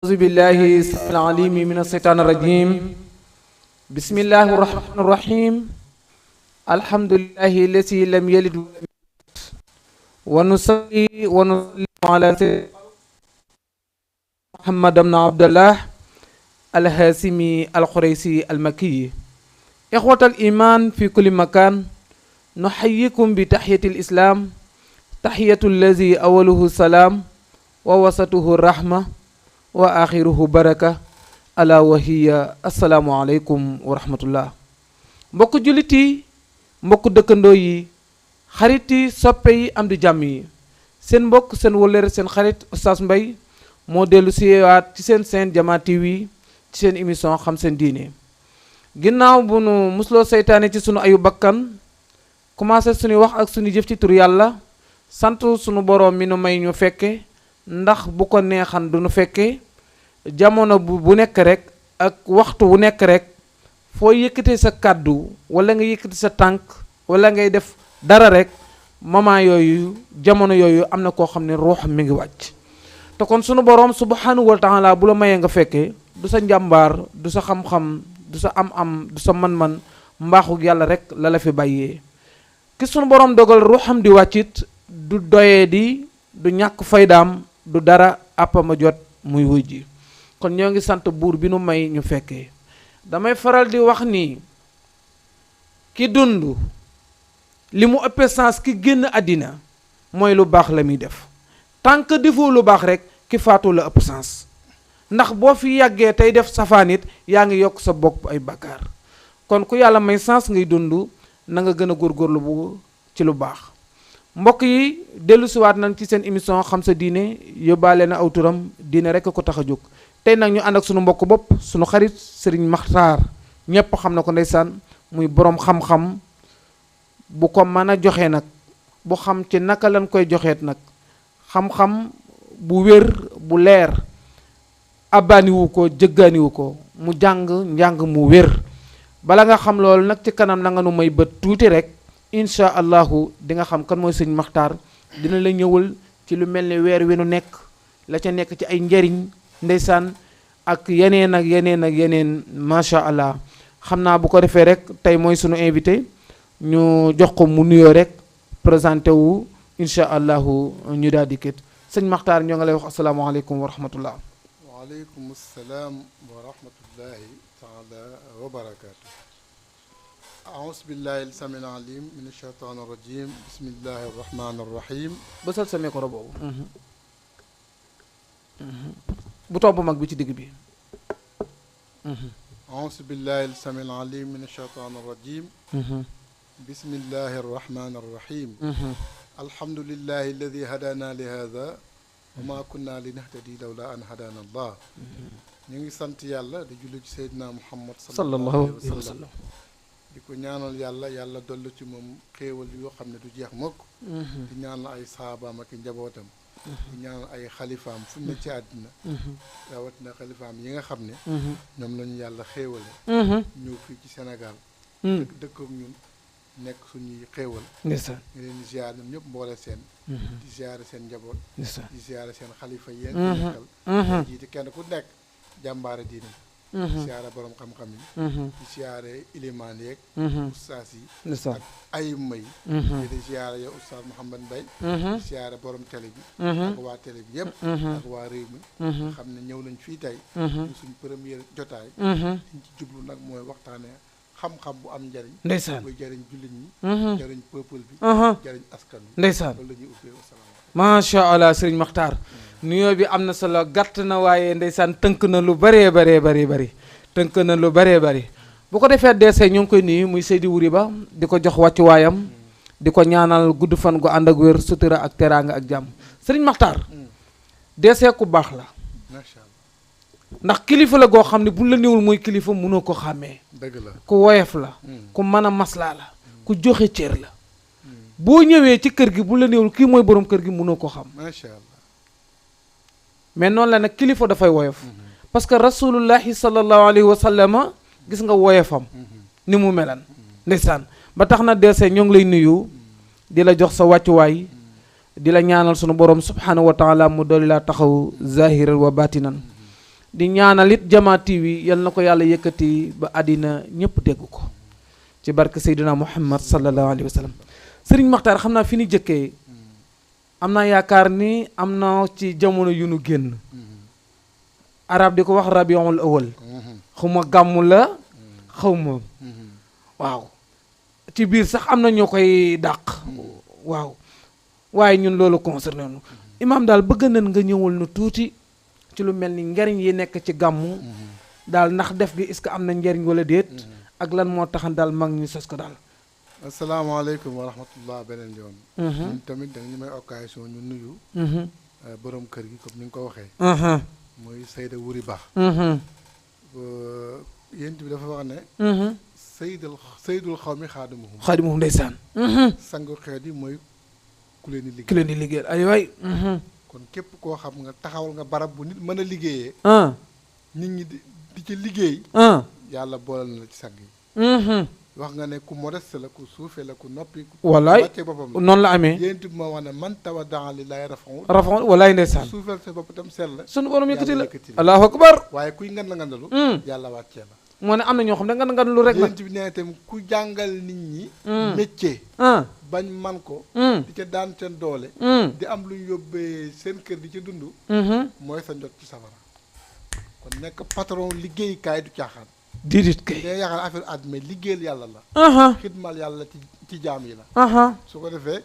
أعوذ بالله العليم من الشيطان الرجيم. بسم الله الرحمن الرحيم. الحمد لله الذي لم يلد ونصلي ونسلم على سيدنا محمد بن عبد الله الهاشمي القريشي المكي. إخوة الإيمان في كل مكان، نحييكم بتحية الإسلام، تحية الذي أوله السلام ووسطه الرحمة وآخره بركة ألا وهي السلام عليكم ورحمة الله. mbokk jullit yi, mbokk dëkkandoo yi, xarit yi, soppe yi, am di jàmm yi, seen mbokk seen wëllëre seen xarit Oustaz Mbaye moo dellu siwaat ci seen Jama TV ci seen émission xam seen diine. ginnaaw bu nu musloo seytaane ci sunu ayu bakkan, commencé suñu wax ak suñu jëf ci tur yàlla, sant sunu boroom mi nu may ñu fekke, ndax bu ko neexan du nu fekke jamono bu nekk rek ak waxtu wu nekk rek foo yëkkatee sa kàddu wala nga yëkkati sa tànk wala ngay def dara rek moment yooyu jamono yooyu am na koo xam ne ruuxam mi ngi wàcc. te kon sunu boroom subhanahu wa taala bu la mayee nga fekkee du sa njàmbaar, du sa xam-xam, du sa am-am, du sa man-man, mbaaxu yàlla rek la la fi bàyyee. ki sunu boroom dogal ruuxam di wàccit du doyee di, du ñàkk faydaam, du dara àppama jot muy wuy ji. kon ñoo ngi sant buur bi nu may ñu fekkee. damay faral di wax ni ki dund li mu ëppee sens ki génn àddina mooy lu baax la muy def. tant que defoo lu baax rek ki faatu la ëpp sens, ndax boo fi yàggee tey def safaan it yaa ngi yokk sa bopp ay bakkaar. kon ku yàlla may sens ngay dund na nga gën a góorgóorlu bu ci lu baax. mbokk yi, dellu siwaat nañ ci seen émission xam sa diine, yóbbaale na aw turam diine rek ko tax a jóg. tey nag ñu ànd ak sunu mbokk bopp, sunu xarit Serigne Makhtar, ñépp xam na ko ndeysaan, muy boroom xam-xam bu ko mën a joxe nag, bu xam ci naka lañ koy joxeet nag, xam-xam bu wér bu leer, abbaaniwu ko jëggaaniwu ko, mu jàng njàng mu wér. bala nga xam loolu nag ci kanam na nga nu may bët tuuti rek, incha allahu di nga xam kan mooy sëñ Makhtar. dina la ñëwal ci lu mel ni weer wi nu nekk, la ca nekk ci ay njariñ ndeysaan ak yeneen macha allah. xam naa bu ko defee rek tey mooy sunu invité, ñu jox ko mu nuyoo rek présenté wu incha allahu ñu daal di kët. sëñ Makhtar ñoo ngi lay wax asalaamaaleykum wa rahmatullah. waaleykum salaam wa rahmatullahi taala wa barakaatu. aouzu billahi samil alim min ashaytaan arrajim, bismillahi arrahmani arrahim. bësal sa micro boobu. bu topp mag bi ci digg bi. aouzu billahi samil alim min ashaytaan arrajim, bismillahi arrahmani arrahim. alhamdulillahi alladi hadana li hada wa ma kunna linahtadi lawla an hadana allah. ñu ngi sant yàlla di julli ci Seydina Muhammad sallallahu alayhi wa sallam, di ko ñaanal yàlla dollu ci moom xéewal yoo xam ne du jeex mukk. di ñaanal ay saabaam ak njabootam, di ñaanal ay xalifaam fu ne ci àddina, rawatina xalifaam yi nga xam ne ñoom lañu yàlla xéewale ñëw fii ci Sénégal dëkk ak ñun, nekk suñuy xéewal. ñu leen di ziar ñoom ñëpp mboole seen, di ziare seen njaboot, di ziare seen xalifa yéen nekkal jiite kenn ku nekk jàmbaare diine, di siyaare borom xam-xam yi, di siyaare ilimaan yeeg ustaas yi ak ayima yi, di siyaare yow ustaas Mouhamed Mbaye, di siyaare borom télé bi ak waa télé bi yëpp ak waa réew mi nga xam ne ñëw nañ fii tey suñ première jotaay. liñ ci jublu nag mooy waxtaanee xam-xam bu am njariñ, ndeysaan buy jariñ jullit ñi, jariñ peuple bi, jariñ askan bi. ndeysaan loolu la ñuy ubbee. wasalaamaaleykum. macha allah Serigne Makhtar, nuyoo bi am na solo, gàtt na waaye ndeysaan tënk na lu bëree bëri tënk na lu bëree bëri. bu ko defee DC ñoo ngi koy nuyu muy Seydi Wuri Ba, di ko jox wàccu waayam, di ko ñaanal gudd fan gu ànd ak wér, sutura ak teraanga ak jàmm. Serigne Makhtar, DC ku baax la, macha allah, ndax kilifa la goo xam ne bu la néewul mooy kilifa mënoo ko xàmmee. dëgg la, ku woyof la, ku mën a maslaa la, ku joxe cër la. boo ñëwee ci kër gi bu la néewul kii mooy borom kër gi mënoo ko xam. macha allah. mais noonu la nag kilifa dafay woyof, parce que rasulullahi sallallahu alayhi wa sallama gis nga woyofam ni mu melan ndeysaan. ba tax na DC ñoo ngi lay nuyu di la jox sa wàccuwaay, di la ñaanal sunu borom subhanahu wa taala mu dolli laa taxaw zahiran wa batinan. di ñaanal it Jama TV yal na ko yàlla yëkkati ba àddina ñëpp dégg ko ci barke Seydina Muhammad sallallahu alayhi wa sallam. Sëriñ Maxtaar xam naa fi ni jëkkee am naa yaakaar ni am na ci jamono yu nu génn arab di ko wax rabiul awal xaw ma gàmmu la xaw ma waaw ci biir sax am na ñoo koy dàq waaw waaye ñun loolu concerné nu imaam daal bëgg nañ nga ñëwal nu tuuti ci lu mel ni njariñ yi nekk ci gàmmu daal ndax def gi est-ce que am na njariñ wala déet ak lan moo taxan daal mag ñu sos ko daal. asalaamaaleykum wa rahmatullah beneen yoon. ñun tamit da ñu may occasion ñu nuyu. borom kër gi comme ni nga ko waxee. muy Seyda Wuri Ba. yéen bi dafa wax ne. Seydul xaw mi xaadimuhum. xaadimuhum ndeysaan. sangu xeet yi mooy ku leen di liggéey. ku leen di liggéeyal ay waay. kon képp koo xam nga taxawal nga barab bu nit mën a liggéeyee. nit ñi di ci liggéey. yàlla boolal na la ci sang yi. wax nga ne ku modeste la ku suufee la ku noppi. wallaay wàccee boppam la noonu la amee. yéen it moo wax ne man tawaddaa lillaahi rafa'u wallaay ndeysaan. suufeel sa bopp itam sell la. sunu borom yëkkati la allahu akbar. waaye kuy ngan la ngandalu. yàlla wàccee la. moo ne am na ñoo xam ne ngan lu rek la. yéen bi nee itam ku jàngal nit ñi. métier. bañ man ko. di ca daan seen doole. di am lu ñu yóbbee seen kër di ca dund. mooy sa njot ci safara. kon nekk patron liggéeykaay du caaxaan. déedéet kay. day yaakaar affaire àdduna liggéeyal yàlla la. xidmal yàlla ci jaam yi la. su ko defee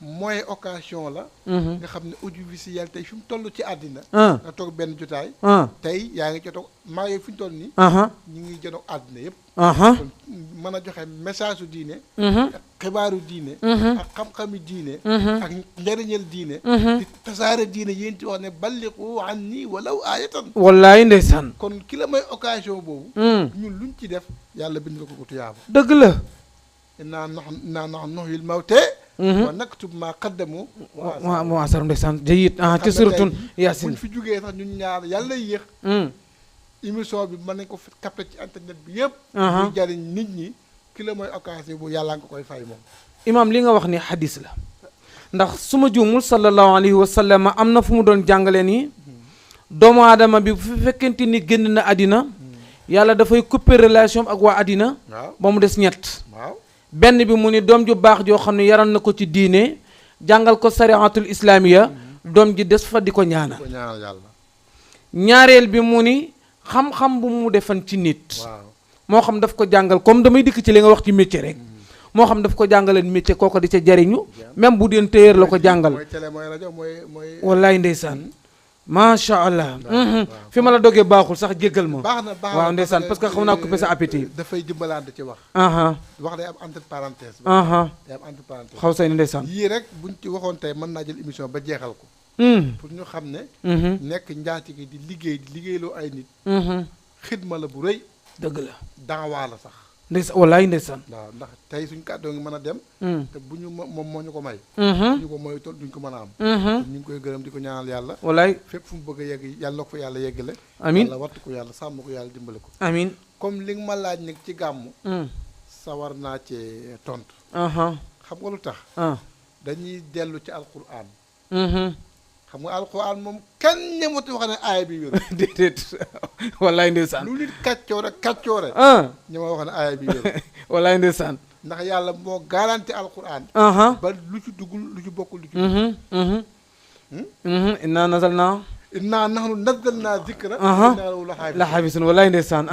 mooy occasion la. nga xam ne audiovisuel tey fi mu toll ci àddina. nga toog benn jotaay. tey yaa ngi jotoog maa ngi fi ñu toll nii. ñu ngi jotoog àddina yëpp. kon mën a joxe message su diine. ak xibaaru diine. ak xam-xami diine. ak njëriñal diine. di tasaare diine yéen ci wax ne balliqu anni walaw aayatan. wallaay ndeysaan. kon ki la may occasion boobu. ñun luñ ci def yàlla bind ko tuyaaba. dëgg la. innaa nahnu nuhyil mawtaa wa naktubu maa qaddamu wa asaru ndeysaan jayit ci suratun Yaasin. buñ fi jógee sax ñun ñaar yàlla yéex. émission bi mën nañ ko capté ci internet bi yëpp. muy jariñ nit ñi ki la mooy occasion bu yàlla nga koy fay moom. imaam li nga wax ni xadis la ndax su ma juumul sallallahu alayhi wa sallam am na fu mu doon jàngale nii doomu aadama bi bu fekkente ni génn na àddina yàlla dafay couper relation ak waa àddina ba mu des ñett. benn bi mu ni doom ju baax joo xam ne yaral na ko ci diine jàngal ko sariatul islaamiya doom ji des fa di ko ñaanal. ñaareel bi mu ni xam-xam bu mu defan ci nit. moo xam daf ko jàngal comme damay dikk ci li nga wax ci métier rek. moo xam daf ko jàngaleen métier kooko di ca jariñu même bu deen téyeer la ko jàngal. wallaay ndeysaan macha allah. fi ma la dogee baaxul sax jéggal ma. baax na waaw ndeysaan parce que xam naa coupé sa appétit. dafay dimbalante ci wax. wax day am entre parenthèse. day am entre parenthèse. xaw say ni ndeysaan. yii rek buñ ci waxoon tey mën naa jël émission ba jeexal ko. pour ñu xam ne. nekk njaatige di liggéeyloo ay nit. xidma la bu rëy. dëgg la daawaa la sax. ndeysaan wallaay ndeysaan. waaw ndax tey suñ kàddoo ngi mën a dem. te bu ñu moom moo ñu ko may. ñu ko mooy tool duñ ko mën a am. ñu ngi koy gërëm di ko ñaanal yàlla. wallaay fépp fu mu bëgg a yegg yàlla na ko fa yàlla yeggale. amiin yàlla wattu ko yàlla sàmm ko yàlla dimbale ko. amiin comme li nga ma laaj nag ci gàmmu. sawar naa cee tontu. xam nga lu tax. dañuy dellu ci alquran. xam nga alquran moom kenn ñematu wax ne aaya bi wér. déedéet wallaay ndeysaan. lu nit kàccoore. ñi ma wax ne aaya bi wér. wallaay ndeysaan. ndax yàlla moo garanti alquran. ba lu ci duggul lu ci bokkul lu ci. innaa nazalnaa. innaa nahnu nazzalnaa zikra. innaa lahu la xaafisun wallaay ndeysaan.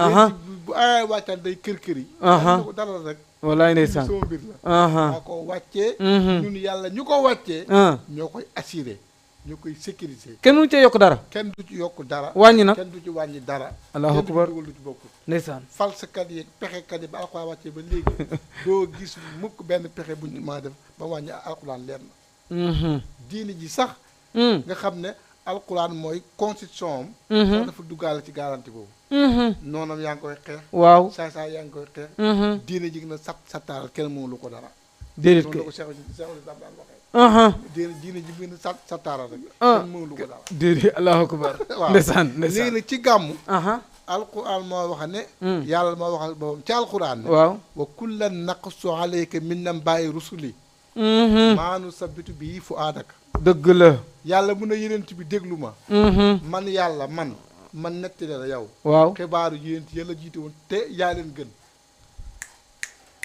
bu aaya wàccaan day kër yi. ko dalal rek. wallaay ndeysaan sama mbir la. maa ko wàccee. ñun yàlla ñu ko wàccee. ñoo koy assuré. ñoo koy sécuriser. kenn du ci yokk dara. kenn du ci yokk dara. wàññi nag kenn du ci wàññi dara. allahu akbar kenn du ci bokkul. ndeysaan falsakat yi pexekat yi ba alxuraan wàccee ba léegi doo gis mukk benn pexe buñ ci mën a def ba wàññi alxuraan leer na. diini ji sax. nga xam ne alxuraan mooy constitution am. sax dafa duggaale ci garanti boobu. noonam yaa ngi koy xeex. waaw saay yaa ngi koy xeex. diine ji na sattaaral kenn mënu lu ko dara. déedéet kay diine ji mën a sattaaral rek. kenn mënu lu ko dara. déedéet allahu akbar. waaw ndeysaan léegi nag ci gàmmu. alquran moo wax ne. yàlla moo waxal boppam ci alquran ne. waaw wa kullan naqussu alayka min nambaa'i rusuli. maa nusabbitu bihi fu'aadaka. dëgg la. yàlla mun a yenent bi déglu ma. man yàlla man. man nettali la yow waaw xibaaru yonent yàlla jiite woon te yaa leen gën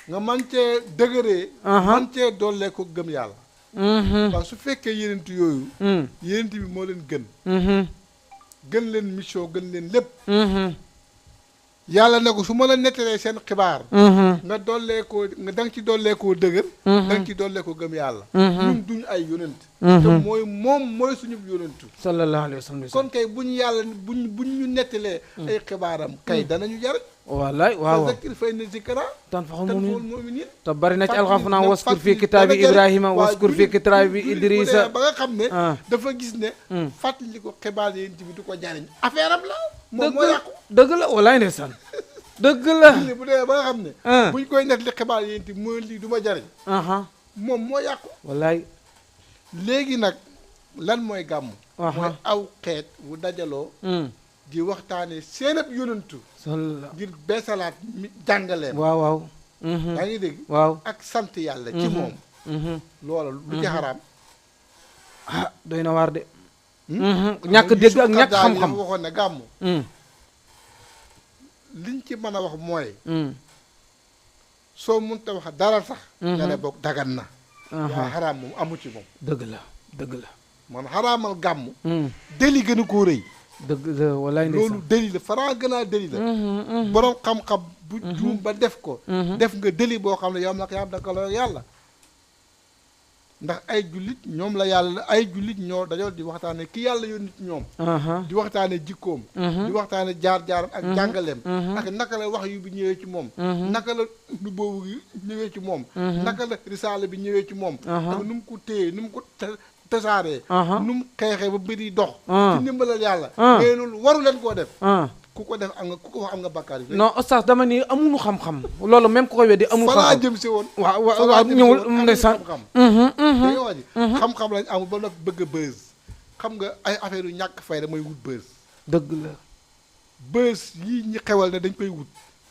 nga man cee dëgëree man cee dollee ko gëm yàlla waaw su fekkee yonent yooyu yonent bi moo leen gën leen mission gën leen lépp yàlla ne ko su ma la nettalee seen xibaar nga dollee ko nga da nga ci dollee koo dëgër da nga ci dollee ko gëm yàlla ñun duñu ay yonent te mooy suñu yonentu sallallahu alayhi wa sallam kon kay bu ñu yàlla buñ ñu nettalee ay xibaaram kay danañu jariñ wallaay waaw zakir fay na zikra tanfa'ul mu'minin te bari na ci alxuraan waskur fi kitaabi Ibrahima waskur fi kitaabi Idrissa ba nga xam ne dafa gis ne fàttali ko xibaar yéen bi du ko jariñ affaire am la moom moo yàqu dëgg la wallaay ndeysaan dëgg la bu dee ba nga xam ne buñ koy net li xibaar yéen bi mooy lii du ma jariñ moom moo yàqu wallaay léegi nag lan mooy gàmmu mooy aw xeet wu dajaloo di waxtaane seen ab yonantu ngir beesalaat jàngaleem waaw yaa ngi dégg waaw ak sant yàlla ci moom loola lu ci xaraam doy na waar de ñàkk dégg ak ñàkk xam-xam waxoon ne gàmmu liñ ci mën a wax mooy soo mënta wax dara sax nga ne boog dagan na yaa xaraam moom amu ci moom dëgg la man xaraamal gàmmu deli gën a koo rëy dëgg la walaay loolu deli la faraa gën a deli la borom xam-xam bu juum ba def ko def nga deli boo xam ne yow nag yaa daka la yàlla ndax ay jullit ñoom la yàlla ay jullit ñoo dajoo di waxtaane ki yàlla yónni ci ñoom di waxtaane jikkoom di waxtaane jaar-jaaram ak jàngaleem ak naka la wax yu bi ñëwee ci moom naka la nu boobu ñëwee ci moom naka la risaale bi ñëwee ci moom ak nu mu ko téye nu mu ko tasaaree nu mu xeexee ba mbir yi dox ci ndimbalal yàlla mais loolu waru leen koo def ku ko def am nga ku ko wax am nga bàkkaar yi non oustaz dama ni amuñu xam-xam loolu même ku ko weddi amul xam-xam falaa jëm si woon waaw ñëwul ndeysaan danga wax ji xam-xam lañ amul ba noppi bëgg a bës xam nga ay affaire yu ñàkk fayda mooy wut bës dëgg la bës yii ñi xewal ne dañ koy wut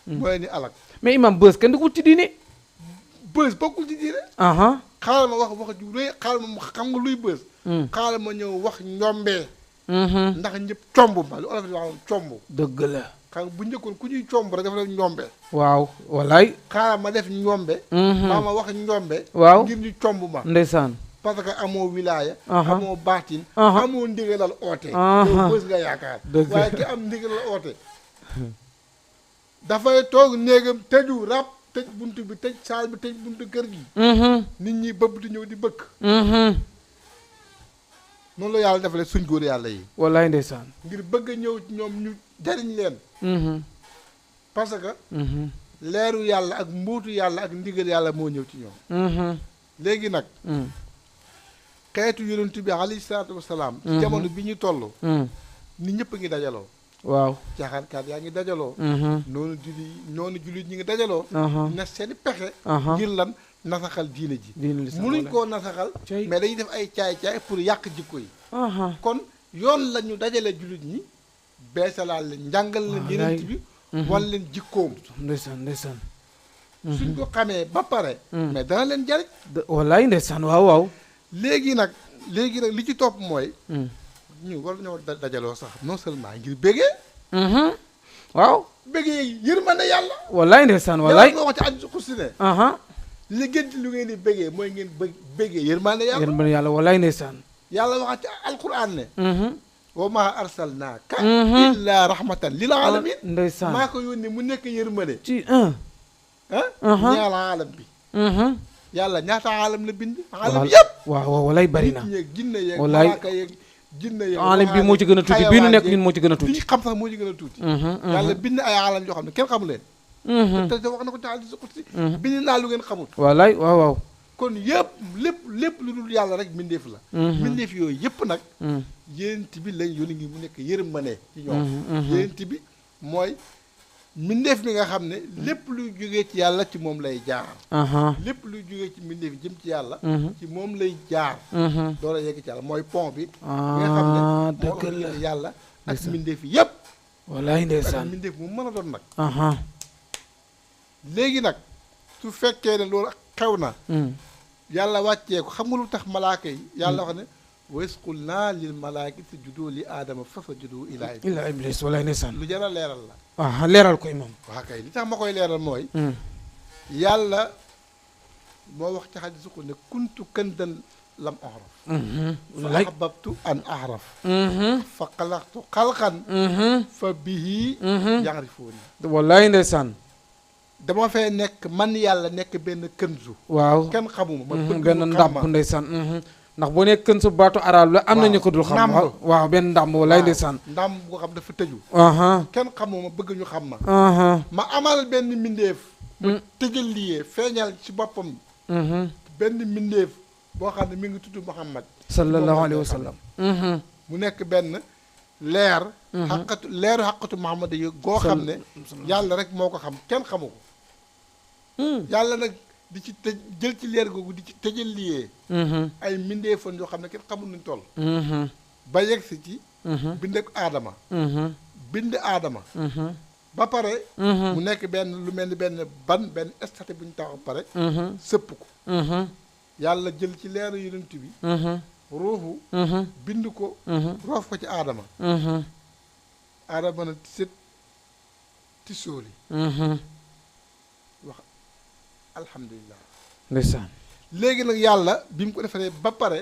mooy ni alak mais imam bës kenn du ko wut ci diine bës bokkul ci diine xaaral ma wax ju rëy xaaral ma xam nga luy bës xaaral ma ñëw wax njombee ndax ñëpp comb ma lu olof di wax comb dëgg la xam nga bu njëkkoon ku ñuy comb rek dafa def njombe waaw walaay xaaral ma def njombe maa ma wax njombe waaw ngir ñu comb ma ndeysaan parce que amoo wilaaya amoo baatin amoo ndigalal oote yow bës nga yaakaar waaye ki am ndigalal oote dafay toog néegam tëju rab tëj buntu bi tëj saal bi tëj buntu kër gi nit ñi bëbb di ñëw di bëkk noonu la yàlla defalee suñ góor yàlla yi wallaay ndeysaan ngir bëgg a ñëw ñoom ñu jariñ leen parce que leeru yàlla ak mbuutu yàlla ak ndigal yàlla moo ñëw ci ñoom léegi nag xeetu yonent bi alayhi salaatu wasalaam ci jamono bi ñu toll nit ñëpp a ngi dajaloo waaw caaxaankat yaa ngi dajaloo noonu jullit ñi ngi dajaloo na seeni pexe ngir lan nasaxal diine ji munuñ koo nasaxal mais dañuy def ay caay-caay pour yàq jikko yi kon yoon la ñu dajale jullit ñi beesalaal leen njàngal leen yeneen bi wan leen jikkoom ndeysaan suñ ko xamee ba pare mais dana leen jariñ wallaay ndeysaan waaw léegi nag li ci topp mooy ñu war ñoo dajaloo sax non seulement ngir bégee waaw bégee yërmande yàlla wallaay ndeysaan wallaay nga wax ci àddi xursi ne li gën ci lu ngeen di bégee mooy ngeen bégee yërmande yàlla wallaay ndeysaan yàlla waxaat ci alquran ne wa maa arsalnaaka illaa rahmatan lil alamin ndeysaan maa ko yónni mu nekk yërmande ci ñaala aalam bi yàlla ñaata aalam la bind aalam yëpp waaw wallaay bari na nit yeeg jinne yeeg malaaka yeeg jinne yeeg aalam bi moo ci gën a tuuti bii nu nekk ñun moo ci gën a tuuti li ñu xam sax moo ci gën a tuuti yàlla bind ay aalam yoo xam ne kenn xamu leen te wax na ko taal di sa xut si bind naa lu ngeen xamul wallaay waaw kon yëpp lépp lu dul yàlla rek mbindeef la mbindeef yooyu yëpp nag yéent bi lañ yónni ngi mu nekk yërmande ci ñoom yéent bi mooy mbindeef mi nga xam ne lépp luy jógee ci yàlla ci moom lay jaar lépp luy jógee ci mbindeef jëm ci yàlla ci moom lay jaar door a yegg ci yàlla mooy pont bi nga xam ne moo ëpp yàlla ak mbindeef yi yëpp wallaay ndeysaan ak mbindeef mu mën a doon nag léegi nag su fekkee ne loolu xew na yàlla wàccee ko xam nga lu tax malaaka yi yàlla wax ne wa iz qulnaa lil malaa'ikati isjudu li aadama fasajadu illa iblis walaay ndeysaan lu jar a leeral la. ah leeral ko imam waa kay li tax ma koy leeral mooy. yàlla moo wax ci xadiisu ko ne kuntu kanzan lam ahraf. fa ahbabtu an ahraf. fa xalaqtu xalqan. fa bihi ya'rifuuni. walaay ndeysaan. dama fee nekk man yàlla nekk benn kënzu. waaw kenn xamuma. ma bëgg benn ndàmb ndeysaan. ndax boo nekk kënzu baatu arab la am na ñu ko dul xam. waaw benn ndàmb walaay ndeysaan. ndàmb boo xam dafa tëju. kenn xamuma bëgg ñu xam ma. ma amal benn mbindeef. ba tëjal liyee feeñal ci boppam. benn mbindeef boo xam ne mi ngi tudd Muhammad. sallallahu alayhi wa sallam. mu nekk benn leer. leeru xaqatu Muhammad yi goo xam ne. yàlla rek moo ko xam kenn xamu ko. yàlla nag di ci tëj jël ci leer googu di ci tëjal liyee. ay mbindeefoon yoo xam ne kenn xamul nuñ toll. ba yegg si ci. bind ak aadama. bind aadama. ba pare. mu nekk benn lu mel ni benn statue bu ñu taxaw pare. sëpp ko. yàlla jël ci leeru yonent bi. ruuxu. bind ko. roof ko ci aadama. aadama na ti sóoli. wax alhamdulilah. ndeysaan. léegi nag yàlla bi mu ko defaree ba pare.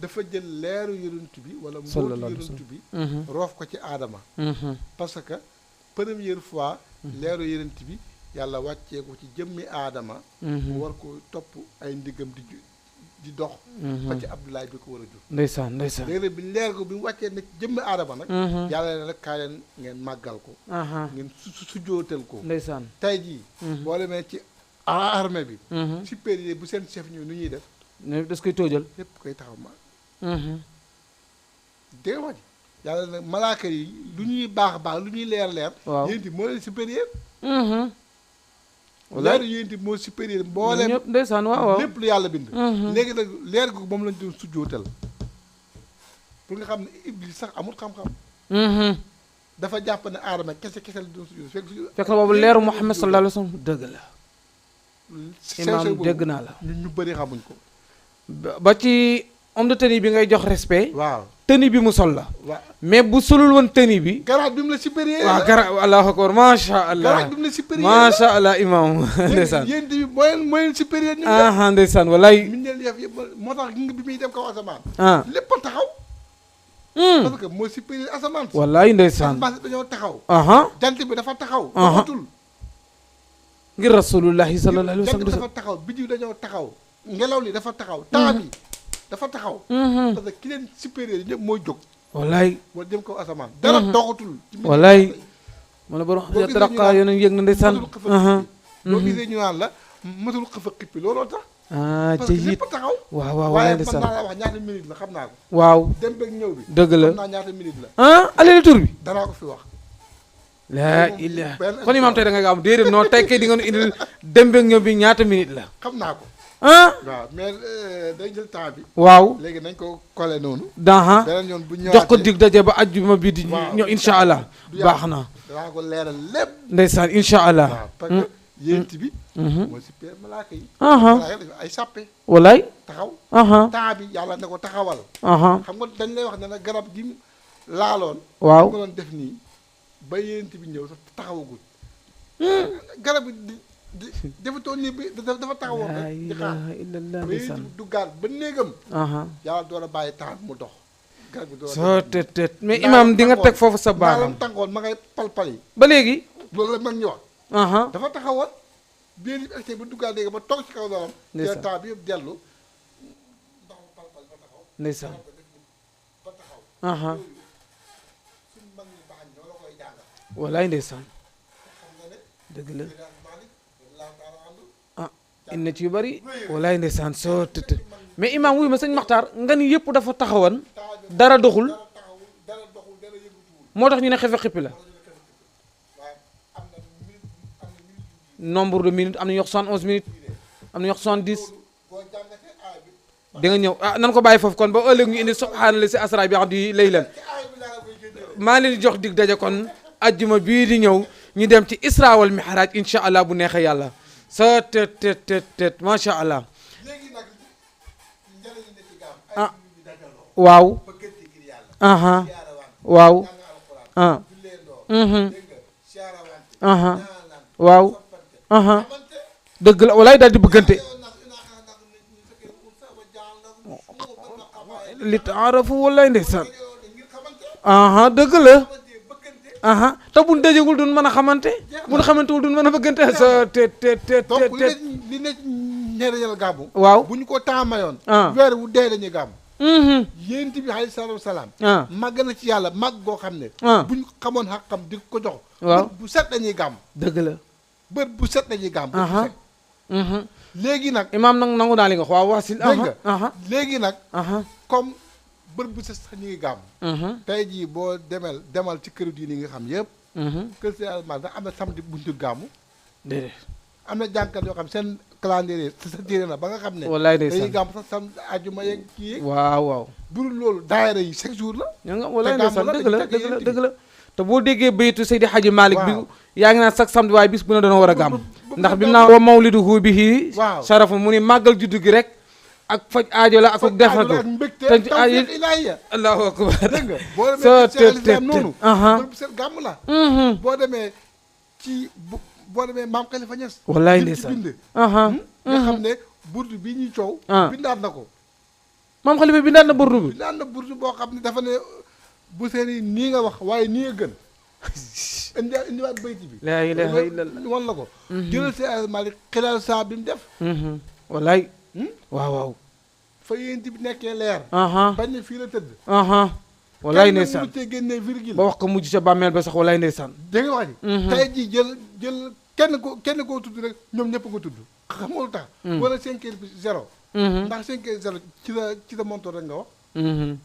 dafa jël leeru yonent bi wala mbootu yonent bi. roof ko ci aadama. parce que première fois. leeru yonent bi yàlla wàccee ko ci jëmmi aadama. mu war ko topp ay ndigam di dox. ba ci Abdoulaye bi ko war a jur. ndeysaan ndeysaan. léegi nag bi leer ko bi mu wàccee nag jëmmi aadama nag. yàlla ne nag kaay leen ngeen màggal ko. ngeen sujootal ko. ndeysaan. tey jii. boo demee ci armée bi. supérieur bu seen chef ñëw nu ñuy def. ne das koy tóojal. lépp koy taxaw ma. dégg nga wax ji yàlla nag malaaka yi lu ñuy baax lu ñuy leer. waaw yéen it moo leen supérieur. walaay leer yéen it moo supérieur mbooleem ñëpp ndeysaan waaw lépp lu yàlla bind. léegi nag leer googu moom lañ doon sujjootal pour nga xam ne Iblis sax amul xam-xam. dafa jàpp ne aadama kese la doon sujjoot fekk na boobu leeru Muhammad sallallahu alayhi wa sallam dëgg la. imaam dégg naa la. ñu bëri xamuñ ko. ba ci homme de tenue bi ngay jox respect. waaw tenue bi mu sol la. waaw mais bu solul woon tenue bi. garaat bi mu la supérieur. waaw garaat allahu akbar macha allah. garaat bi mu la supérieur macha allah imaam. ndeysaan yéen bi mooy leen supérieur. ñu ndeysaan walaay. mi ngi leen yëpp moo tax gi nga bi muy dem kaw asamaan. lépp a taxaw. parce que mooy supérieur asamaan. walaay ndeysaan asamaan si dañoo taxaw. jant bi dafa taxaw. doxatul. ngir rasulullahi sallallahu alayhi wa sallam. jant dafa taxaw biddiw dañoo taxaw. ngelaw li dafa taxaw. temps bi dafa taxaw. parce que ki leen supérieur yi ñëpp mooy jóg. walaay. moo dem kaw asamaan. dara doxatul. walaay. ma ne borom yataraqaa yéen a yëg na ndeysaan. boo gisee ñu naan la matul xëfa xippi looloo tax. parce que que lépp a taxaw. waaw waaw waaye walaay mën ndeysaan. naa la wax ñaata minute la xam naa ko. waaw. dem beeg ñëw bi. dëgg la xam naa ñaata minute la. aller retour bi. danaa ko fi wax. laa illah kon imaam tey da nga am déedéet non tey kay di nga nu indil dem beeg ñëw bi ñaata minute la. xam naa ko. waaw mais day jël temps bi. waaw. léegi nañ ko collé noonu. beneen yoon bu ñëwaatee jox ko dig daje ba ajjuma bi di ñëw incha allah. baax na. danaa ko leeral lépp. ndeysaan incha allah. waaw parce que yéent bi. mooy si peer malaaka yi. malaaka yi ay sàppe. walaay. taxaw. temps bi yàlla ne ko taxawal. xam nga dañ lay wax ne la garab gi mu laaloon. waaw nga doon def nii ba yéent bi ñëw sax taxawagul. garab gi dafa toog nii bi dafa taxawoon rek di xaar ba yéent bi duggaat ba néegam. yàlla door a bàyyi temps bi mu dox. garab gi door a soo tët mais imaam di nga teg foofu sa baaram. tàngoon ma ngay palpal yi. ba léegi. loolu la mag ñu wax. dafa taxawoon biir bi agtee ba duggaat léegi ba toog ci kaw doonam. ndeysaan temps bi yëpp dellu ndox mu palpal ba taxaw. ndeysaan ba taxaw. suñu mag ñu baax ñoo la koy jàngal. walaay ndeysaan. xam nga ne. dëgg la. inna ci yu bari. walaay ndeysaan soo tëtt mais imaam wuy ma sëñ Maxtaar nga ni yëpp dafa taxawan dara doxul moo tax ñu ne xefe xippi la. nombre de minutes am na ñu wax 71 minutes am na ñu wax 70 di nga ñëw nan ko bàyyi foofu kon ba ëllëg ñu indi subhaanallah si asra bi abdi laylan maa leen di jox dig daje kon ajjuma bii di ñëw ñu dem ci isra wal mi'raj incha allah bu neexee yàlla sa tet macha allah. waaw bëggante ngir yàlla aha siyaarewante waaw jàng alxuraan ah julleendoo mhm dégg nga siyaarewante aha ñaanalante waaw soppante aha xamante dëgg la walaay daal di bëggante yow nag inaa xana nag ñu fekkee un sa ba jaal nag moo bën na xabaay li taarafu walaay ndeysaan ngir xamante aha dëgg la xamante bëggante aha te buñ dajegul duñ mën a xamante buñ xamantewul duñ mën a bëggante sa te donc li ne ñereñal gàmmu waaw bu ñu ko taamayoon ah weer wu dee dañuy gàmmu mhm yéent bi alayhi salaatu wasalaam ah màgg na ci yàlla màgg goo xam ne ah bu ñu xamoon xaqam di ko jox waaw bët bu set dañuy gàmm dëgg la bët bu set dañuy gàmm bët bu aha set mhm léegi nag imaam nag nangu naa li nga wax waaw wasil dégg nga aha léegi nag aha comme bët bu set sax ñu ngi gàmm mhm tey jii boo demal ci këru diini yi nga xam yëpp mhm kër si almal da am na samedi buntu gàmmu déedéet am na jànkat yoo xam seen calendrier sa téere na ba nga xam ne wallaay dañuy ndeysaan gàmm sax sam ajuma yeeg kii yeeg waaw waaw burul loolu daayira yi chaque jour la ña nga wallaay te gàmmu ndeysaan la dëgg la dañuy dëgg la teg dëgg la te boo déggee baytu Seydi Hadji Malick bi waaw. yaa ngi naan sax samedi waaye bis bu ne doona war a gàmm bu ndax bi mu gàmm. naan wa mawliduhu bihi waaw. sharafu mu ni màggal juddu gi rek ak faj aajo la ak defaratu ak mbégte te tawfiq ilaahiya allahu akbar dégg nga boo sa demee ci Cheikh Islam noonu aha bët bu set gàmm la mhm boo demee ci boo demee maam Khalifa Niass wallaay li ci ndeysaan bind aha nga xam ne burdu bi ñuy coow Ah. bindaat na ko maam Xalifa bi daan na burdu bi bindaat na burdu boo xam ne dafa ne bu seeni nii nga wax waaye nii nga gën indiwaat bayti bi laa ilaha illallah wan la ko jëlal si Malick xilaal saa bi mu def mhm wallaay waaw waaw fa yéent bi nekkee leer aha bañ ne fii la tëdd aha wallaay kenn ndeysaan mënu cee génnee virgule ba wax ko mujj ca bàmmeel ba sax wallaay ndeysaan dégg nga wax ji Mhm. tey jii jël kenn koo tudd rek ñoom ñëpp ko tudd xam nga lu tax wala 5 heures bi 0 mhm ndax 5 heures 0 ci la montor rek nga wax mhm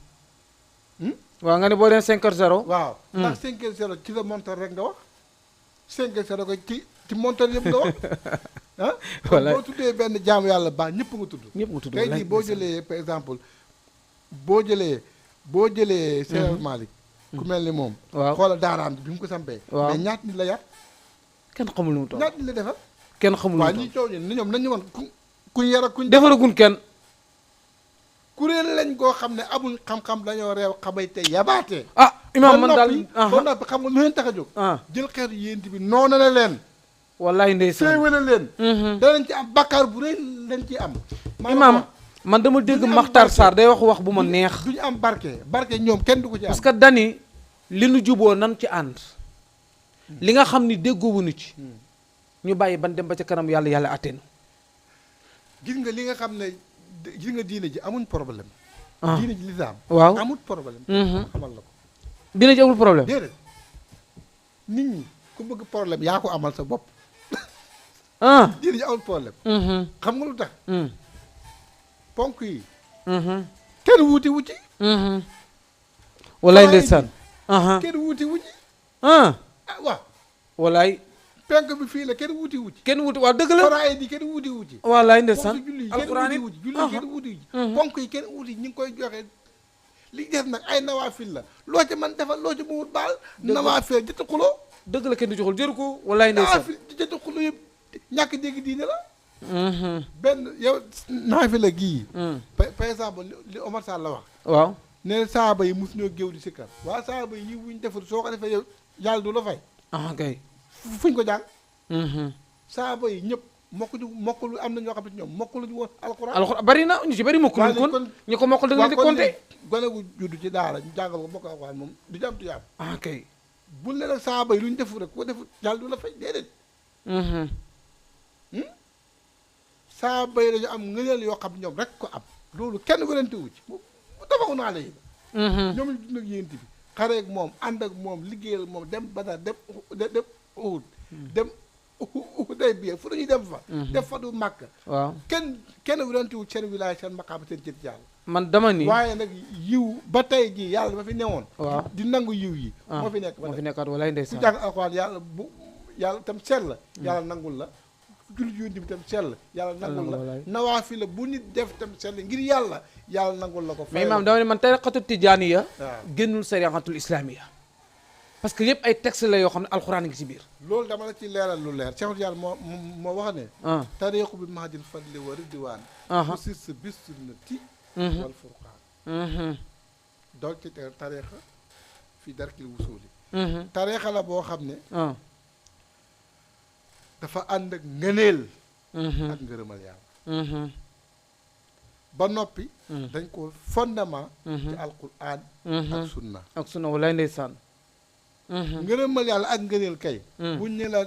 Hmm? waaw nga ne boo dee 5h0 waaw ndax 5 heures 0 ci la montor rek nga wax 5 heures 0 ko ci montor yëpp nga wax ah Wallaay. boo tuddee benn jaamu yàlla baax ñëpp nga tudd ñëpp nga tudd tey jii boo jëlee par exemple boo jëlee Seex Malick ku mel ni moom waaw xoola daaraam bi mu ko sampee Waaw. mais ñaat nit la yar kenn xamul nu mu toll ñaat nit la defal kenn xamul nu waaw mu ñi toll coow ñi ñoom nañu woon kuñ yar ak kuñ defaragun kenn kuréel lañ koo xam ne amul xam-xam dañoo réew xamay te yabaatee ah imaam man ba daal noppi ba noppi xam nga lu leen tax a jóg ah jël xeetu yéent bi noonu la leen wallaay ndeysaan séewale leen mhm danañ ci am bakkaar bu rëy lañ ci am imaam man dama dégg duñu am Makhtar barke. Sarr day wax bu ma neex duñu am barke ñoom kenn du ko ci am parce que dani li nu juboo nan ci ànd li nga xam ni déggoowuñu ci ñu bàyyi ban dem ba ca kanam yàlla yàlla atteenu gis nga li nga xam ne gis nga diine ji amuñ problème ah diine ji lislaam waaw amul problème mhm xamal la ko dina ci amul problème déedéet nit ñi ku bëgg problème yaa ko amal sa bopp ah diine ji amul problème mhm xam nga lu tax mhm ponk yi mhm kenn wuuti wu ci mhm wallaay Faraay ndeysaan aha kenn wuuti wu ci ah ah waaw wallaay penk bi fii la kenn wuuti wu ci kenn wuti waaw dëgg la faraay di kenn wuuti wu ci wallaay ndeysaan ponk julli yi alxuraan kenn it wuuti wu ci julli yi kenn wuuti wu ci ponk yi kenn wuuti ñu ngi koy joxe li def nag ay nawaafil la loo ci man defal loo ci mënul baal nawaafil jëtt xuloo dëgg la kenn du joxul jëru ko wallaay ndeysaan nawaafil jëtt xuloo yëpp ñàkk dégg diine la mhm benn yow nawaafil la gii mhm par exemple li Omar Sall la wax waaw nee na saaba yi mus ñoo géew di sikkar waa saaba yi wuñ deful soo ko defee yow yàlla du la fay ah kay fuñ ko jàng mhm saaba yi ñëpp mokkalu am na ñoo xam ne ñoom mokkaluñu woon alxuraan alxuraan bari na ñu ci bari mokkul waaye kon kon- ñu ko mokkal da nga di compter gone gu judd ci daara ñu jàngal ko bokk alxuraan moom du jàm tuyaab ah kay bul ne la saaba yi lu ñu deful rek ko deful yàlla du la fay déedéet mhm saaba yi dañu am ngëneel yoo xam ñoom rek ko am loolu kenn werante wu ci bu tabaxu naa la yi mhm ñoom ñu dund ak yéent bi xare ak moom ànd ak moom liggéeyal moom dem Badar dem Uhud dem Hudaybiya fu dañuy dem fa def fa du màkk waaw kenn werante wu seen wilaaya seen maqaama seen jët yàlla man dama ni waaye nag yiw ba tey jii yàlla dafa fi newoon waaw di nangu yiw yi ah moo fi nekk ba moo tey fi nekkaat wallaay ku ndeysaan jàng alxuraan yàlla bu yàlla tam sell la yàlla nangul la julli yónni bi tam sell yàlla nangul la wallaay. nawaafi la bu nit def tam sell ngir yàlla yàlla nangul la ko mais imaam dama ne man tariqatu tijaaniya waaw génnul sariatul islamiya parce que yëpp ay texte la yoo xam ne alxuraan ngi ci biir loolu dama la ci leeral lu leer Cheikhul Yàlla moo wax ne ah tariqu bi mahdil fadli wa ridwaan aha usir sa bis sunnati mhm wal furqaan mhm dool ci tariixa fi darkil wusuuli tariixa la boo xam ne dafa ànd ak ngëneel ak ngërëmal yàlla ba noppi dañ ko fondement ci alquran ak sunna walaay ndeysaan ngërëmal yàlla ak ngëneel kay buñ ne la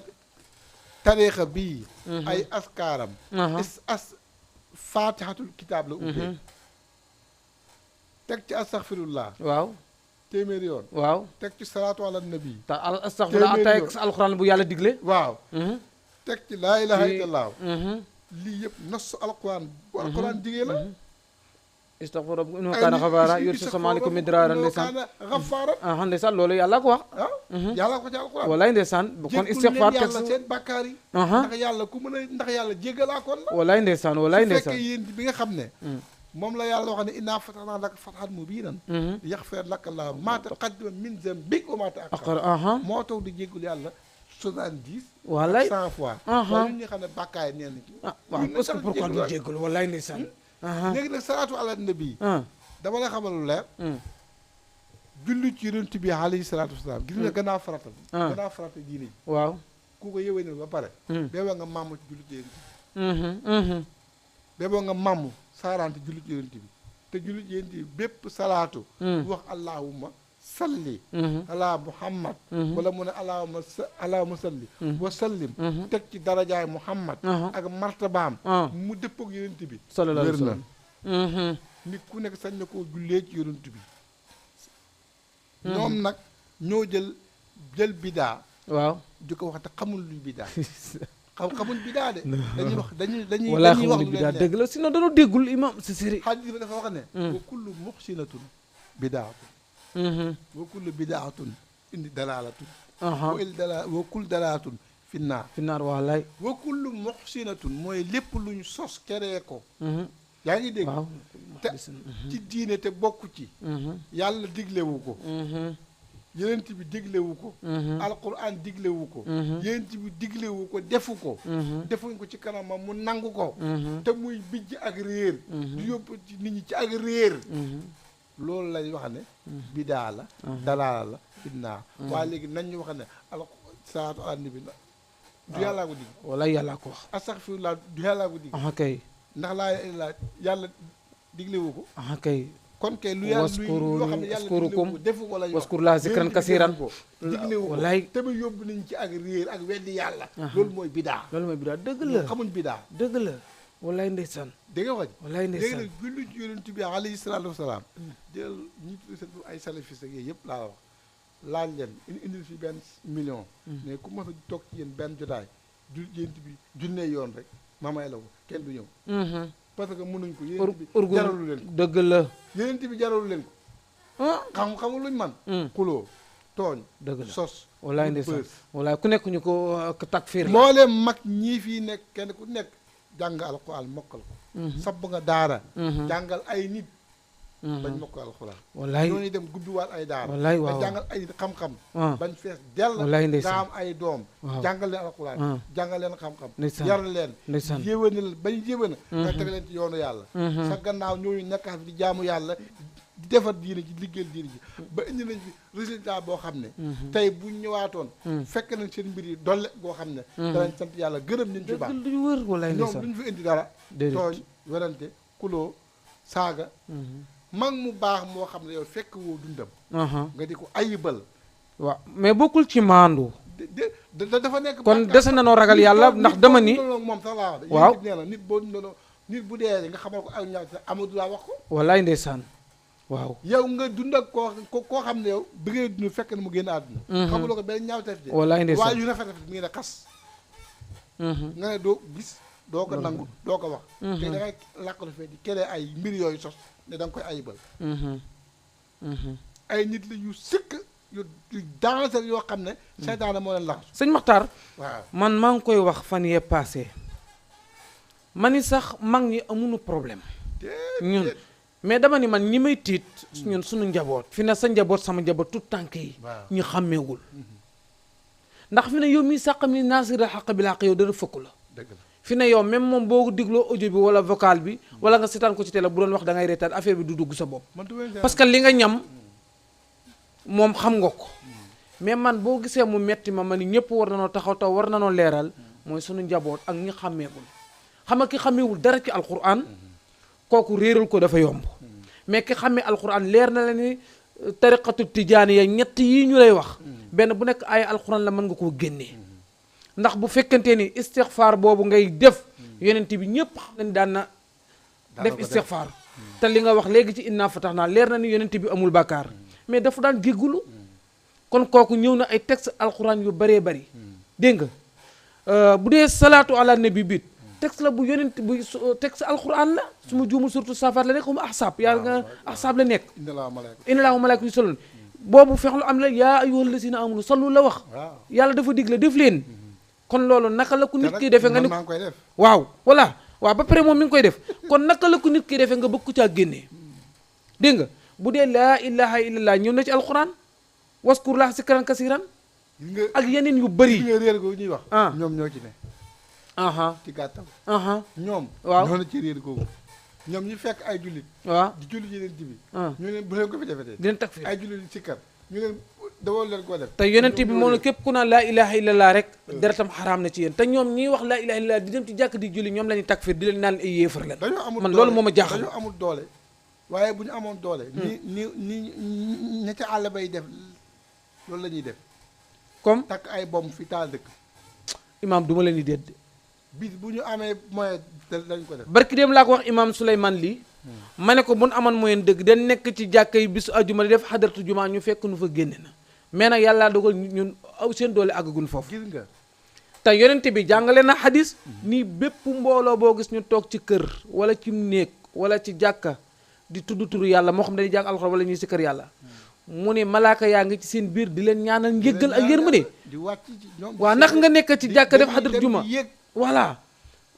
tariixa bii ay askaaram faatixatul kitaab la ubbee teg ci astaxfirullah waaw téeméeri yoon waaw teg ci salaatu ala nabi te astaxfirullah tey alquran bu yàlla digle waaw teg ci laa ilaha illallah lii yëpp nos alquran bu alquran digee la istaghfir rabbakum innahu kaana ghafaara yursilu samaa aleykum midraaran ndeysaan ndeysaan loolu yàlla ko wax yàlla ko ci alquran walaay ndeysaan kon istighfar teg yàlla seen bàkkaar yi ndax yàlla ku mën a ndax yàlla jéggalaa kon la walaay ndeysaan walaay ndeysaan su fekkee yéen bi nga xam ne moom la yàlla wax ne innaa fatahnaa laka fathan mubiinan yaghfir laka llaahu maa taqaddama min dhanbika wa maa ta'akhkhara moo tax di jéggul yàlla 70 walaay 100 fois waaye ñun ñi xam ne bàkkaar yi neen waaw parce que pourquoi du jéggul walaay ndeysaan léegi nag salaatu ala nabi dama la xamal lu leer julli ci yonent bi alayhi salaatu wasalaam gis nga gannaaw farata diine ji waaw ku ko yëwénal ba pare beeboo nga màmm ci julli ci yonent bi beeboo nga màmm saarante julli ci yonent bi te julli ci yonent bi bépp salaatu wax allahumma salli ala muhammad wala mu ne allahumma salli wa sallim teg ci darajaay muhammad ak martabaam mu dëppook yonent bi wér na nit ku nekk sañ na koo jullee ci yonent bi ñoom nag ñoo jël bidaa waaw di ko wax te xamul luy bidaa xamul bidaa de dañuy wala wax xamul bidaa dëgg la sinon dañoo déggul imam si séri xadis bi dafa wax ne wa kullu muxsinatun bidaatun wa kullu bidaatun indi dalaalatun wa kullu dalaalatun finnaar waalaay wa kullu muxsinatun mooy lépp luñ sos keree ko yaa ngi dégg te ci diine te bokk ci yàlla diglewu ko yenent bi diglewu ko alquran diglewu ko yenent bi diglewu ko defu ko defuñ ko ci kanamam mu nangu ko te muy bijj ak réer di yóbbu ci nit ñi ci ak réer loolu lañ wax ne bidaa la dalaala la finnaa waaye léegi nañ ñu wax ne salaatu ala nabi du yàllaa ko dig wala yàllaa ko wax astaghfirullah du yàllaa ko dig kay ndax laa yàlla diglewu ko kay kon kay lu yàlla loo xam ne yàlla diglewu ko defu wala waskur laa zikran kasiiran diglewu ko walaay te mu yóbbu nañ ci ak réer ak weddi yàlla loolu mooy bidaa dëgg la xamuñ bidaa dëgg la walaay ndeysaan dégg nga wax walaay ndeysaan léegi nag julli ci yonent bi alayhi salaatu wasalaam jël ñi seen ay salafiste ak yooyu yëpp laa la wax laaj leen indil fi benn million mais ku mos a toog ci yéen benn jotaay julli ci yonent bi junne yoon rek ma may la ko kenn du ñëw parce que mënuñ ko yonent bi jaralu leen ko dëgg la yonent bi jaralu leen ko xamul luñ man xuloo tooñ dëgg la sos walaay ndeysaan walaay ku nekk ñu ko takfiir la moo leen mag ñii fii nekk kenn ku nekk jàng alquran mokkal ko sabb nga daara jàngal ay nit bañ mokkal alquran wallaay ñooñu dem gudduwaat ay daara wallaay waaw ba jàngal ay nit xam-xam bañ fees dell wallaay ndeysaan nga am ay doom jàngal leen alquran jàngal leen xam-xam yar leen ndeysaan yéwéne leen bañ yéwéne nga teg leen ci yoonu yàlla sa gannaaw ñooñu nekkaat di jaamu yàlla di defar diine ji liggéeyal diine ji ba indi nañ fi résultat boo xam ne tey buñ ñëwaatoon fekk nañ seen mbir yi dolle boo xam ne danañ sant yàlla gërëm niñ ci baax du wër walaay ñoom duñ fi indi dara tooñ werante kuloo saaga mag mu baax moo xam ne yow fekk woo dundam nga di ko ayibal waaw mais bokkul ci maandu dafa nekk kon dese na noo ragal yàlla ndax dama ni moom sax laa wax waaw nee na nit boo nit bu dee nga xamal ko ay ñaaw sax Amadou laa wax ko walaay ndeysaan waaw yow nga dund ak koo xam ne yow bi ngay dund fekk na mu génn àdduna xamuloo ko benn ñaaw tef de walaay ndeysaan waaye yu rafet mi ngi ne xas nga ne doo gis doo ko nangu doo ko wax te da ngay làqatu fee di kere ay mbir yooyu sos ne da nga koy ayibal ay nit la yu sikk yu danger yoo xam ne seytaane moo leen laxasu sëñ Maxtaar waaw man maa ngi koy wax fan yee passé ma ni sax mag ñi amuñu problème ñun mais dama ni man ñi may tiit ñun suñu njaboot fi ne sa njaboot sama njaboot tout tànk yi ñu xàmmeewul ndax fi ne yow mi sàq mi naasira xaq bi làq yow dara fëkk la dëgg la fi ne yow même moom boo digloo audio bi wala vocal bi wala nga seetaan ko ci télé bu doon wax da ngay reetaan affaire bi du dugg sa bopp parce que li nga ñam moom xam nga ko mais man boo gisee mu metti ma ni ñëpp war nanoo taxaw taw war nanoo leeral mooy sunu njaboot ak ñi xàmmeegul xam nga ki xàmmeewul dara ci alquran kooku réeral ko dafa yomb mais ki xàmmee alquran leer na la ni tariqatu tijaaniya ñett yi ñu lay wax benn bu nekk ay alquran la mën nga koo génnee ndax bu fekkente ni istixfaar boobu ngay def yonent bi ñëpp xam nañ daan na def istixfaar te li nga wax léegi ci inna fatax naa leer na ni yonent bi amul bàkkaar mais dafa daan jéggulu kon kooku ñëw na ay texte alquran yu bëree bëri dégg nga bu dee salaatu ala nabi biit texte la bu yonent bu texte alquran la su ma juumul surtout safaat la nekk xuma ahsaab yàlla nga ahsaab la nekk inna laa wa malaaka yu salloon boobu fexlu am la yaa ayyuhal lazina amanu sallu la wax yàlla dafa digle def leen kon loolu naka la ko nit ki defee nga ni waaw voilà waaw ba pare moom mi ngi koy def kon naka la ko nit ki defee nga bëgg ko caa génnee dégg nga bu dee laa ilaha illallah ñëw na ci alquran waskur laa zikran kasiran ak yeneen yu bëri nga réer googu ñuy wax ñoom ñoo ci ne ci gàttal ñoom waaw ñoo na ci réer googu ñoom ñu fekk ay jullit waaw di jullit yeneen bi ñu leen bu leen ko fi defetee di leen takfir ay jullit ci kar ñu leen dawoo leen koo def te yonent bi moom la képp ku naan laa ilaha illallah rek deretam xaraam na ci yéen te ñoom ñiy wax laa ilaha illallah di dem ci jàkk di julli ñoom la ñuy takfir di leen naan ay yéefar leen man loolu moo ma jaaxal dañoo amul doole waaye bu ñu amoon doole ni ña ca àll bay def loolu la ñuy def comme takk ay bomb fi taal dëkk imaam du ma leen di dédd bis bu ñu amee moyen dañ ko def barki dem laa ko wax imaam Souleymane lii ma ne ko bu nu amoon moyen dëgg dañ nekk ci jàkka yi bisu ajuma di def xadaratu juma ñu fekk nu fa génne na mais nag yàlla dogal ñun aw seen doole àggagun foofu gis nga te yonent bi jàngale na xadis nii bépp mbooloo boo gis ñu toog ci kër wala ci néeg wala ci jàkka di tudd turu yàlla moo xam dañuy jàng alxuraan wala ñuy si kër yàlla mu ne malaaka yaa ngi ci seen biir di leen ñaanal njéggal ak yërmande di wàcc ci ñoom waaw naka nga nekk ci jàkka def xadaratu juma voilà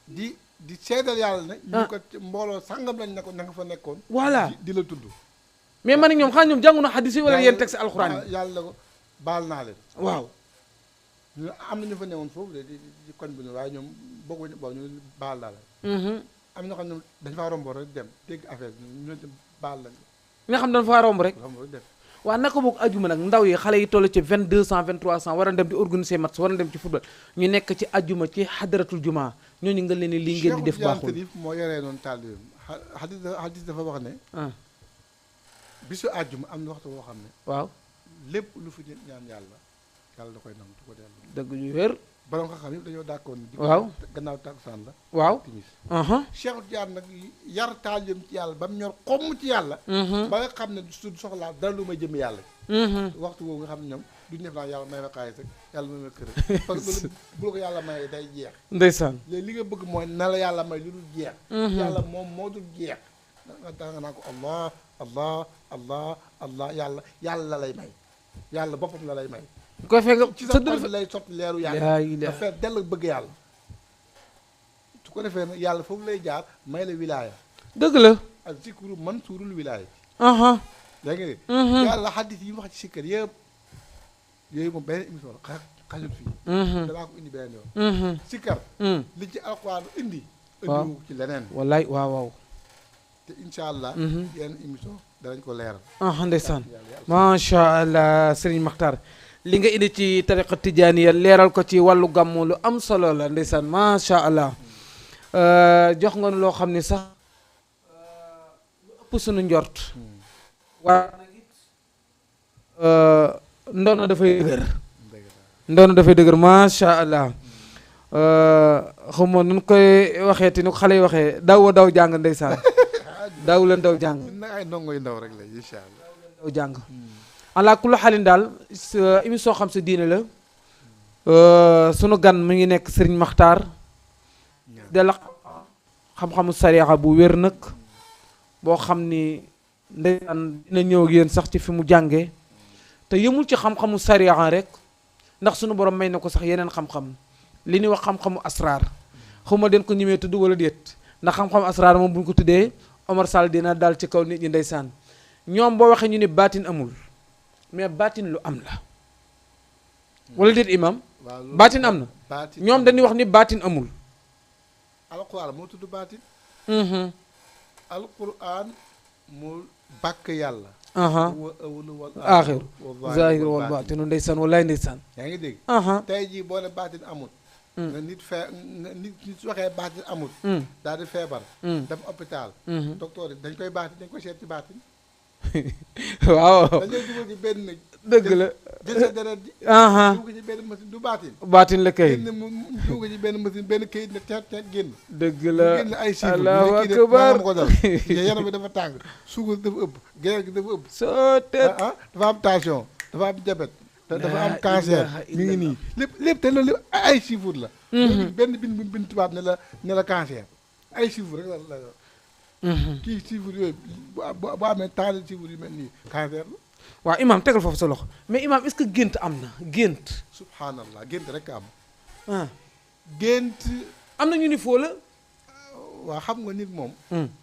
di seedal yàlla ne ñu ko mbooloo sàngam lañ ne ko na nga fa nekkoon voilà di la tudd mais man ñoom xanaa ñoom jàngu na xadis yi wala yéen texte alxuraan yi yàlla ko baal naa leen waaw ñu am na ñu fa newoon foofu de di koñ bu ne waaye ñoom bëgguñu boobu ñu baal naa leen am na xam ne dañ faa rombo rek dem dégg affaire bi ñu leen baal lañ nga xam dañ faa romb rek dem waaw naka boog ajuma nag ndaw yi xale yi toll ci 2200 2300 war a dem di organiser match war a dem ci football ñu nekk ci ajuma ci xadaratul juma ñooñu nga leen ni lii ngeen di def baaxul moo yoree noonu taalibeem xadis dafa wax ne bisu ajuma am na waxtu boo xam ne waaw lépp lu fi ñaan yàlla yàlla da koy nangu du ko dellu dëgg yu wér borom xam-xam yëpp dañoo d'accord ni waaw gannaaw takkusaan la waaw timis Cheikh Tidiane nag yar taalibeem ci yàlla ba mu ñor xomm ci yàlla ba nga xam ne su soxlaa dara lu may jëm yàlla waxtu boobu nga xam ne ñoom duñu def naa yàlla may ma xaalis rek yàlla may ma kër parce que bu la ko yàlla may day jeex ndeysaan léegi li nga bëgg mooy na la yàlla may lu dul jeex yàlla moom moo dul jeex nga naa ko allah allah allah allah yàlla lay may yàlla boppam la lay may ko fekk ci sa xol bi lay sotti leeru yàlla yaa dafay dell bëgg yàlla su ko defee nag yàlla foofu lay jaar may la wilaaya dëgg la ak zikru man suurul wilaaya yaa ngi yàlla xaddis yi wax ci sikkar yëpp yooyu moom beneen émission la xajul fii danaa ko indi beneen yoon sikkar li ci alxuraan indi indiwu ci leneen wallaay waaw waaw te incha allah yeneen émission danañ ko leeral ndeysaan macha allah Serigne Makhtar li nga indi ci tariqa tijaaniya leeral ko ci wàllu gàmmu lu am solo la ndeysaan macha allah jox nga loo xam ne sax lu ëpp suñu njort waaye ndono dafay dëgër ndono dafay dëgër macha allah xam nga nun koy waxee te nu ko xale yi waxee daw jàng ndeysaan daaw leen daw jàng ay ndongo yu ndaw rek la incha allah daw jàng ala kulli xaalin daal émission xam sa diine la sunu gan mi ngi nekk Serigne Makhtar de la xam-xamu sariya bu wér nag boo xam ni ndeysaan dina ñëw ak yéen sax ci fi mu jàngee te yëmul ci xam-xamu sariya rek ndax sunu borom may na ko sax yeneen xam-xam li ñuy wax xam-xamu asraar xawma den ko ñemee tudd wala déet ndax xam-xamu asraar moom bu ñu ko tuddee Omar Sall dina daal ci kaw nit ñi ndeysaan ñoom boo waxee ñu ni baatin amul mais baatin lu am la wala déet imam baatin am na ñoom dañuy wax ni baatin amul alquran moo tudd baatin alquran mu bàkk yàlla aha huwa awwalu wal aaxiru aaxiru zahir wal wal baatin. baatinu ndeysaan wallaay ndeysaan yaa ngi dégg. aha tey jii boo ne baatin amul. nga nit su waxee baatin amul. daal di feebar. dem hôpital. docteur yi dañ koy baatin dañ koy seet ci baatin. waaw dañoo dugal ci benn nag. dëgg la jël sa deret ji. aha dugal ci benn machine du baatin. baatin la kay génn mu dugal ci benn machine benn këyit ne teet génn. dëgg mu la génn ay chiffres. allahu ñu ne kii de akbar nangam ko dal. yaram bi dafa tàng suukar dafa ëpp gerte gi dafa ëpp. soo teet dafa am tension dafa am diabète. dafa am La cancer ilaha mi ngi nii lépp te loolu lépp ay chiffres la. benn bind tubaab ne la cancer ay chiffres rek la kii chiffres yooyu bu amee temps de chiffres yu mel nii cancer la. waaw imaam tegal foofu sa loxo mais imaam est-ce que gént am na gént subhanallah gént rek am. ah gént. am na ñu ni foo la waa xam nga nit moom.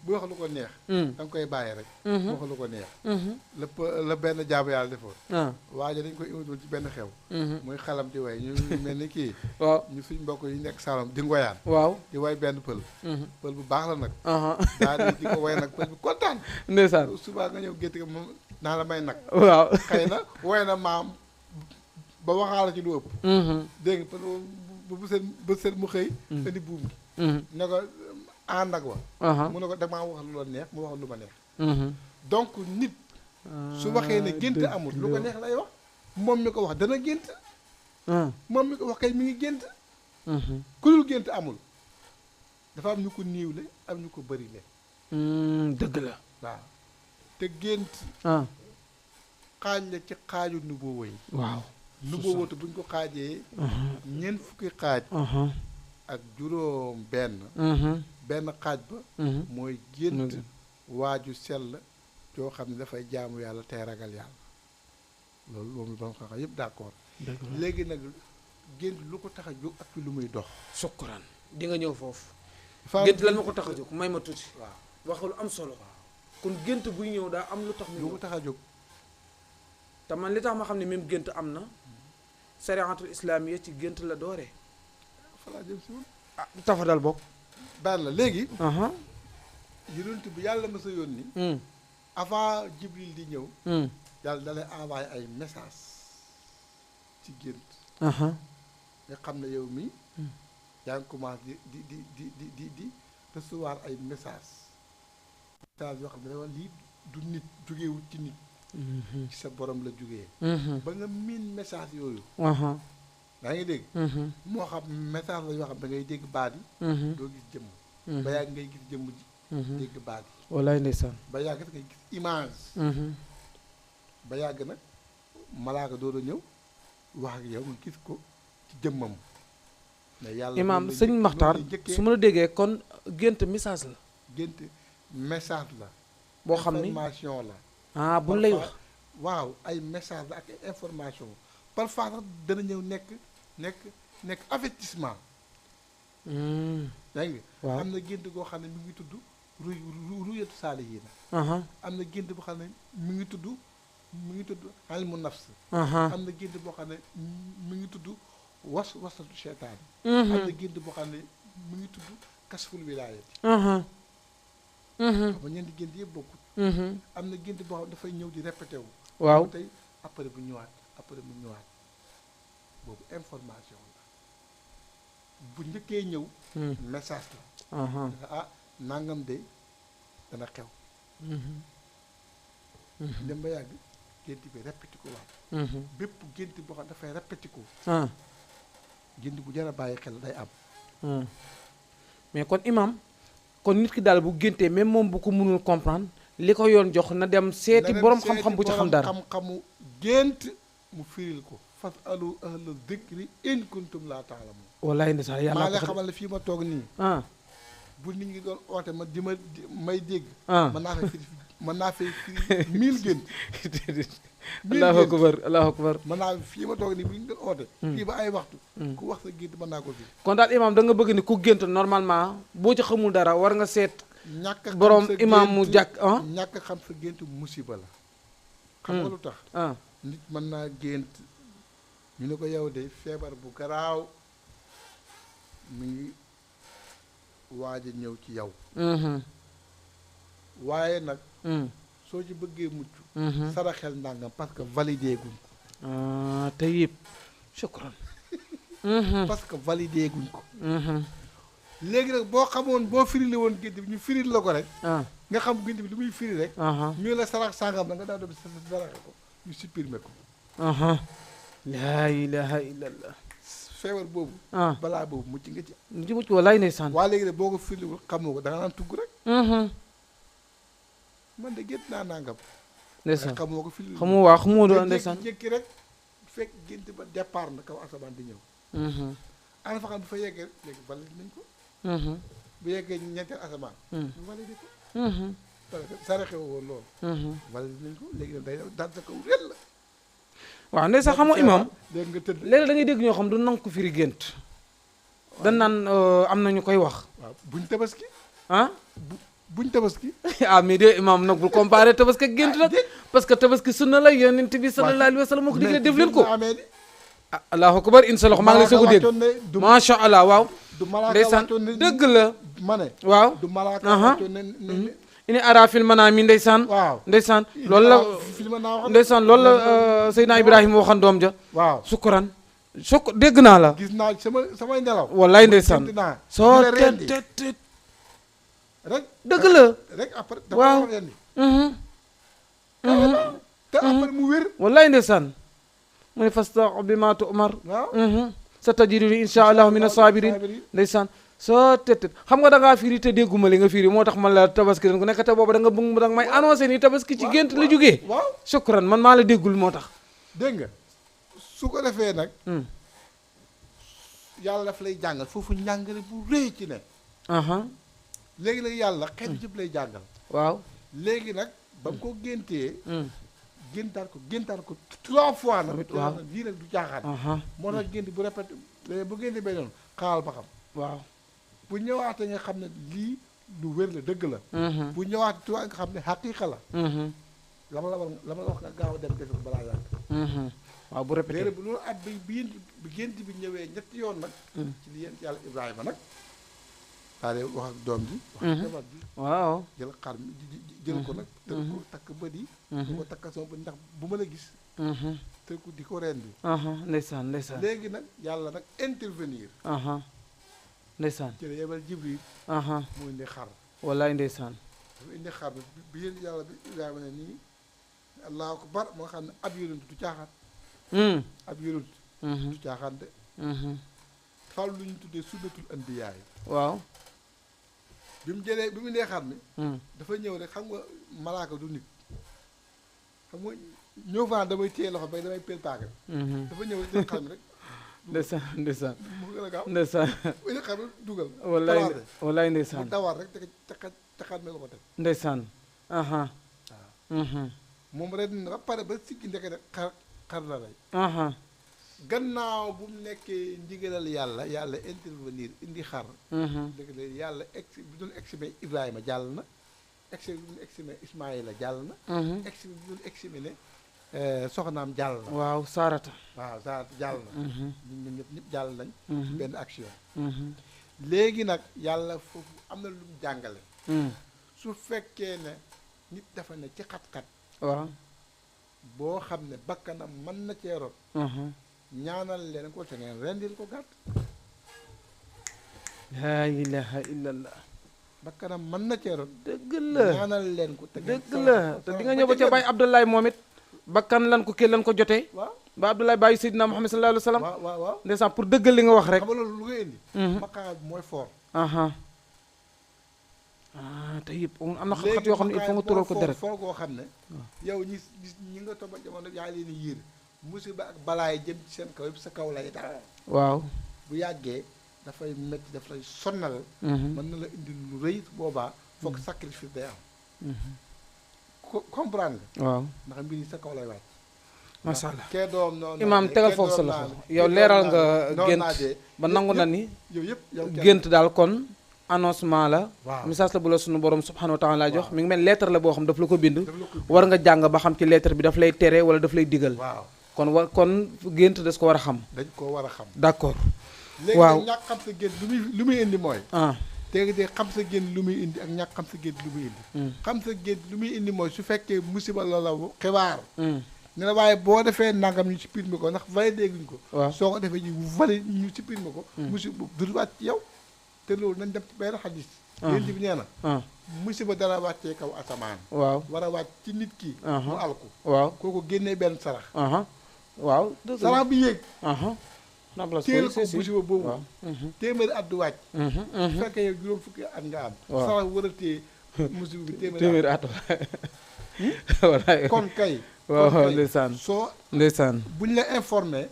bu wax lu ko neex. da nga koy bàyyi rek. bu wax lu ko neex. la benn jaabu yàlla defoon. waa ji dañ koy invité ci benn xew. muy xalam di way ñu mel ni kii. waaw ñu suñ mbokk yi nekk Saalum di ngoyaan. waaw di way benn pël. pël bu baax la nag. daal di ko way nag pël bi kontaan. ndeysaan suba nga ñëw gétt ga moom naa la may nag. waaw xëy na way na maam ba waxaala ci lu ëpp. dégg nga pël bu seen mu xëy. indi buum gi. ne ko ànd ak wa. mu ne ko damaa wax lu la neex mu wax lu ma neex. donc nit. su waxee ne gént amul lu ko neex lay wax. moom mi ko wax dana gént. moom mi ko wax kay mi ngi gént. ku dul gént amul. dafa am ñu ko niiwle am ñu ko bëri le. dëgg la. waaw te gént. xaaj la ci xaaju nubuwa yi. waaw nubuwatu buñ ko xaajee. ñeent fukki xaaj. ak juróom benn. benn xaaj ba. mooy gént waaju sell joo xam ne dafay jaamu yàlla tey ragal yàlla loolu moom borom xam-xam yëpp d'accord. léegi nag gént lu ko tax a jóg ak ci lu muy dox. sukkuraan di nga ñëw foofu. gént lan ma ko tax a jóg may ma tuuti. waaw wax lu am solo. kon gént buy ñëw daa am lu tax mu lu ko tax a jóg. te man li tax ma xam ne même gént am na. sariatul islaamiya ci gént la dooree. falaa jëm si woon. ah tafadal bokk. baax la léegi. yonent bi yàlla ma sa yónni. avant Jibril di ñëw. yàlla da lay envoyé ay message ci gént. nga xam ne yow mi yaa ngi commencé di recevoir ay message yoo xam ne dafa lii du nit jógeewul ci nit. ci sa borom la jógee. ba nga miin message yooyu. yaa ngi dégg. moo xam message la yoo xam da ngay dégg baat yi. doo gis jëmm. ba yàgg ngay gis jëmm ji. dégg baat yi. wallaay ndeysaan. ba yàgg ngay gis image. ba yàgg nag malaaka doo da ñëw wax ak yow nga gis ko ci jëmmam. mais yàlla imaam sëñ Maxtaar su ma la déggee kon gént message la. gént message la. boo xam ni information la. bu lay wax. waaw ay message la ak information parfois sax dana ñëw nekk avertissement. yaa ngi waaw am na gént goo xam ne mi ngi tudd ruyatu saalihiina. am na gént boo xam ne mi ngi tudd ilmu nafs. am na gént boo xam ne mi ngi tudd wasatu seytaan. am na gént boo xam ne mi ngi tudd kasful wilaayati. xam nga ñeenti gént yëpp bokkut. am na gént boo xam ne dafay ñëw di répété wu. waaw tey après bu ñëwaat boobu information la bu njëkkee ñëw. message la. nangam de dana xew. dem ba yàgg gént bi répété ko waat. bépp gént boo xam dafay répété ko. gént bu jar a bàyyi xel day am. mais kon imam kon nit ki daal bu géntee même moom bu ko mënul comprendre li ko yoon jox na dem seeti borom xam-xam bu ci xam dara. xam-xamu gént mu firil ko. fas alu ahla dikri in kuntum laa taalamun. wallaay ndeysaan yàlla maa nga xamal ne fii ma toog nii. bu nit ñi doon oote ma di may dégg. mën naa fay firi 1000 gént. allahu akbar allahu akbar. mën naa fii ma toog nii bu ñu doon oote. fii ba ay waxtu. ku wax sa gént mën naa ko firi. kon daal imaam da nga bëgg ni ku gént normalement boo ci xamul dara war nga seet. ñàkk a xam borom sa imaam mu gént jàkk ñàkk a xam sa gént musiba la. xam nga lu tax. nit mën naa gént ñu ne ko yow de feebar bu garaaw mi ngi waaj a ñëw ci yow. waaye nag. soo ci bëggee mucc. saraxel ndàngam parce que validé guñ ko. Tayyib shukran. parce que validé guñ ko. léegi nag boo xamoon boo firili woon gént bi ñu firil la ko rek. nga xam gént bi lu muy firi rek. ñu la sarax sàngam la nga daal di saraxe ko ñu supprimer ko. laa ilaha illallah. feebar boobu. balaa boobu mucc nga ci. ci mucc walaay ndeysaan. waa léegi nag boo ko firiliwul xamoo ko da nga naan tugg rek. man de gént naa nangam. ndeysaan xamoo ko firili. xamoo waa xamoo doon ndeysaan. jékki rek fekk gént ba départ na kaw asamaan di ñëw. ana fa xam bu fa yeggee léegi valide nañ ko. bu yeggee ñeenteel asamaan. ñu valide ko. parce que saraxe woon loolu. valide nañ ko léegi nag day daan sa kaw réel la. waaw ndeysaan xamoo imam léegi nga tëdd. léegi da ngay dégg ñoo xam du nangu ko firi gént. dañ naan am na ñu koy wax. waaw buñ tabaski. buñ tabaski. mais de imam nag bul comparé tabaski ak gént nag. parce que tabaski sunna la yonent bi sallallahu alayhi wa sallam moo ko digle def leen ko. allahu akbar insa loxo maa ngi lay soog a dégg. macha allah waaw. du malaaka ndeysaan wàccoon ne dëgg la. ma ne. waaw du malaaka wàccoon ne ini ara fil manaami ndeysaan. waaw ndeysaan loolu la ndeysaan loolu la Seydina Ibrahima waxan doom ja. waaw sukkuran dégg naa la. gis naa samay nelaw. wallaay ndeysaan soo tet rek dëgg la. rek après waaw dafa rendi. te après mu wér. wallaay ndeysaan mu ne fastaq bi ma tu'mar. waaw sa tajiduni insha allahu min as-sabirin ndeysaan soo tet xam nga da ngaa firi te dégguma li nga firi moo tax man la tabaski den ku nekk te booba da nga bëgg da nga may annoncé ni tabaski ci gént la jógee. waaw shukran man maa la déggul moo tax. dégg nga su ko defee nag. yàlla daf lay jàngal foofu njàngale bu rëy ci ne. léegi nag yàlla xeetu yëpp lay jàngal. waaw léegi nag ba mu ko géntee. géntaat ko 3 fois nag. waaw lii nag du caaxaan. moo tax gént bu répété bu génte bay noonu xaaral ba xam. waaw bu ñëwaatee nga xam ne lii lu wér la dëgg la. bu ñëwaatee tuuti nga xam ne xaqiiqa la. la ma la wax nga gaaw a dem defe ko balaa yàgg. waaw bu répété léegi bu loolu at bi gént bi ñëwee ñetti yoon nag. ci li yéen yàlla Ibrahima nag. daa dee wax ak doom ji. wax ak jabar ji. waaw jël xar mi jël ko nag. tël ko takk bët yi. di ko takk sama bët ndax bu ma la gis. tël ko di ko rendi. ndeysaan ndeysaan léegi nag yàlla nag intervenir. ndeysaan ci la yebal Jibril. mu indi xar. wallaay ndeysaan. dafa indi xar bi yéen yàlla bi Ibrahima ne nii. allahu akbar moo xam ne ab yonent du caaxaan. ab yonent du caaxaan de. fal lu ñu tuddee sunnatul anbiyaa yi. waaw. bi mu indee xar mi. dafa ñëw rek xam nga malaaka du nit. xam nga ñëw faa damay téye loxo bay damay pel paaka bi. dafa ñëw rek jël xar mi rek. ndeysaan ndeysaan. mu gën a gaaw ndeysaan. indi xar mi dugal. wallaay ndeysaan. mu dawal rek te xar mi la ko teg. ndeysaan. moom ren ba pare ba sikki ndeke rek xar la rey. gannaaw bu mu nekkee ndigalal yàlla intervenir indi xar. dëgg la yàlla bi doon eximé Ibrahima jàll na. eximé bi doon eximé Ismaïla jàll na. eximé bi doon eximé ne soxnaam jàll na. waaw Saarata. waaw Saarata jàll na. ñun ñëpp jàll nañ. benn action. léegi nag yàlla foofu am na lu mu jàngale. su fekkee ne nit dafa ne ci xat-xat. waaw boo xam ne bakkanam mën na cee rot. ñaanal leen ko te ngeen rendil ko gàtt. laa ilaha illallah. bakkanam mën na cee rot. dëgg la ñaanal leen ko te ngeen. dëgg la te di nga ñëw ba ca Baye Abdoulaye moom it. bakkan lan ko kii lan ko jotee. waaw ba Abdoulaye Baye Seydina Muhammad sallallahu alayhi wa sallam. waaw ndeysaan pour dëggal li nga wax rek. xam nga loolu lu nga indi. maqaam bi mooy fort. te yëpp am na xat-xat yoo xam ne il faut nga tural ko deret. fort goo xam ne. yow ñi nga toog jamono yaa leen di yiir. musiba ak balaay jëm ci seen kaw yëpp sa kaw lay dal. waaw bu yàggee dafay métti daf lay sonnal. mën na la indi lu rëy boobaa. foog sacrifice day am. comprendre nga. waaw ndax mbir yi sa kaw lay wàcc. macha allah kee doom noonu. imaam tegal foofu sa loxo yow leeral nga gént ba nangu na ni. yow yëpp yow gént daal kon annoncement la. waaw message la bu la sunu borom subhanahu wa taala jox mi ngi mel lettre la boo xam daf la ko bind. war nga jàng ba xam ci lettre bi daf lay tere wala daf lay digal. waaw kon gént des ko war a xam. dañ ko war a xam. d'accord. waaw léegi nag ñàkk xam sa gént lu muy indi mooy. léegi de xam sa gént lu muy indi ak ñàkk xam sa gént lu muy indi. xam sa gént lu muy indi mooy su fekkee musiba la xibaar. ne la waaye boo defee nangam ñu supprimer ko ndax validé guñ ko. waaw soo ko defee ñu validé ñu supprimer ko. musiba du wàcc ci yow. te loolu nañ dem ci benn xadis. yéen bi nee na. musiba dara wàccee kaw asamaan. waaw war a wàcc ci nit ki. mu alku. waaw kooku génnee benn sarax. waaw. sarax bi yéeg. teel ko musiba boobu. téeméeri at du wàcc. su fekkee yow juróom fukki at nga am. sarax war a téye musiba bi téeméeri at. kon kay. waaw ndeysaan soo ndeysaan buñ la informé.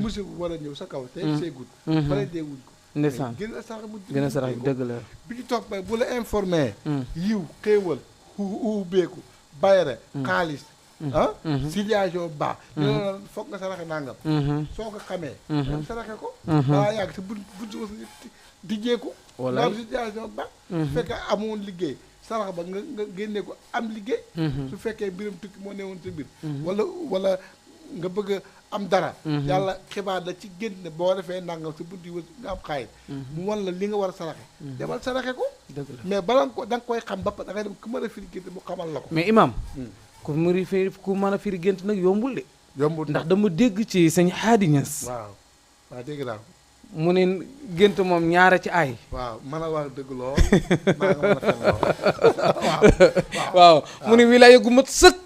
musiba bu war a ñëw sa kaw te seegut. bala déewuñ ko. ndeysaan gën a sarax mu gën a sarax bi dëgg la. bi ci topp bu la informé. yiw xéewal ubbeeku bayre xaalis. situation baax. ñu ne la foog nga saraxe nangam. soo ko xamee. saraxe ko. balaa yàgg sa bunt di jeeku. walaay ndax situation baax. su fekkee amoon liggéey sarax ba nga génnee ko am liggéey. su fekkee mbiram tukki moo newoon sa mbir. wala nga bëgg am dara. yàlla xibaar la ci génn ne boo defee nangam sa bunt yi nga am xaayit. mu wan la li nga war a saraxe. demal saraxe ko. dëgg la mais bala nga ko da nga koy xam ba pare da ngay dem ku mën a firi gént mu xamal la ko. mais imam ku mën a firi gént nag yombul de. yombul ndax dama dégg ci sëñ Haadi Ñas. waaw dégg naa ko. mu ne gént moom ñaara ci aay. waaw mën a wax dëgg lool maa nga mën a fen lool. waaw mu ne wilaaya gu mat sëkk.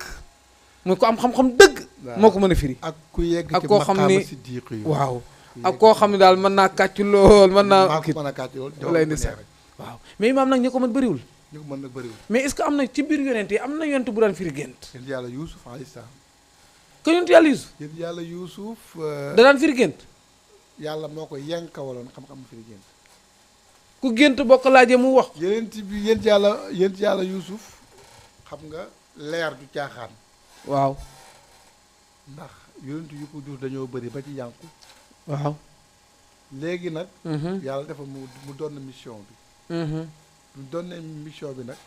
muy ko am xam-xam dëgg. moo ko mën a firi. ak ku yegg ak ci koo xam ni maqaama siddiq yi. waaw ak koo xam ne daal mën naa kàcc lool mën naa. maa ko mën a kàcc lool lay ndeysaan waaw mais imaam nag ñi ko mën bëriwul. ñu ko mën nag bëriwul. mais est-ce que am na ci biir yonent yi am na yonent bu daan firi gént. yéen yàlla Yuusuf alayhi salaam. que yonent yàlla Yuusuf. yéen yàlla Yuusuf. da daan firi gént. yàlla moo ko yenkawaloon xam-xam firi gént. ku gént boo ko laajee mu wax. yéen yàlla Yuusuf xam nga leer du caaxaan. waaw. ndax yonent yu ko jur dañoo bëri ba ci yànku. waaw. léegi nag. yàlla dafa mu doon mission bi. mu doon mission bi nag.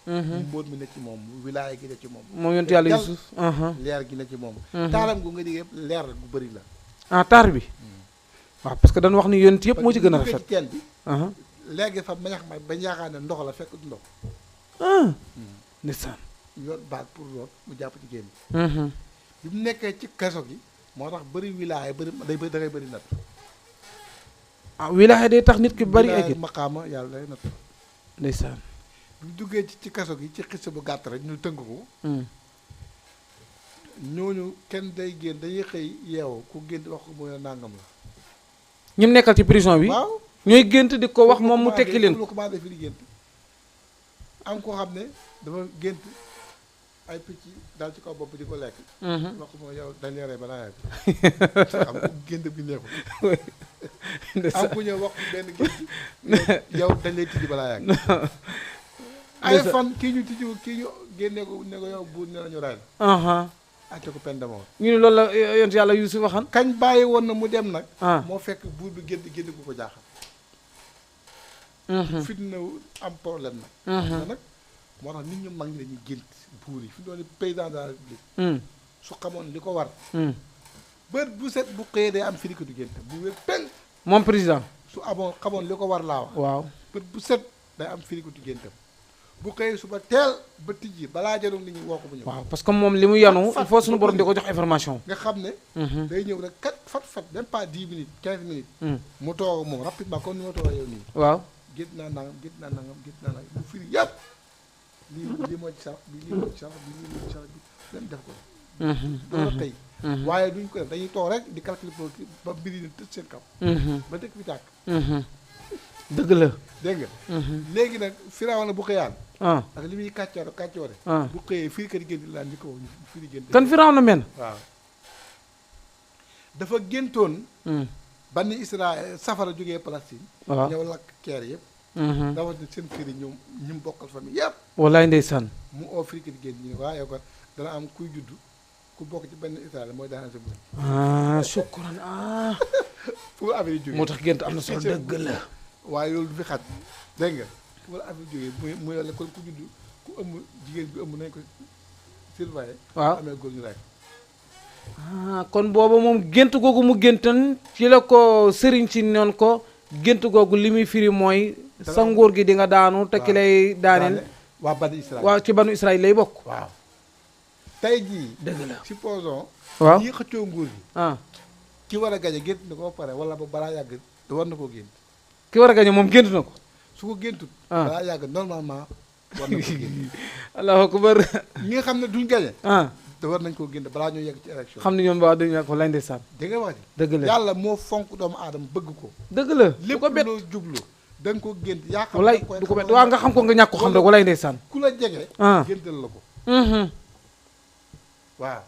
mbóot mi ne ci moom wilaaya gi ne ci moom. moom yonent yàlla Yuusuf. leer gi ne ci moom. taaram gu nga digg yëpp leer gu bëri la. taar bi. waaw parce que dañu wax ni yonent yëpp moo ci gën a rafet. ci teen bi. léegi fa mañax ma bañ yaakaar ne ndox la fekk du ndox. ndeysaan. yoon baat pour root mu jàpp ci génn. bi mu nekkee ci kaso gi moo tax bëri wilaaya bëri da ngay bëri natt. wilaaya day tax nit ki bëri ay maqaama yàlla day natt. ndeysaan. bi mu duggee ci kaso gi ci xis bu gàtt rek ñu tënk ko. ñooñu kenn day génn dañuy xëy yeewu ku génn wax ko mooy nangam la. ñim nekkal ci prison bi. waaw ñooy gént di ko wax moom mu tekki leen. lu commandé fi di gént am koo xam ne dafa gént ay picc daal ci kaw bopp di ko lekk. wax ko mooy yow dañ leeree balaa yàgg. xam nga gént bi neexul. am ku ñëw wax benn gént yow dañ lay tijji balaa yàgg. ay fan kii ñu génne ko ne ko yow buur ne lañu ray la. acca ko peine de mort. ñu ne loolu la yonent yàlla Yuusuf waxan. kañ bàyyi woon na mu dem nag. moo fekk buur bi génn ku ko jaaxal. fitna am problème nag. nag moo tax nit ñu mag ñi dañuy gént buur yi fi doon président de la république. su xamoon li ko war. bët bu set bu xëyee day am firiki du gént bu wér peng. moom président. su xamoon li ko war laa wax. waaw bët bu set day am firiki du géntam. bu xëyee suba teel ba tijji balaa jarul nit ñi woo ko bu ñëw. waaw parce que moom li mu yanu il faut suñu borom di ko jox information. nga xam ne. day ñëw rek kat fat même pas 10 minutes 15 minutes. mu toog moom rapidement comme ni ma toogee yow nii. waaw gént naa nangam bu firi yëpp lii moo ci sarax bi lii moo ci sarax bi lii moo ci sarax bi leen def ko. loolu tey. waaye duñ ko def dañuy toog rek di calculer pour ba mbir yi tëj seen kaw. ba dëkk bi tàkk. dëgg la. dégg nga. léegi nag Firawna bu xëyaan. ak li muy kàccoore. bu xëyee firi kat gént laa ñu ko firi gént. kan Firawna men. waaw dafa géntoon. banni Israël safara jógee Palestine. waaw ñëw lakk keer yëpp. rawatina seen kër yi ñoom ñi mu bokkal famille yëpp. wallaay ndeysaan. mu oo firi kat gént ñu ne waaye kon dana am kuy juddu ku bokk ci benn Israël mooy daanaka sa buur. shukran fu mu affaire yi jógee moo tax gént am na solo dëgg la. waaye loolu du fi xat dégg nga fu la affaire jógee muy la kon ku juddu ku ëmb jigéen bi ëmb nañ ko surveiller. waaw amee góor ñu rek. kon booba moom gént googu mu géntoon ci la ko sëriñ si noonu ko gént googu li muy firi mooy sa nguur gi di nga daanu te ki lay daaneel waa bani Israël waaw ci banu Israël lay bokk. waaw tey jii dëgg la supposons waaw ñi xëccoo nguur gi ki war a gañe gént na ko ba pare wala ba balaa yàgg da war na koo gént ki war a gañe moom gént na ko su ko géntut balaa yàgg normalement war na ko gént allahu akbar ñi nga xam ne duñ gañe da war nañ koo gént balaa ñoo yegg ci élection xam ne ñoom waaw dañu ko lay ndeysaan dégg nga wax ji dëgg la yàlla moo fonk doomu aadama bëgg ko dëgg la lépp loo jublu da nga ko gént yaa xam walay du ko bet waaw nga xam ko nga ñàkk ko xam rek walay ndeysaan ku la jege géntal la ko waaw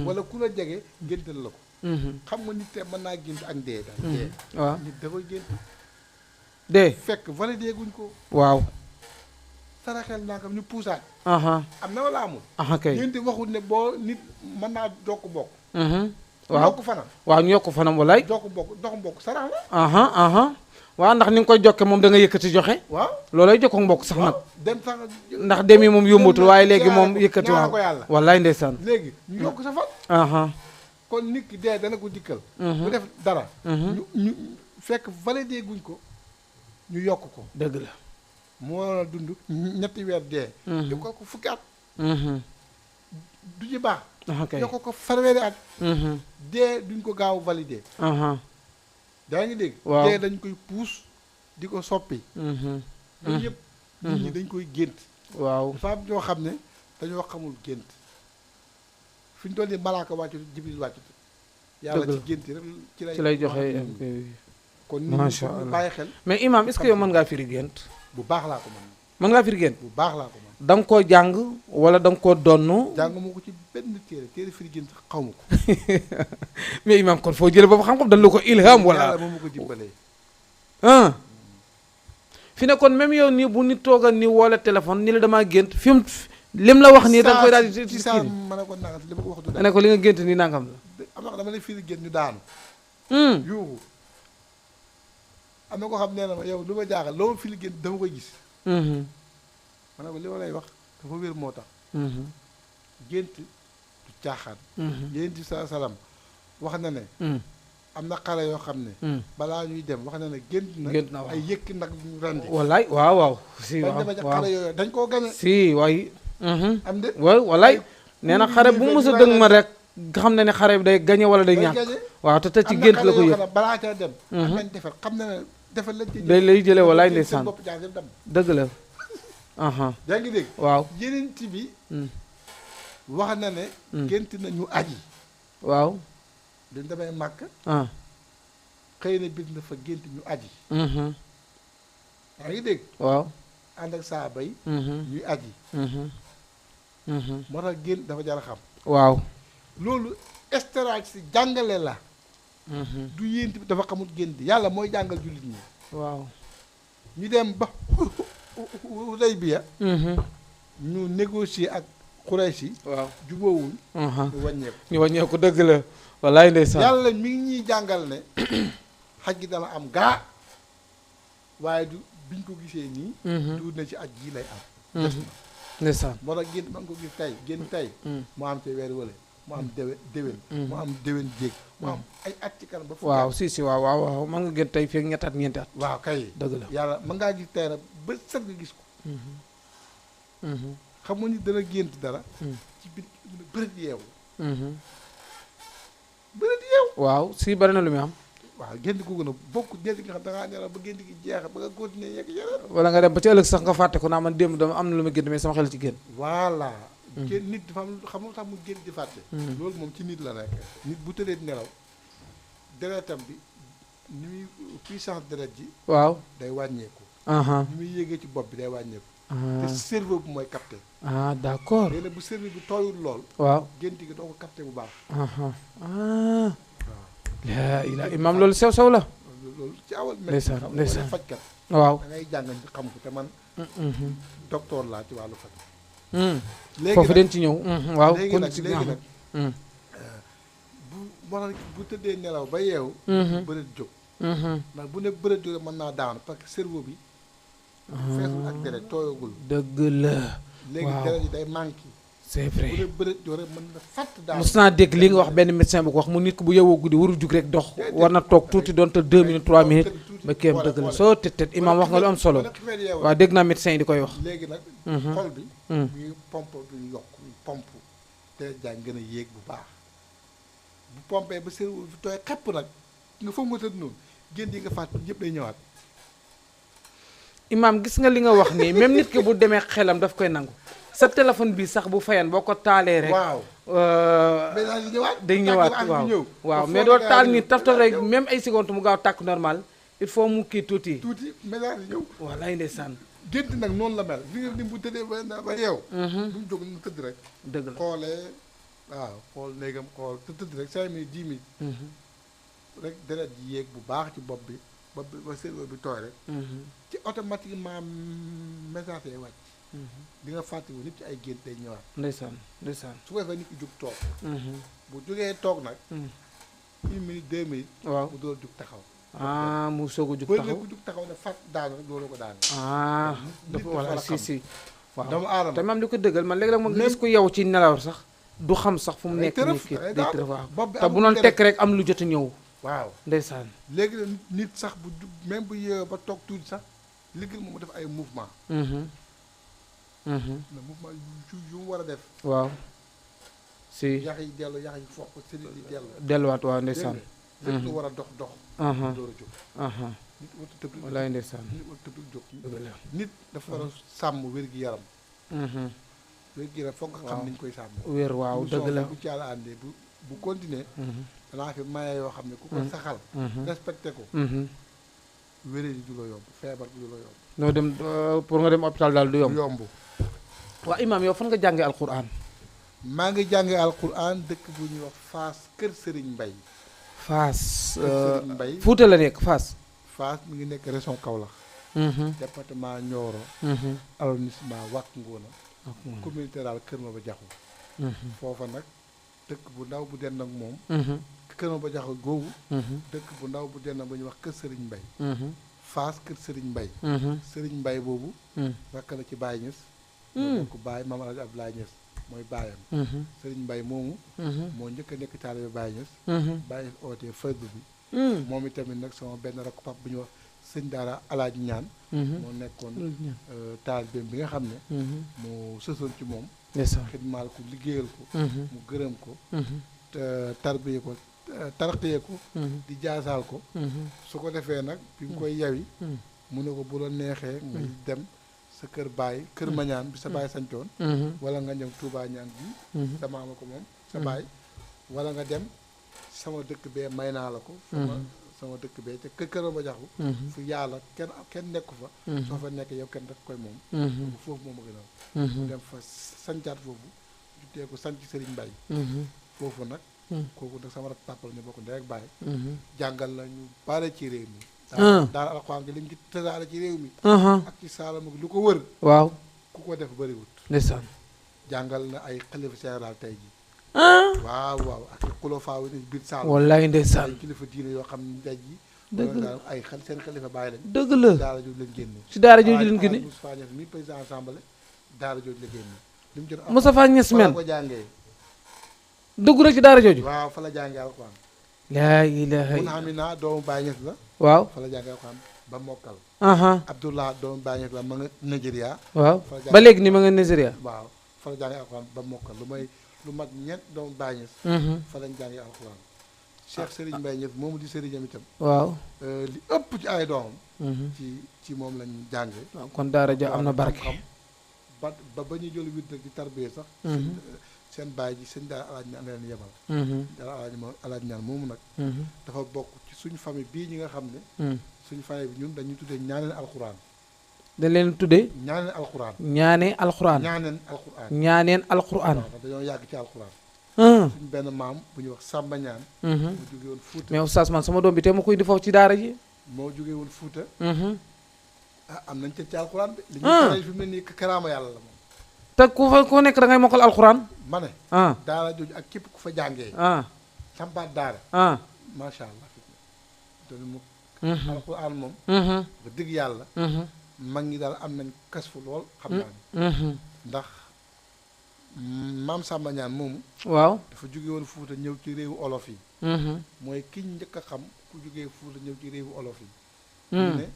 wala ku la jege géntal la ko xam nga nit te mën naa gént ak dee daal dee waaw nit da koy gént dee fekk validé guñ ko waaw saraxel naakam ñu puusaat am na wala amul kay ñeenti waxul ne boo nit mën naa jokk bokk waaw jokk fanam waaw ñu yokk fanam walay jokk bokk dox mbokk sarax la waaw ndax ni nga koy jokke moom da nga yëkkati joxe waaw loolay jokko mbokk sax nag dem sax ndax dem yi moom yombatul waaye léegi moom yëkkati waaw ko yàlla wallaay ndeysaan léegi ñu yokk sa fan kon nit ki dee dana ko dikkal bu def dara ñu fekk validé guñ ko ñu yokk ko dëgg la moo dund ñetti weer dee di ko fukki at du ci baax yokk ko fanweeri at dee duñ ko gaaw validé daa ngi dégg dee dañ koy puus di ko soppi loolu yëpp nit ñi dañ koy gént waaw dafa am ñoo xam ne dañoo xamul gént fi ñu toll nii malaaka wàccut jibril wàccut yàlla ci gént rek ci lay joxe kon nit ñi bàyyi xel mais imam est-ce que yow mën ngaa firi gént bu baax laa ko mën ngaa firi gént bu baax laa ko mën da nga koo jàng wala da nga koo donn jàng moo ko ci benn téere firi gént xaw ma ko mais imam kon foo jële boobu xam-xam dañ la ko ilham wala yàlla moom ma ko dimbalee fi ne kon même yow nii bu nit tooga ni woola téléphone ni la damaa gént fi mu lim la wax nii da nga koy daal di saa ma ne ko nangam li ma ko wax du ne ko li nga gént nii nangam la am na dama lay firi gént ñu daanu yuuxu am na ko xam nee na ma yow lu ma jaaxal loo ma firi gént dama koy gis ma ne ko li ma lay wax dafa wér moo tax gént du caaxaan yéen di sa salam wax na ne am na xale yoo xam ne balaa ñuy dem wax na ne gént na ay yëkk nag ñu rendi wallaay waaw waaw si bañ demee ca xale yooyu dañ koo gañe si waay am de waaw wallaay nee na xare bu mës a dëng ma rek nga xam ne ne xare bi day gañe wala day ñàkk waaw te ci gént la ko yëg balaa ca dem am nañ defar xam na ne defar lañ ci day lay jëlee wallaay ndeysaan bopp jaar dem dëgg la yaa ngi dégg waaw yeneen ci bi wax na ne gént na ñu aji waaw dañ demee màkk xëy na bis na fa gént ñu aji yaa ngi dégg waaw ànd ak saaba yi ñuy aji moo tax gént dafa jar a xam waaw loolu stratégie si jàngale la du yént bi dafa xamul gént yàlla mooy jàngal jullit ñi waaw ñu dem ba Hudaybiya ñu négocier ak Quraysh yi waaw jubóowuñ ñu wàññeeku dëgg la wallaay ndeysaan yàlla mi ngi ñuy jàngal ne xaj gi dana am gaa waaye du biñ ko gisee nii du na ci aj ji lay am des na ndeysaan moo tax génn ma nga ko gis tey génn tey mu am ci weer wële mu am déwén mu am déwén jéeg mu am ay at ci kanam ba fu waaw si waaw man nga gën tey fii ak ñetti at ñeenti at waaw kay dëgg la yàlla mën ngaa gis tey nag ba set nga gis ko xam nga ni dana gént dara ci biir bërët yeewu bërët yeewu waaw si bari na lu muy am waaw gént ko gën a bokk gént nga xam da ngaa nelaw ba gént gi jeex ba nga continuer yegg yeneen wala nga dem ba ci ëllëg sax nga fàtte ko naa man démb dama am na lu ma gént mais sama xel ci génn voilà génn nit dafa am xam nga tax mu gént di fàtte loolu moom ci nit la nekk nit bu tëddee nelaw deretam bi ni muy puissance deret ji waaw day wàññeeku ni muy yéegee ci bopp bi day wàññeeku te cerveau bi mooy capté d'accord léegi nag bu cerveau bi tooyul lool waaw gént gi doo ko capté bu baax laa ilaa imaam loolu sew la loolu ci awal ndeysaan ndeysaan fajkat waaw da ngay jàng ci xam ko te man docteur laa ci wàllu faj léegi foofu den ci ñëw waaw léegi nag bu tëddee nelaw ba yeewu bëreet jóg ndax bu ne bëreet jóg mën naa daanu parce que cerveau bi feesul ak deret tooyagul dëgg la léegi deret yi day manqué c'est vrai bu ne bëreet jóg rek mën na fàtt daanu mos naa dégg li nga wax benn médecin bu ko wax mu nit ko bu yeewoo guddi warul jug rek dox war na toog tuuti doonte 2 minutes 3 minutes ba kéem dëgg la soo tët imaam wax nga lu am solo waaw dégg naa médecin yi di koy wax léegi nag xol bi muy pompe bi yokk pompe te jaa gën a yéeg bu baax bu pompé ba cerveau bi tooy xepp nag nga foog nga tëdd noonu génn yi nga fàtt yëpp day ñëwaat imaam gis nga li nga wax nii même nit ki bu demee xelam daf koy nangu sa téléphone bi sax bu fayan boo ko taalee rek waaw day ñëwaat waaw mais doo taal nii taf taf rek même ay secondes mu gaaw tàkk normal il faut mu kii tuuti message yi ñëw wallaay ndeysaan gént nag noonu la mel li nga ni bu tëddee ba yeew bu mu jóg na tëdd rek dëgg la xoolee waaw xool néegam xool te tëdd rek 5 minutes 10 minutes rek deret ji yéeg bu baax ci bopp bi ba cerveau bi tooy rek ci automatiquement message yi wàcc di nga fàttali nit ci ay gént day ñëwaat ndeysaan su ko defee nit ki jóg toog bu jógee toog nag 1 minute 2 minutes waaw mu door jug taxaw mu soog a jug bëri taxaw na ku jug taxaw ne fàtt daanu rek loolu ko daanu dafa wala si waaw doomu aadama te maam li ko dëggal man léegi nag ma gis ko yow ci nelaw sax du xam sax fu mu nekk nii kii day tërëf waaw te bu noonu tekk rek am lu jot a ñëw waaw ndeysaan léegi nag nit sax bu même bu yeewoo ba toog tuuti sax liggéey moom mu def ay mouvement mais mouvement yu mu war a def waaw si yax yi dellu yax yi foq sëriñ yi dellu delluwaat waaw ndeysaan lépp lu war a dox door a jóg nit warut tëb wallaay ndeysaan nit warut tëb jóg nit dafa war a sàmm wér-gi-yaram wér-gi-yaram foog nga xam niñ koy sàmm wér waaw dëgg la bu ci yàlla àndee bu continuer danaa fi maye yoo xam ne ku ko saxal respecté ko wéré yi du la yomb feebar bi du la yomb noo dem pour nga dem hôpital daal du yomb waa imaam yow fan nga jàngee alquran maa ngi jàngee alquran dëkk bu ñuy wax Fass kër Serigne Mbaye Fass Serigne Mbaye Fuuta la nekk Fass mi ngi nekk région Kaolack département Nioro arrondissement Wack Ngouna communauté rurale Kër Maba Jaxu foofa nag dëkk bu ndaw bu den nag moom Kër Maba Jaxu googu dëkk bu ndaw bu den nag bu ñuy wax kër Serigne Mbaye Fass kër Serigne Mbaye Serigne Mbaye boobu rakk la ci Baye Niass moo ko Baye Maam Alaaji Abdoulaye Niass mooy baayam Serigne Mbaye moomu moo njëkk a nekk taalibe Baye Niass Baye Niass ootee faydu bi moom itamit nag sama benn rakk pap bu ñuy wax sëñ daara Alaaji Ñaan moo nekkoon taalibeem bi nga xam ne mu sësoon ci moom xidmaal ko liggéeyal ko mu gërëm ko tarbiye ko tarqiye ko di jaasaal ko su ko defee nag bi mu koy yawi mu ne ko bu la neexee nga dem sa kër baay kër mañaan bi sa baay sancoon wala nga ñëw Touba ñaan bi sa maama ko moom sa baay wala nga dem sama dëkk bee may naa la ko sama dëkk bee te kër Maba Jaxu fu yàlla kenn nekku fa soo fa nekk yow kenn daf koy moom foofu moom a gënal mu dem fa sancaat foofu juttee ko sanc Serigne Mbaye foofu nag kooku nag sama rak papa la ñu bokk ndey ak baay jàngal la ñu bare ci réew mi daal alxuraan gi li mu ci tasaare ci réew mi ak ci Saalum ak lu ko wër waaw ku ko def bëriwut ndeysaan jàngal na ay xalifa général tey ji waaw ak xulafaa yi biir Saalum wallaay ndeysaan ay kilifa diine yoo xam ne tey ji dëgg la ay seen xalifa bàyyi lañ dëgg la daara jooju leen génne si daara jooju leen génne Moustapha Niass mi président assemblée daara jooju la génne li mu jot Moustapha Niass men ko jàngee dugg rek ci daara jooju waaw fa la jàngee alxuraan laa ilaaha mun xam naa doomu Baye Niass la waaw fa la jàngee alxuraan ba mokkal aha Abdullah doomu Baye Niass la ma nga Nigeria waaw ba léegi ni ma nga Nigeria waaw fa la jàngee alxuraan ba mokkal lu mag ñett doomu Baye Niass fa lañ jàngee alxuraan Cheikh Serigne Mbaye Niass moomu di Serigne am itam waaw li ëpp ci ay doomam ci moom lañ jàngee kon daara ja am na barke ba ñu jël wit nag di tarbiyee sax seen baay ji sëñ daara alaaj ñaan leen yebal daara alaaj ñaan moomu nag dafa bokk ci suñu famille bii ñi nga xam ne suñu famille bi ñun dañuy tuddee ñaaneen alxuraan dañ leen tuddee ñaaneen alxuraan ñaaneen alxuraan ñaaneen alxuraan waaw dañoo yàgg ci alxuraan suñu benn maam bu ñuy wax Samba Ñaan moo jógee woon Fuuta mais oustaz man sama doom bi te ma koy indi foofu ci daara ji moo jógee woon Fuuta am nañ ci alxuraan bi li ñu fi mu ne nii karaama yàlla la moom te ku nekk da ngay mokkal alxuraan ma ne daara jooju ak képp ku fa jàngee sampaat daara macha allah doonu mu alxuraan moom ba dëgg yàlla mag ñi daal am nañ kas fu lool xam naa ni ndax maam Samba Ñaan moomu waaw dafa jóge woon Fuuta ñëw ci réewu olof yi mooy ki njëkk a xam ku jógee Fuuta ñëw ci réewu olof yi ñu ne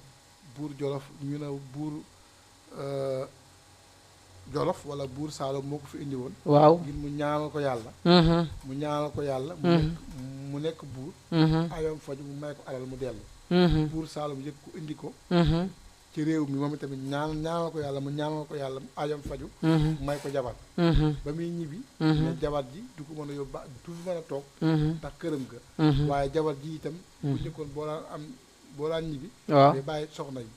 buur Jolof ñu ne buur Jolof wala buur Saalum moo ko fi indi woon waaw ngir mu ñaanal ko yàlla mu ñaanal ko yàlla mu nekk buur ayoom faju mu may ko alal mu dellu buur Saalum yëg ko indi ko ci réew mi moom itamit ñaanal ko yàlla mu ñaanal ko yàlla mu ayoom faju may ko jabar ba muy ñibbi ne jabar ji du ko mën a yóbba du fi mën a toog ndax këram ga waaye jabar ji itam bu njëkkoon boo daan ñibbi waaw day bàyyi soxna yi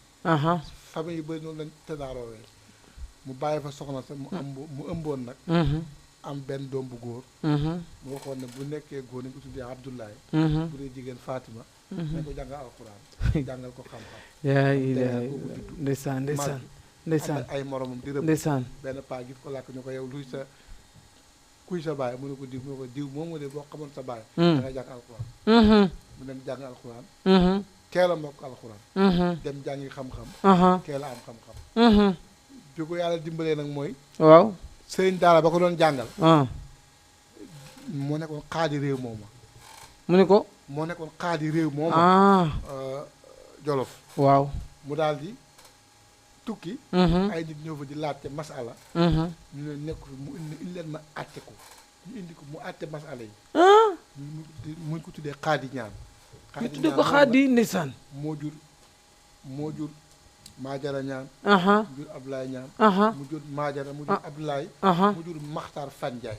famille yu bëri noonu lañ tëdaaroowee mu bàyyi fa soxna sa mu ëmboon nag am benn doom bu góor mu waxoon ne bu nekkee góor nañ ko tuddee Abdoulaye bu dee jigéen Fatima nañ ko jàngal alxuraan jàngal ko xam-xam yaa ilaha ndeysaan ndeysaan ndeysaan ay moromam di rëbb ndeysaan benn paa gis ko làkk ñu ko yow kuy sa baay mu ne ko diw mu ne ko diw moom nga de boo xamoon sa baay da ngay jàng alxuraan mu dem jàng alxuraan teel a mokk alxuraan dem jàngi xam-xam teel a am xam-xam bi ko yàlla dimbalee nag mooy waaw sëriñ daara ba ko doon jàngal moo nekkoon xaadi réew mooma mu ne ko moo nekkoon xaadi réew mooma Jolof waaw mu daal di tukki ay nit ñëw fa di laajte masala ñu leen nekk fi mu indi leen ma àtte ko ñu indi ko mu àtte masala yi mu ko tuddee xaadi ñaan ñu tuddee ko xaadi ndeysaan moo jur Maajara ñaan mu jur Ablaye ñaan mu jur Maajara mu jur Ablaye mu jur Maxtaar Fanjaay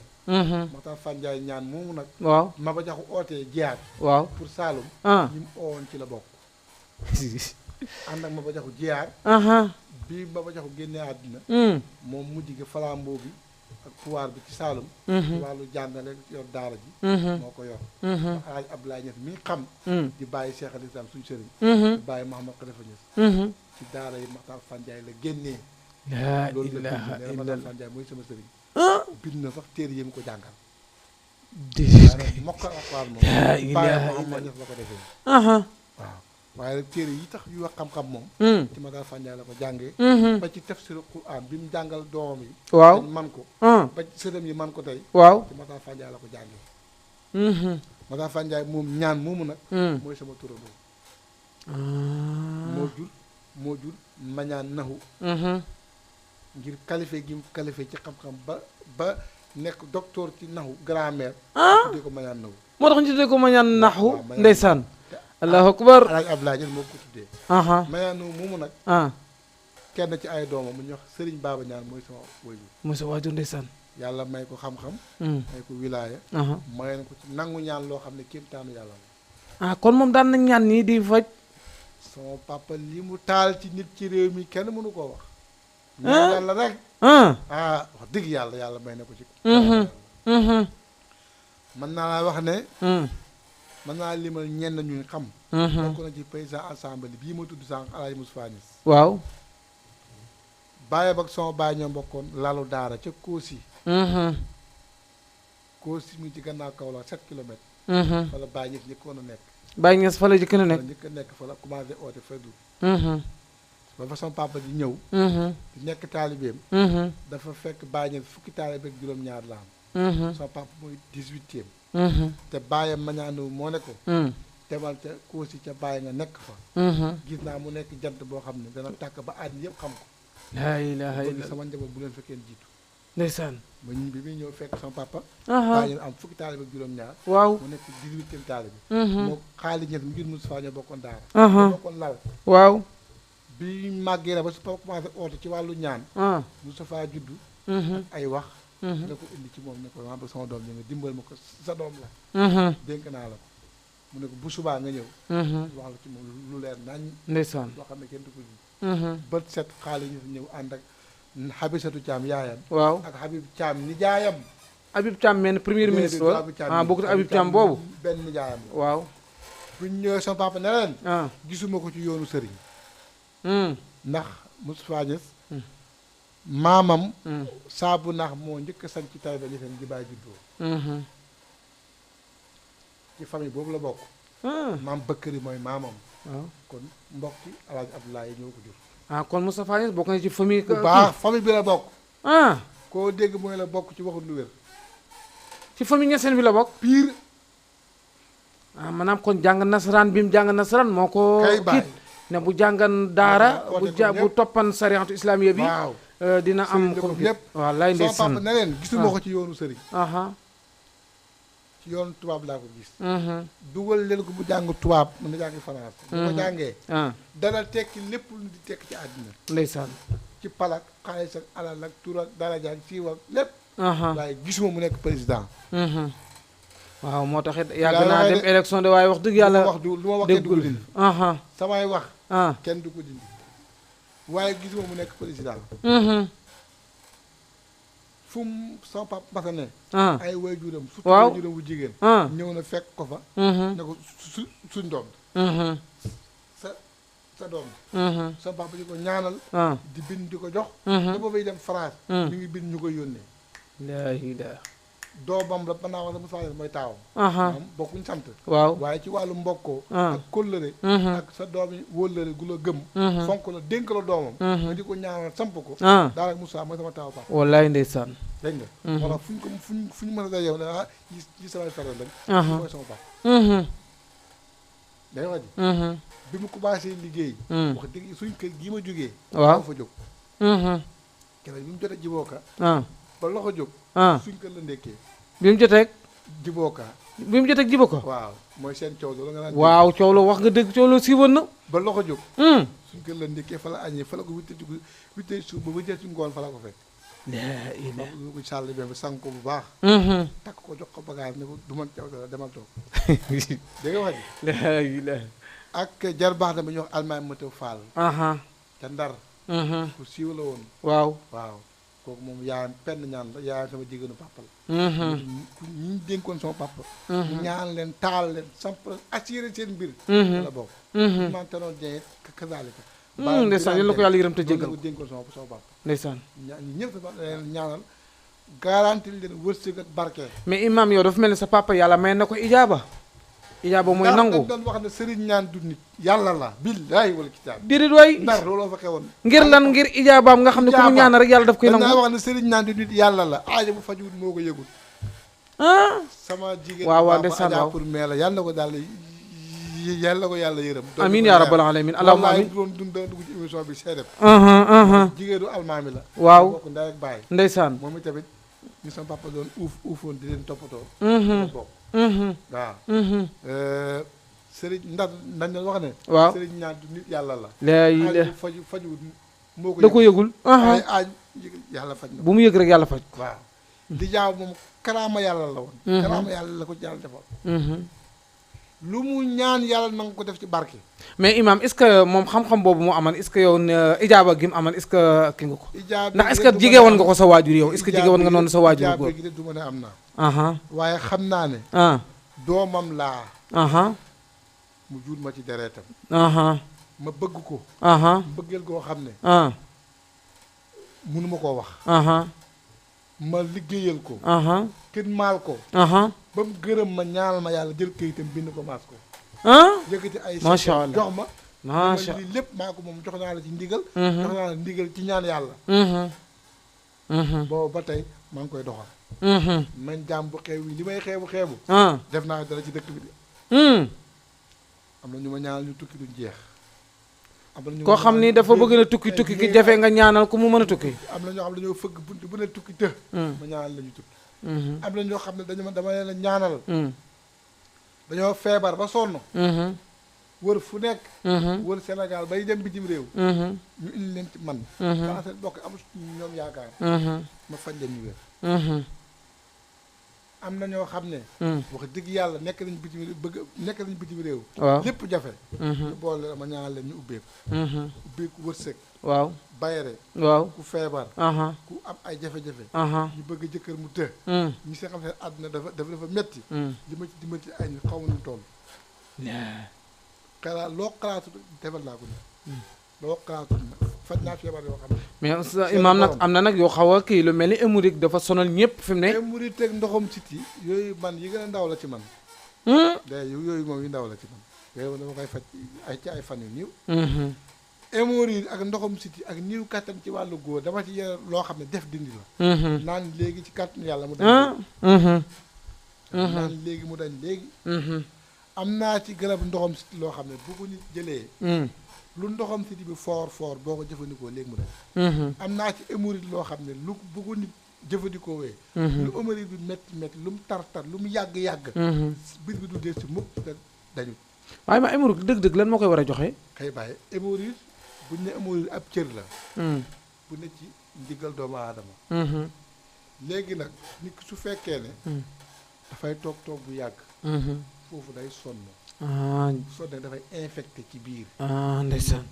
Maxtaar Fanjaay ñaan moomu nag waaw Maba Jaxu ootee jiyaat waaw pour Saalum ñi mu oowoon ci la bokk ànd ak Maba Jaxu jiyaar bi Maba Jaxu génnee àddina moom mujj gi flambeau bi ak pouvoir bi ci Saalum ci wàllu jàngale yor daara ji moo ko yor Alaaji Abdoulaye Niass mi xam di bàyyi Cheikh al Islam suñu sëriñ di bàyyi Mahamad Khalifa Niass ci daara yi Maxtaar Fanjaay la génnee loolu la bind nee na Maxtaar Fanjaay mooy sama sëriñ bind na sax téere yi mu ko jàngal waaye mokkal alxuraan moom bàyyi Mahamad Niass la ko defee waaw waaye nag téere yi tax yu wax xam-xam moom ci Maxtaar Fanjaay la ko jàngee ba ci tafsiru Quraan bi mu jàngal doomam yi waaw man ko ba ci sëram yi man ko tey waaw ci Maxtaar Fanjaay la ko jàngee Maxtaar Fanjaay moom ñaan moomu nag mooy sama turandoo moo jur mañaan naxu ngir qualifié gi mu qualifié ci xam-xam ba nekk docteur ci naxu grammaire tuddee ko mañaan naxu moo tax ñu tuddee ko mañaan naxu ndeysaan allahu akbar Alaaji Abdoulaye Niass moo ko tuddee mañaan naxu moomu nag kenn ci ay doomam mu ñu wax Sëriñ Baaba Ñaan mooy sama waajur mooy sa waajur ndeysaan yàlla may ko xam-xam may ko wilaaya may na ko ci nangu ñaan loo xam ne kéemtaanu yàlla la kon moom daan na ñaan nii di faj sama papa li mu taal ci nit ci réew mi kenn mënu koo wax ñaan yàlla rek wax dëgg yàlla may na ko ci mën naa laa wax ne mën naa limal ñenn ñuy xam bokk na ci président assemblée bii ma tudd sànq Alaaji Moustapha Niasse waaw bàyyi ak sama bàyyi ñoo bokkoon lalu daara ca Koosi Koosi mu ci gannaaw Kaolack 7 kilomètres fa la Baye Niass njëkkoon a nekk Baye Niass fa la njëkk a nekk njëkk a nekk fa la commencé oote faydu ba fa sama papa di ñëw di nekk taalibeem dafa fekk Baye Niass fukki taalibe ak juróom-ñaar la am sama papa mooy 18e te bàyyam mañaanu moo ne ko demal ca Koosi ca Baye nga nekk fa gis naa mu nekk jant boo xam ne dana tàkk ba àddina yëpp xam ko laa ilaaha illa sama njaboot bu leen fekkee jiitu ndeysaan ba ñu bi muy ñëw fekk sama papa Baye am fukki taalibe ak juróom-ñaar waaw mu nekk 18e taalibe moo xaali ñett mu jur Moustapha ñoo bokkoon daara ñoo bokkoon lal waaw bi màggee na ba su papa commencé oote ci wàllu ñaan Moustapha juddu ay wax da ko indi ci moom ne ko maa bëgg sama doom ñi nga dimbal ma ko sa doom la dénk naa la ko mu ne ko bu subaa nga ñëw wax la ci moom lu leer nañ ndeysaan loo xam ne kenn du ko ji bët set xaali ñu ñëw ànd ak Habisatu Caam yaayam waaw ak Habib Caam nijaayam Habib Thiam mel premier ministre wala bokkut Habib Thiam boobu benn nijaayam waaw bu ñu ñëwee sama papa ne leen gisuma ko ci yoonu sëriñ ndax Moustapha Niasse maamam saabu nax moo njëkk a sañ ci Taïba Niassène gi bàyyi juddoo ci famille boobu la bokk maam Bëkkëri mooy maamam waaw kon mbokki Alaaji Abdoulaye ñoo ko jur kon Moustapha Niasse bokk na ci famille bu baax famille bi la bokk ah koo dégg mooy la bokk ci waxul lu wér ci famille Niassène bi la bokk pire maanaam kon jàng nasaraan bi mu jàng nasaraan moo ko kay bàyyi ne bu jàngan daara waaw, bu toppan sariatu islamiya bi waaw dina am ko ko lépp wallaay sama ndeysaan papa ne leen gisuma ko ci yoonu sëriñ aha ci yoonu tubaab laa ko gis mhm dugal leen ko bu jàng tubaab mën na jàngi France bu ko jàngee ah dana tekki lépp lu di tekki ci àddina ndeysaan ci palak xaalis ak alal ak tur ak daraja ak siiw ak lépp aha waaye gisuma mu nekk président mhm waaw moo tax it yàgg Daa naa waaye dem de- élection de waaye wax dëgg yàlla lu ma wax kenn du ko déggul dindi aha samay wax ah kenn du ko dindi waaye gisuma mu nekk président mhm fu mu sama papa masa ne ah ay waajuram surtout Waaw. waajuram bu jigéen ah ñëw na fekk ko fa mhm ne ko suñ doom mhm sa doom mhm sama papa di ko ñaanal ah di bind di ko jox mhm dafa fay dem France Mm. mi ngi bind ñu koy yónnee laa ilaaha doomam la mën naa wax sama soxla mooy taawam aha moom bokkuñ sant waaw waaye ci wàllu mbokkoo Ah. ak kóllëre mhm ak sa doom yi wóllëre gu la gëm mhm fonk la dénk la doomam Mhm. nga di ko ñaanal samp ko ah daanaka Moussa mooy sama taaw papa wallaay ndeysaan dégg nga Mhm. moo tax fu ñu mën a day yow ne ah yi samay frère lañ aha mooy sama papa mhm day wax ji mhm bi mu commencé liggéey Mm. wax dëgg suñ kër gii ma jógee waaw fa jóg mhm keroog bi mu jotee jibooka ah ba loxo jóg ah suñ kër la ndekkee bi mu joteeg jibooka jiba ko waaw mooy seen coow la nga naan waaw coow la wax nga dëgg coow la siiwoon na ba loxo jóg mhm suñ kër la ndekkee fa la añee fa la ko wittee suuf ba wittee suñ ngoon fa la ko fekk laa ilaaha ñu ko sàll bi sang ko bu baax mhm takk ko jox ko bagage ne ko du man caw dara demal toog dégg nga wax ji laa ilaaha ak jar baax dama ñu wax almaay mëtaw Fall aha ca Ndar mhm ku siiw la woon waaw waaw kooku moom yaayam penn ñaan la yaayam sama jigéenu papa la mhm ñi ñu dénkoon sama papa Mhm. ñaan leen taal leen samp assuré seen mbir Mhm. la bokk mhm man tanoon jee kazalika ndeysaan yal na ko yàlla yërëm te jégal ko ko dénkoon sama papa ndeysaan ñi ñëpp sama leen ñaanal garanti leen wërsëg ak barke mais imam yow dafa mel ni sa papa yàlla may na ko ijaaba mooy ndax nangu dañ doon wax ne sëriñ ñaan du nit yàlla la billaahi wal kitaab déedéet waay ndar looloo fa xewoon ngir lan ngir ijaabaam nga xam ne ku mu ñaan rek yàlla daf koy dañ nangu naa wax ne sëriñ ñaan du nit yàlla la aaja bu fajuwut moo ko yëgul ah sama jigéen waaw waaw bu baax ndeysaan Adja waaw. pour mee la yàlla na ko daal yàlla ko yàlla yërëm amin yaa rabbal alamin allahumma amin doon dund dugg ci émission bi seedeb aha aha jigéenu almaami la waaw bokk ndey ak baay ndeysaan moom itamit ñu sama papa doon uufoon di leen toppatoo mhm la bokk mhm waaw mhm sëriñ ndax dañ doon wax ne waaw sëriñ ñaan du nit yàlla la laa aaj ilaaha bu fajuwut moo ko da ko yëgul aha ay aaj yàlla faj na ko bu mu yëg rek yàlla faj ko waaw di jaaw moom karaama yàlla la woon Mhm. karaama yàlla la ko yàlla defal mhm lu mu ñaan yàlla na nga ko def ci barke mais imam est-ce que moom xam-xam boobu mu aman est-ce que yow ijaaba gi mu aman est-ce que ki nga ko ijaab ndax est-ce que jige woon nga ko sa waajur yow est-ce que jige woon nga noonu sa waajur ijaab góor gi de du ma ne am naa aha waaye xam naa ne ah doomam laa aha mu jur ma ci dereetam aha ma bëgg ko aha bëggeel koo xam ne ah mënuma koo wax aha ma liggéeyal ko aha kenn maal ko aha ba mu gërëm ma ñaanal ma yàlla jël këyitam bind ko maas ko ah yëkkati ay Macha chèque Allah. jox ma macha lii lépp maa ko moom jox naa la ci ndigal Mhm. jox naa la ndigal ci ñaan yàlla mhm mhm boobu ba tey maa ngi koy doxal mhm man jàmm bu xew yi li may xeebu ah def naa dara ci dëkk bi de am na ñu ma ñaanal ñu tukki duñ jeex am na ñu koo xam ni dafa bëgg na tukki tukki ki jafe nga ñaanal ku mu mën a tukki am na ñoo xam ne dañoo fëgg bunt bu ne tukki të Mm. ma ñaanal la ñu tukki mhm am na ñoo xam ne dama leen a ñaanal mhm dañoo feebar ba sonn mhm wër fu nekk mhm wër Sénégal bay dem bitim réew mhm ñu indi leen ci man mhm daa seen bokk amul ñoom yaakaar mhm ma faj leen ñu wér mhm am na ñoo xam ne mhm wax dëgg yàlla nekk nañ bitim réew nekk nañ bitim réew waaw lépp jafe mhm ñu boole la ma ñaanal leen ñu ubbeeku mhm ubbeeku wërsëg waaw bayre waaw ku feebar aha ku am ay jafe-jafe aha ñu bëgg jëkkër mu të mhm ñi seen xam ne àdduna dafa metti mhm li ma ci dimbali ay nit xaw ma nu mu toll xalaat loo xalaatu defal naa ko ni loo xalaatu faj naa feebar yoo xam ne mais imaam nag am na nag yoo xaw a kii lu mel ni hémorroïde dafa sonal ñëpp fi mu ne murit teg ndoxam siti yooyu man yi gën a ndaw la ci man mhm day yooyu moom yu ndaw la ci man yooyu dama koy faj ay ci ay fan yu niiw mhm hémorroïde ak ndoxam siti ak niiw kattan ci wàllu góor dama ci yore loo xam ne def dindi la mhm naan léegi ci kàttanu yàlla mu dañ ah mhm naan léegi mu dañ léegi mhm am naa ci garab ndoxam siti loo xam ne bu ko nit jëlee lu ndoxam siti bi foor boo ko jëfandikoo léegi mu dem. am naa ci hémorroïde loo xam ne lu bu ko nit jëfandikoo wee lu hémorroïde bi métti lu mu tar lu mu yàgg bis bi du dee si mukk dañu. waaye ma hémorroïde dëgg-dëgg lan moo koy war a joxe. xëy bàyyi hémorroïde buñ ne hémorroïde ab cër la. bu ne ci ndiggal doomu aadama. léegi nag nit ki su fekkee ne. dafay toog bu yàgg. foofu day sonn. sonn dafay infecté ci biir. ndeysaan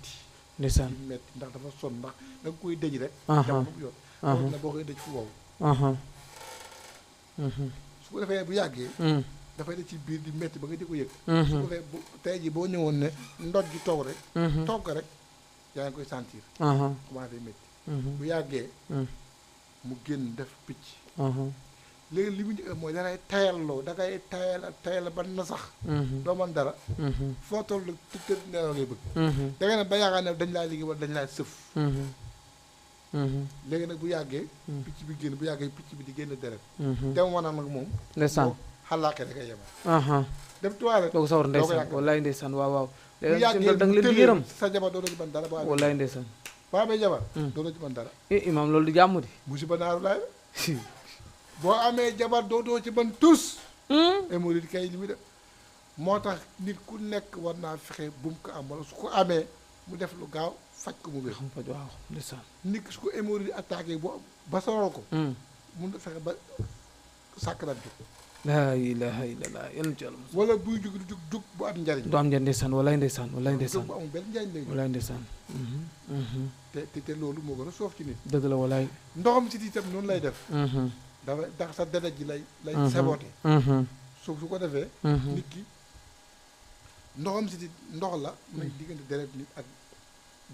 ndeysaan di metti ndax dafa sonn ndax da nga koy dëj rek. jamono bu yor. loolu nag boo koy dëj fu wow. su ko defee bu yàggee. dafay ne ci biir di metti ba nga di ko yëg. su ko defee bu tey jii boo ñëwoon ne ndoj gi toog rek. toog rek yaa ngi koy sentir. commencé metti bu yàggee. mu génn def picc. léegi li mu njëkk mooy dangay tayalloo dangay tayal ba na sax. doo mën dara. foo toll tëdd nelaw ngay bëgg. da ngay ne ba yaakaar ne dañ laa liggéey wala dañ laa sëf. léegi nag bu yàggee. picc bi génn bu yàggee picc bi di génn deret. dem wanaan nag moom. ndeysaan xalaake da koy yemal. dem tuwaale doo ko sawar ndeysaan wallaay ndeysaan waaw. bu yàggee da nga leen di yërëm sa jabar doo ci mën dara. wallaay ndeysaan. boo amee jabar. doo ci mën dara. imaam loolu di jàmm di. musiba naaru laay boo amee jabar doo ci mën tus. hémorroïde kay li muy def moo tax nit ku nekk war naa fexe bu mu ko am wala su ko amee mu def lu gaaw faj ko mu wér. waaw ndeysaan. nit ki su ko hémorroïde attaqué ba sonal ko. mun na fexe ba sàkkarat jóg. laa ilaaha illallah yal ci yàlla wala buy jug du jug bu am njariñ. du am njariñ ndeysaan wallaay ndeysaan wallaay ndeysaan. bu amul benn njariñ lay wallaay ndeysaan. te loolu moo gën a soof ci nit. dëgg la wallaay. ndoxam si itam noonu lay def. dafa ndax sa deret ji lay saboté. su ko defee. nit ki ndoxam siti ndox la. muy diggante deret nit ak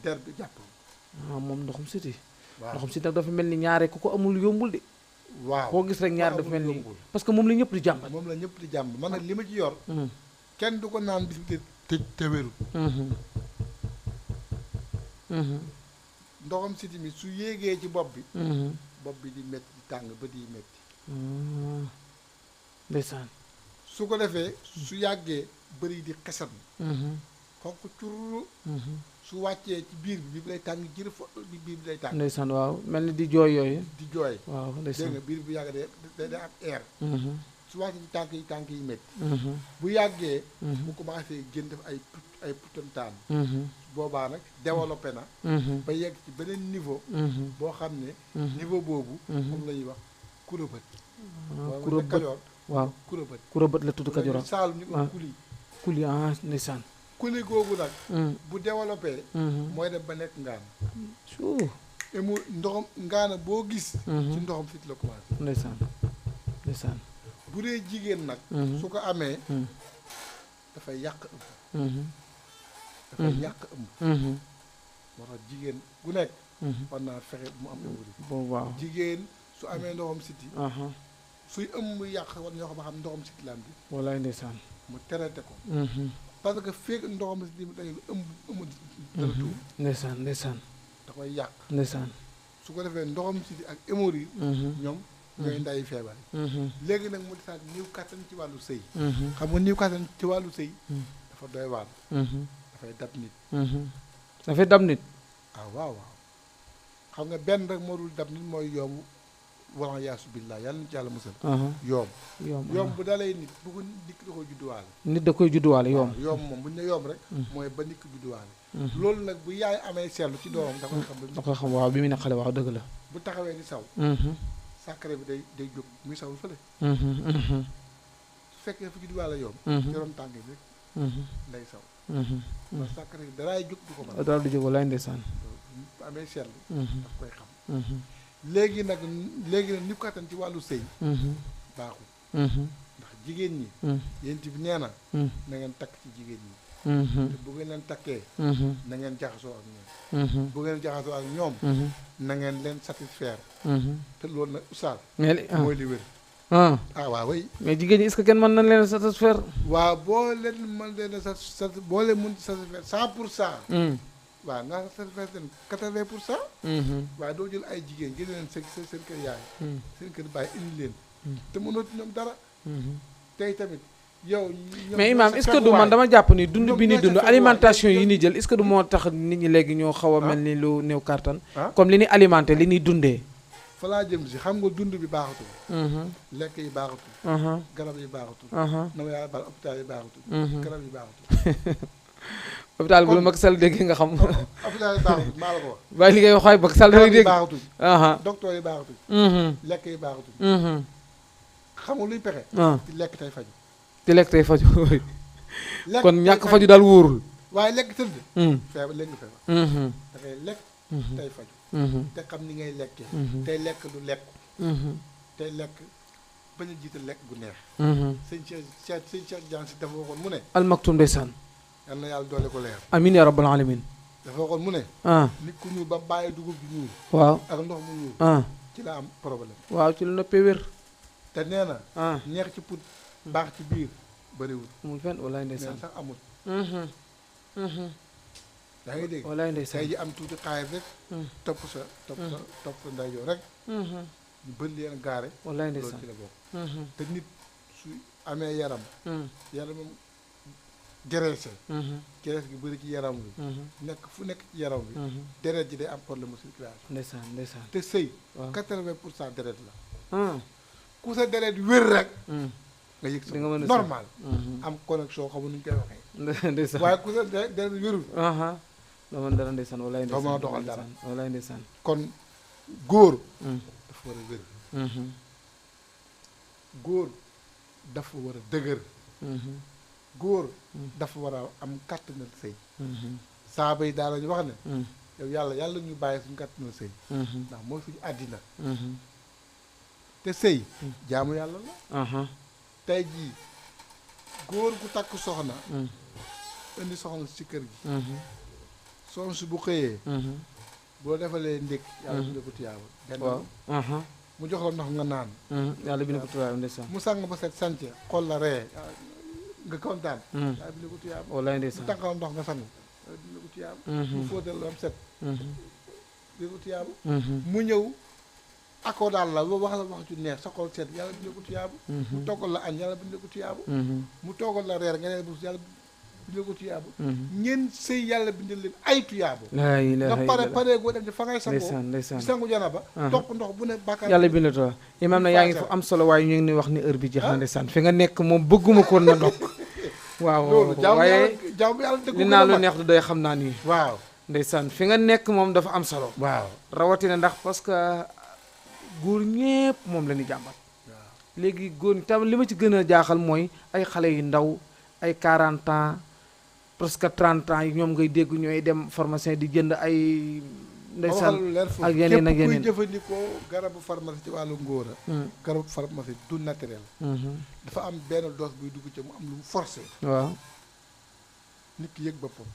der bi jàpp. moom ndoxum siti. waaw ndoxum siti nag dafa mel ni ñaare ku ko amul yombul de. waaw koo gis rek ñaar dafa mel ni parce que moom la ñëpp di jàmbat. moom la ñëpp di jàmbat man nag li ma ci yor. kenn du ko naan bis bi te wérul. ndoxam siti mi su yéegee ci bopp bi. bopp bi di métti di tàng ba di métti. ndeysaan. su ko defee su yàggee bëri di xesan. xonq curru. su wàccee ci biir bi lay tàng jër fo biir bi lay tàng. ndeysaan waaw mel ni di jooy yooyu. di jooy. waaw ndeysaan dégg nga biir bu yàgg day am air. su wàccee ci tànk yi métti. bu yàggee. mu commencé génn def ay putantaan. boobaa nag développé na. ba yegg ci beneen niveau. boo xam ne. niveau boobu. moom la ñuy wax kurabët. kurabët waaw kurabët. kurabët la tudd Kajoor. Saalum ñu ko kuli. kuli ndeysaan. kuli googu nag. bu développé. mooy dem ba nekk ngaan. et mu ndoxam ngaana boo gis. ci ndoxam fit la commencé. ndeysaan ndeysaan. bu dee jigéen nag. su ko amee. dafay yàq ëmb. dafay yàq ëmb. moo tax jigéen gu nekk. war naa fexe mu am hémorroïde. waaw jigéen su amee ndoxam siti. suy ëmb yàq war ñoo xam ndoxam siti la am bi. wallaay ndeysaan. mu traité ko. parce que feeg ndoxam siti bi dañuy ëmb dara tuur. ndeysaan ndeysaan. da koy yàq. ndeysaan. su ko defee ndoxam siti ak hémorroïde. ñoom ñooy ndayi feebar yi. léegi nag mu desaat niw kàttan ci wàllu sëy. xam nga niw kàttan ci wàllu sëy. dafa doy waar. dafay dab nit. dafay dab nit. waaw xam nga benn rek moo dul dab nit mooy yomb wala yaasu billaah yàlla na ci yàlla musal. yoom bu dalee nit bu ko nit da koy judduwaale. nit da koy judduwaale yoom. yoom moom bu ñu ne yoom rek. mooy ba nit ki judduwaale. loolu nag bu yaay amee seetlu ci doomam da koy xam. da koy xam waaw bi mu ne xale waaw dëgg la. bu taxawee di saw. sàkkare bi day jóg muy sawul fële. su fekkee dafa judduwaale yoom. ci ron tànk bi rek. lay saw. ndax sàkkare bi daraay jóg du ko mën. dara du jóg walaay ndeysaan. bu amee seetlu. daf koy xam. léegi nag ni kattan ci wàllu sëy. baaxul. ndax jigéen ñi. yéen bi nee na. na ngeen takk ci jigéen ñi. te bu ngeen leen takkee. na ngeen jaxasoo ak ñoom. bu ngeen jaxasoo ak ñoom. na ngeen leen satisfaire. te loolu nag oustaz. mooy li wér. waaw way mais jigéen ñi est-ce que kenn mën nañ leen satisfaire. waaw boo leen mën leen a boo leen mën satisfaire 100%. waaw nga satisfaire leen 80%. waaye doo jël ay jigéen génne leen seen kër yaay. seen kër bàyyi indi leen. te mënoo ci ñoom dara. tey tamit yow mais imam est-ce que du man dama jàpp ni dund bi ni dund alimentation yi ni jël est-ce que du moo tax nit ñi léegi ñoo xaw a mel ni lu néew kàttan comme li ni alimenté li ni dundee fa laa jëm si xam nga dund bi baaxatul lekk yi baaxatul garab yi baaxatul na ma yàlla baal hôpital yi baaxatul garab yi baaxatul hôpital bu la Macky Sall dégg nga xam hôpital yi baaxatul maa la ko wax waaye li ngay wax waaye Macky Sall garab dafay yi dégg baaxatul docteur yi baaxatul lekk yi baaxatul xam nga luy pexe ci lekk tey faju ci lekk tey faju lekk kon ñàkk faju daal wóorul waaye lekk tëdd feebar léegi nga feebar da ngay lekk tey faju te xam ni ngay lekkee tey lekk lu lekku tey lekk bañ a jiital lekk gu neex sëñ Cheikh Diagne si dafa waxoon mu ne Al Maktoum ndeysaan yal na yàlla doole ko leer amiin ya rabbal alamin dafa waxoon mu ne nit ku ñuul ba bàyyi dugub bi ñuul waaw ak ndox mu ñuul ci la am problème waaw ci lu noppee wér te nee na neex ci put baax ci biir bëriwul amul fenn walaay ndeysaan sax amul yaa ngi dégg walaay ndeysaan tey ji am tuuti xaalis rek topp sa ndeyjoor rek ñu bëri leen gaare walaay loolu ndeysaan ci la bokk te nit su amee yaram moom gereese gerees gi bëri ci yaram bi nekk fu nekk ci yaram bi deret ji day am problème circulation ndeysaan ndeysaan te sëy waaw 80% deret la ku sa deret wér rek nga yëg sa normal am connexion xamul nu ñu koy waxee ndeysaan waaye ku sa deret wérul doo mën dara ndeysaan walaay doo mën a ndeysaan doxal dara walaay ndeysaan kon góor dafa war a wér góor dafa war a dëgër góor dafa war a am kàttanal sëy saaba yi daal lañu wax ne yow yàlla ñu bàyyi suñu kàttanal sëy ndax mooy suñu àddina te sëy jaamu yàlla la tey jii góor gu takk soxna indi soxna ci kër gi soxna si bu xëyee boo defalee ndékk yàlla bi ne ko tiyaaba benn mu jox la ndox nga naan yàlla bi ne ko tiyaaba ndeysaan mu sàng ba set sànce xol la ree nga kontaan yàlla bi ne ko tiyaaba walaay mu ndeysaan tànqal ndox nga sang yàlla bi ne ko tiyaaba mu fóotal la am set bi ne ko tiyaaba mu ñëw akoo daal la ba wax la wax ju neex sa xol set yàlla bi ne ko tiyaaba mu toggal la añ yàlla bi ne ko tiyaaba mu toggal la reer nga ne bu yàlla bi ne ko tiyaaba ngeen sëy yàlla bindal leen ay tiyaaba laa ilaaha nga pare goo dem ci fa ngay sangoo ndeysaan ndeysaan sangu janaba topp ndox bu ne bàkkaar yàlla bind to imaam na yaa ngi fa am solo waaye ñu ngi ni wax ni heure bi jeex na ndeysaan fi nga nekk moom bëgguma ko na ndokk waaw loolu waaye jaamu yàlla dëgg li naa lu neex du doy xam naa nii waaw ndeysaan fi nga nekk moom dafa am solo waaw rawatina ndax parce que góor ñépp moom la ñuy jàmbat léegi góor ñi tam li ma ci gën a jaaxal mooy ay xale yu ndaw ay 40 ans presque 30 ans yi ñoom ngay dégg ñooy dem pharmacien di jënd ay ndeysaan ak yeneen ak yeneen képp kuy jëfandikoo garabu pharmacie ci wàllu ngóora garabu pharmacie du naturel dafa am benn dose buy dugg ci mu am lu mu forcé waaw nit ki yëg boppam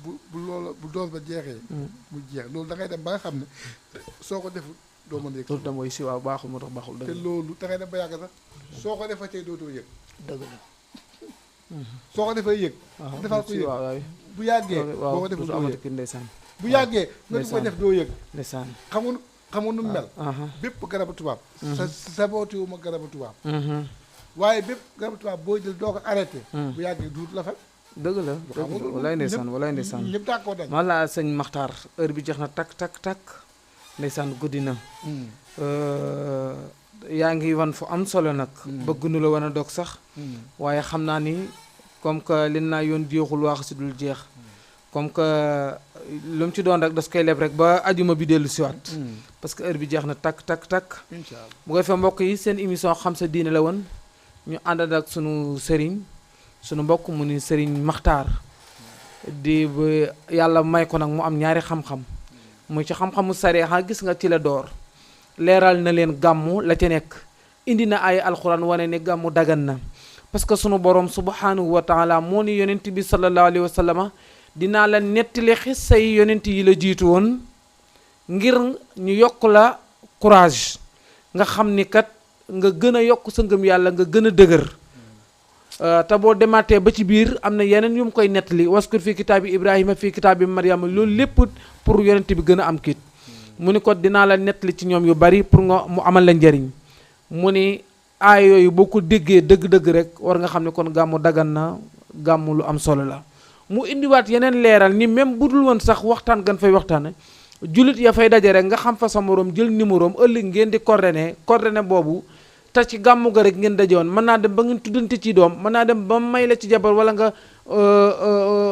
bu loolu bu dose ba jeexee mu jeex loolu da ngay dem ba nga xam ne soo ko deful doo mën a yëg loolu tam mooy si waaw baaxul moo tax baaxul te loolu da ngay dem ba yàgg sax soo ko defee tey dootoo yëg dëgg la soo ko defee yëg defal ko yëg waaw bu yàggee boo ko deful doo yëg bu yàggee nga di ko def doo yëg ndeysaan xam nga nu mel bépp garabu tubaab sabootiwu ma garabu tubaab waaye bépp garabu tubaab boo jël doo ko arrêté bu yàggee duut la fa dëgg la walaay ndeysaan walaay ndeysaan ñëpp d'accord dañ walla sëñ Maxtaar heure bi jeex na tak ndeysaan guddi na yaa ngi wan fu am solo nag bëgg nu la wan a dog sax waaye xam naa ni comme que li naa yoon jeexul waax si dul jeex comme que lu mu ci doon rek das koy leb rek ba ajuma bi dellu siwaat parce que heure bi jeex na tak incha allah bu koy fa mbokk yi seen émission xam sa diine la woon ñu àndal ak sunu sëriñ sunu mbokk mu ni sëriñ Maxtaar di ba yàlla may ko nag mu am ñaari xam-xam muy ci xam-xamu sareexa gis nga ci la door leeral na leen gàmmu la ca nekk indi na ay alxuraan wane ne gàmmu dagan na parce que sunu borom subhanahu wa taala moo ni yonent bi sallallahu alayhi wa sallama dinaa la nettali xissa yi yonent yi la jiitu woon ngir ñu yokk la courage nga xam ni kat nga gën a yokk sa ngëm yàlla nga gën a dëgër te boo demaatee ba ci biir am na yeneen yu mu koy nettali waskur fii kitaabi Ibrahima fii kitaabi Maryama loolu lépp pour yonent bi gën a am kit mu ni ko dinaa la nettali ci ñoom yu bari pour nga mu amal la njariñ mu ni aay yooyu boo ko déggee dëgg-dëgg rek war nga xam ne kon gàmmu dagan na gàmmu lu am solo la. mu indiwaat yeneen leeral ni même bu dul woon sax waxtaan gan fay waxtaane jullit ya fay daje rek nga xam fa sa moroom jël numéro am ëllëg ngeen di coordonné boobu te ci gàmmu ga rek ngeen daje woon mën naa dem ba ngeen tuddante ci doom mën naa dem ba may la ci jabar wala nga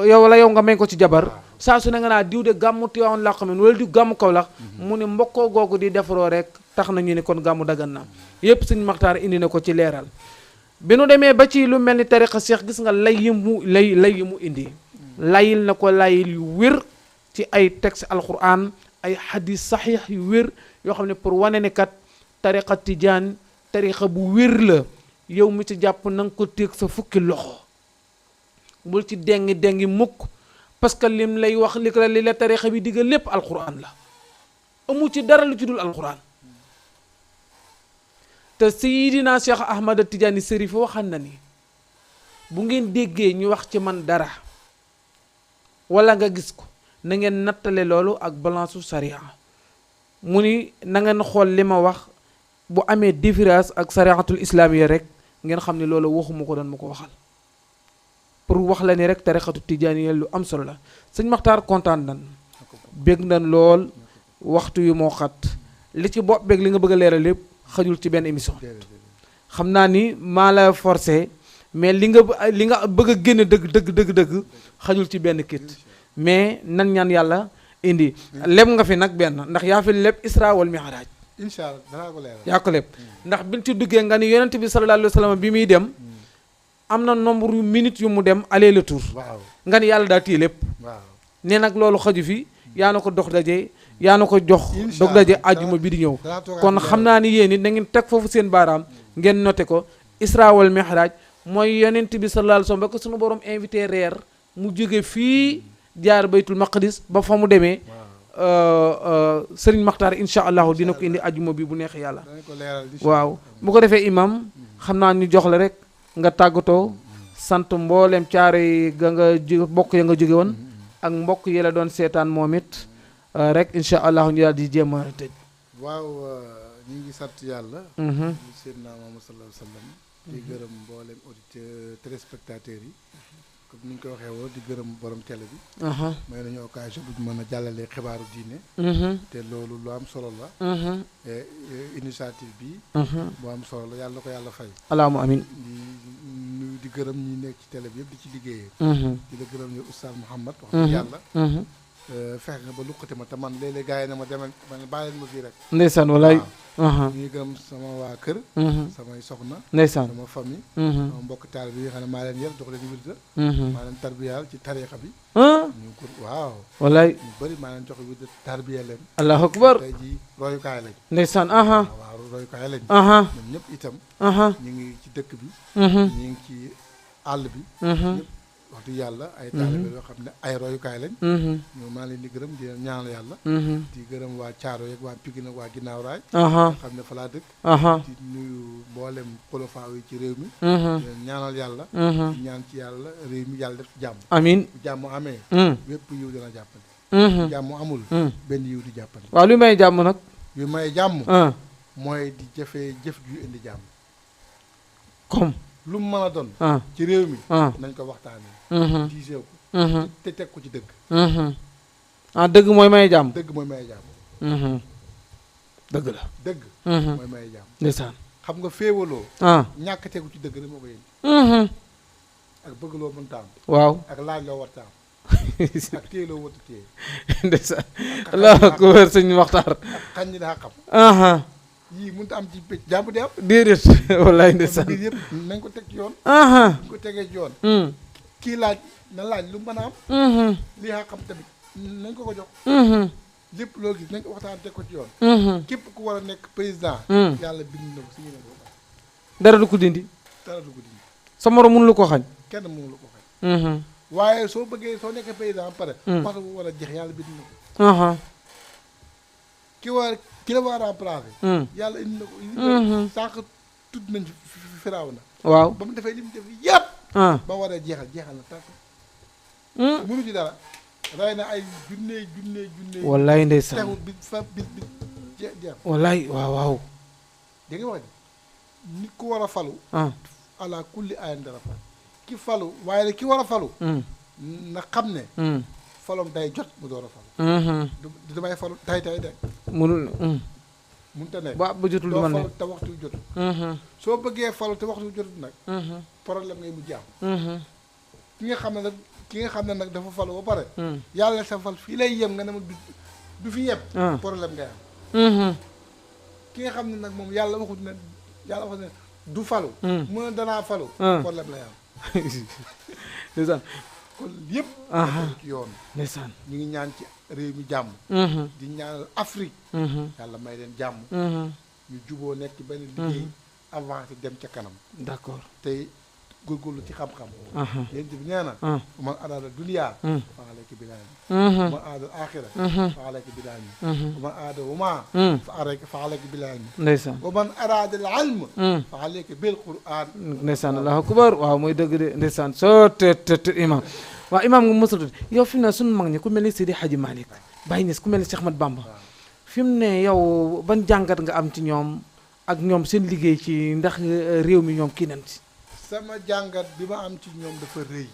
yow nga may ko ci jabar saa su ne nga naa diw de gàmmu Tiwaawan laa xam ne wala diw gàmmu Kawlax mu ne mbokkoo googu di defaroo rek tax na ñu ne kon gàmmu dagan na yépp Sëñ Maxtaar indi na ko ci leeral. bi nu demee ba ci lu mel ni tariqa Cheikh gis nga lay yi mu indi layil na ko layil yu wér ci ay texte alquran ay hadis saxiix yu wér yoo xam ne pour wane ne kat tariqa tijaan tariqa bu wér la yow mi ci jàpp na nga ko téeg sa fukki loxo bul ci dengi mukk parce que lim lay wax li la tariqa bi diggal lépp alquran la amu ci dara lu ci dul alquran te Seydina Cheikh Ahmad Tidiane Serif waxan na ni bu ngeen déggee ñu wax ci man dara wala nga gis ko na ngeen nattale loolu ak balance su sariya mu ni na ngeen xool li ma wax bu amee différence ak sariyatul islaamiya rek ngeen xam ne loolu waxuma ko doon ma ko waxal pour wax la ni rek tariqatu tijaaniya lu am solo la. Sëñ Maxtaar kontaan nan bég nan lool waxtu yu moo xat li ci bopp beeg li nga bëgg a leeral lépp xajul ci benn émission xam naa ni maa la forcé mais li nga bëgg a génne dëgg xajul ci benn kit mais nan ñaan yàlla indi leb nga fi nag benn ndax yaa fi leb isra wal mi'raj incha allah danaa ko leeral yaa ko leb ndax biñ ci duggee nga ni yonent bi sallallahu alayhi wa sallam bi muy dem am na nombre yu minutes yu mu dem aller le tour nga ni yàlla daa téye lépp ne nag loolu xaju fi yaa na ko dox daje yaa na ko jox dog daje àjjuma bi di ñëw kon xam naa ni yéen it na ngeen teg foofu seen baaraam ngeen noté ko isra wal mi'raj mooy yonent bi sallallahu alayhi wa sallam ba ko suñu borom invité reer mu jóge fii jaar baytul maqdis ba fa mu demee Serigne Maxtaar incha allahu dina ko indi àjjuma bi bu neexee yàlla waaw bu ko defee imam xam naa ñu jox la rek nga tàggatoo sant mboolem caare yi nga mbokk ya nga jóge woon ak mbokk yi la doon seetaan moom it rek incha allah ñu daal di jéem a tëj. waaw ñu ngi sant yàlla. ñu seydina Muhammad sallallahu alayhi wa sallam. di gërëm mboolem auditeurs téléspectateurs yi. comme ni ñu ko waxee woon di gërëm borom télé bi. may nañu occasion bu ñu mën a jàllale xibaaru diine. te loolu lu am solo la. initiative bi. bu am solo la yàlla ko yàlla fay. allahumma amin. di gërëm ñi nekk ci télé bi yëpp di ci liggéeyee. di la gërëm yow Oustaz Mouhamed wax dëgg yàlla. fexe nga ba luqati ma te man léeg-léeg gars yi na ma demal bàyyi leen ma fii rek. ndeysaan walaay. ñu gërëm sama waa kër. samay soxna. ndeysaan sama famille. sama mbokk taal bi nga xam ne maa leen yar jox leen wirda. maa leen tarbiyaal ci tariixa bi. ñu ko waaw. walaay ñu bëri maa leen jox wirda tarbiya leen. allahu akbar tey jii royukaay lañ. ndeysaan. waaw royukaay lañ. ñoom ñëpp itam. ñu ngi ci dëkk bi. ñu ngi ci àll bi. wax dëgg yàlla ay taalibe yoo xam ne ay royukaay lañ. ñoom maa leen di gërëm di leen ñaanal yàlla. di gërëm waa Caaro yeeg waa Pikine ak waa Ginnaaw Raay. nga xam ne fa laa dëkk. di nuyu mboolem xolofaaw yi ci réew mi. di leen ñaanal yàlla. di ñaan ci yàlla réew mi yàlla def ci jàmm. amiin bu jàmm amee. wépp yiw dina jàppale. bu jàmm amul. benn yiw di jàppale. waaw lu may jàmm nag. lu may jàmm. mooy di jëfee jëf ju indi jàmm. comme. lu mu mën a doon. ci réew mi. nañ ko waxtaanee. diisee ko. te teg ko ci dëgg. dëgg mooy may jàmm. dëgg mooy may jàmm. dëgg la. dëgg. mooy may jàmm. ndeysaan. xam nga féewaloo. ñàkk tegu ci dëgg rek moo ko indi. ak bëgg loo mënta am. waaw ak laaj loo warta am. ak téye loo warta téye. ndeysaan. allahu akbar sëñ Maxtaar. ak xañ ñi daa xam. yii mënut a am ci pëcc jàmm di am. déedéet wallaay ndeysaan. biir yëpp nañ ko teg ci yoon. nañ ko tegee ci yoon. kii laaj na laaj lu mën a am. lii yaa xam tamit nañ ko ko jox. lépp loo gis nañ ko waxtaan teg ko ci yoon. képp ku war a nekk président. yàlla bind na ko si ñu ne ko. dara du ko dindi. dara du ko dindi. sa morom mënu lu ko xañ. kenn mënu lu ko xañ. waaye soo bëggee soo nekkee président ba pare. waxtu bu war a jeex yàlla bind na ko. ki la war a remplacer. yàlla indi na ko. sànq tudd nañ Firawna. waaw ba mu defee li mu def yëpp. ba war a jeexal na tàkk. mënu ci dara. rey na ay junne. wallaay ndeysaan teewul bi fa bis jeex. wallaay waaw. dégg nga wax nit ku war a falu ah ala kulli ayan dara fal ki falu waaye nag ki war a falu na xam ne falom day jot mu door a falu du damay falu tay de munul mënut a nekk ba jotul doo man ne falu te waxtu jotul soo bëggee falu te waxtu jotul nag problème ngay mujj am ki nga xam ne nag dafa falu ba pare yàlla sa fal fii lay yem nga ne ma du fi yem problème ngay am ki nga xam ne nag moom yàlla waxut ne du falu mu ne danaa falu problème lay am ndeysaan kon yëpp ci yoon ndeysaan ñu ngi ñaan ci réew mi jàmm di ñaanal Afrique yàlla may leen jàmm ñu juboo nekk ci benn liggéey avancé dem ca kanam d'accord tey góorgóorlu ci xam-xam yéen bi nee na man araada dunya fa alayka bil ilmi man aada axira fa alayka bil ilmi man aada wama fa alayka bil ilmi ndeysaan wa man araada al ilm fa alayka bil quran ndeysaan allahu akbar waaw mooy dëgg de ndeysaan soo te imam waaw imam nga mosatu yow fi mu ne suñu mag ñi ku mel ni Seydi Hadji Malick Baye Niass ku mel ni Cheikh Ahmad Bamba fi mu ne yow ban jàngat nga am ci ñoom ak ñoom seen liggéey ci ndax réew mi ñoom kii nañ ci sama jàngat bi ma am ci ñoom dafa rëy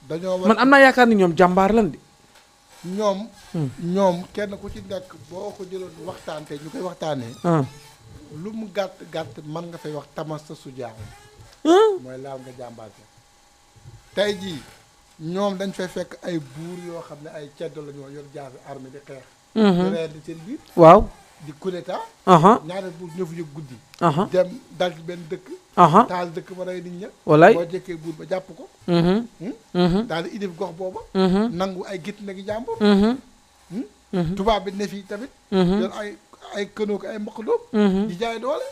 dañoo man am naa yaakaar ni ñoom jàmbaar lan di ñoom kenn ku ci nekk boo ko jëloon waxtaan te ñu koy waxtaanee lu mu gàtt gàtt mën nga fay wax tamasa su jaaw mooy laal nga jàmbaar ko tey jii ñoom dañ fay fekk ay buur yoo xam ne ay ceddo la ñoo yor jaasi armée di xeex di reen di seen biir waaw di coup d'état ñaata buur ñoo fi yëg guddi dem dal ci benn dëkk taal dëkk ba rey nit ña walaay boo jekkee buur ba jàpp ko daal di idif gox booba nangu ay gitt nagi jàmbur tubaab bi ne fii tamit yor ay kënoo ko ay mbaq dóob di jaay doole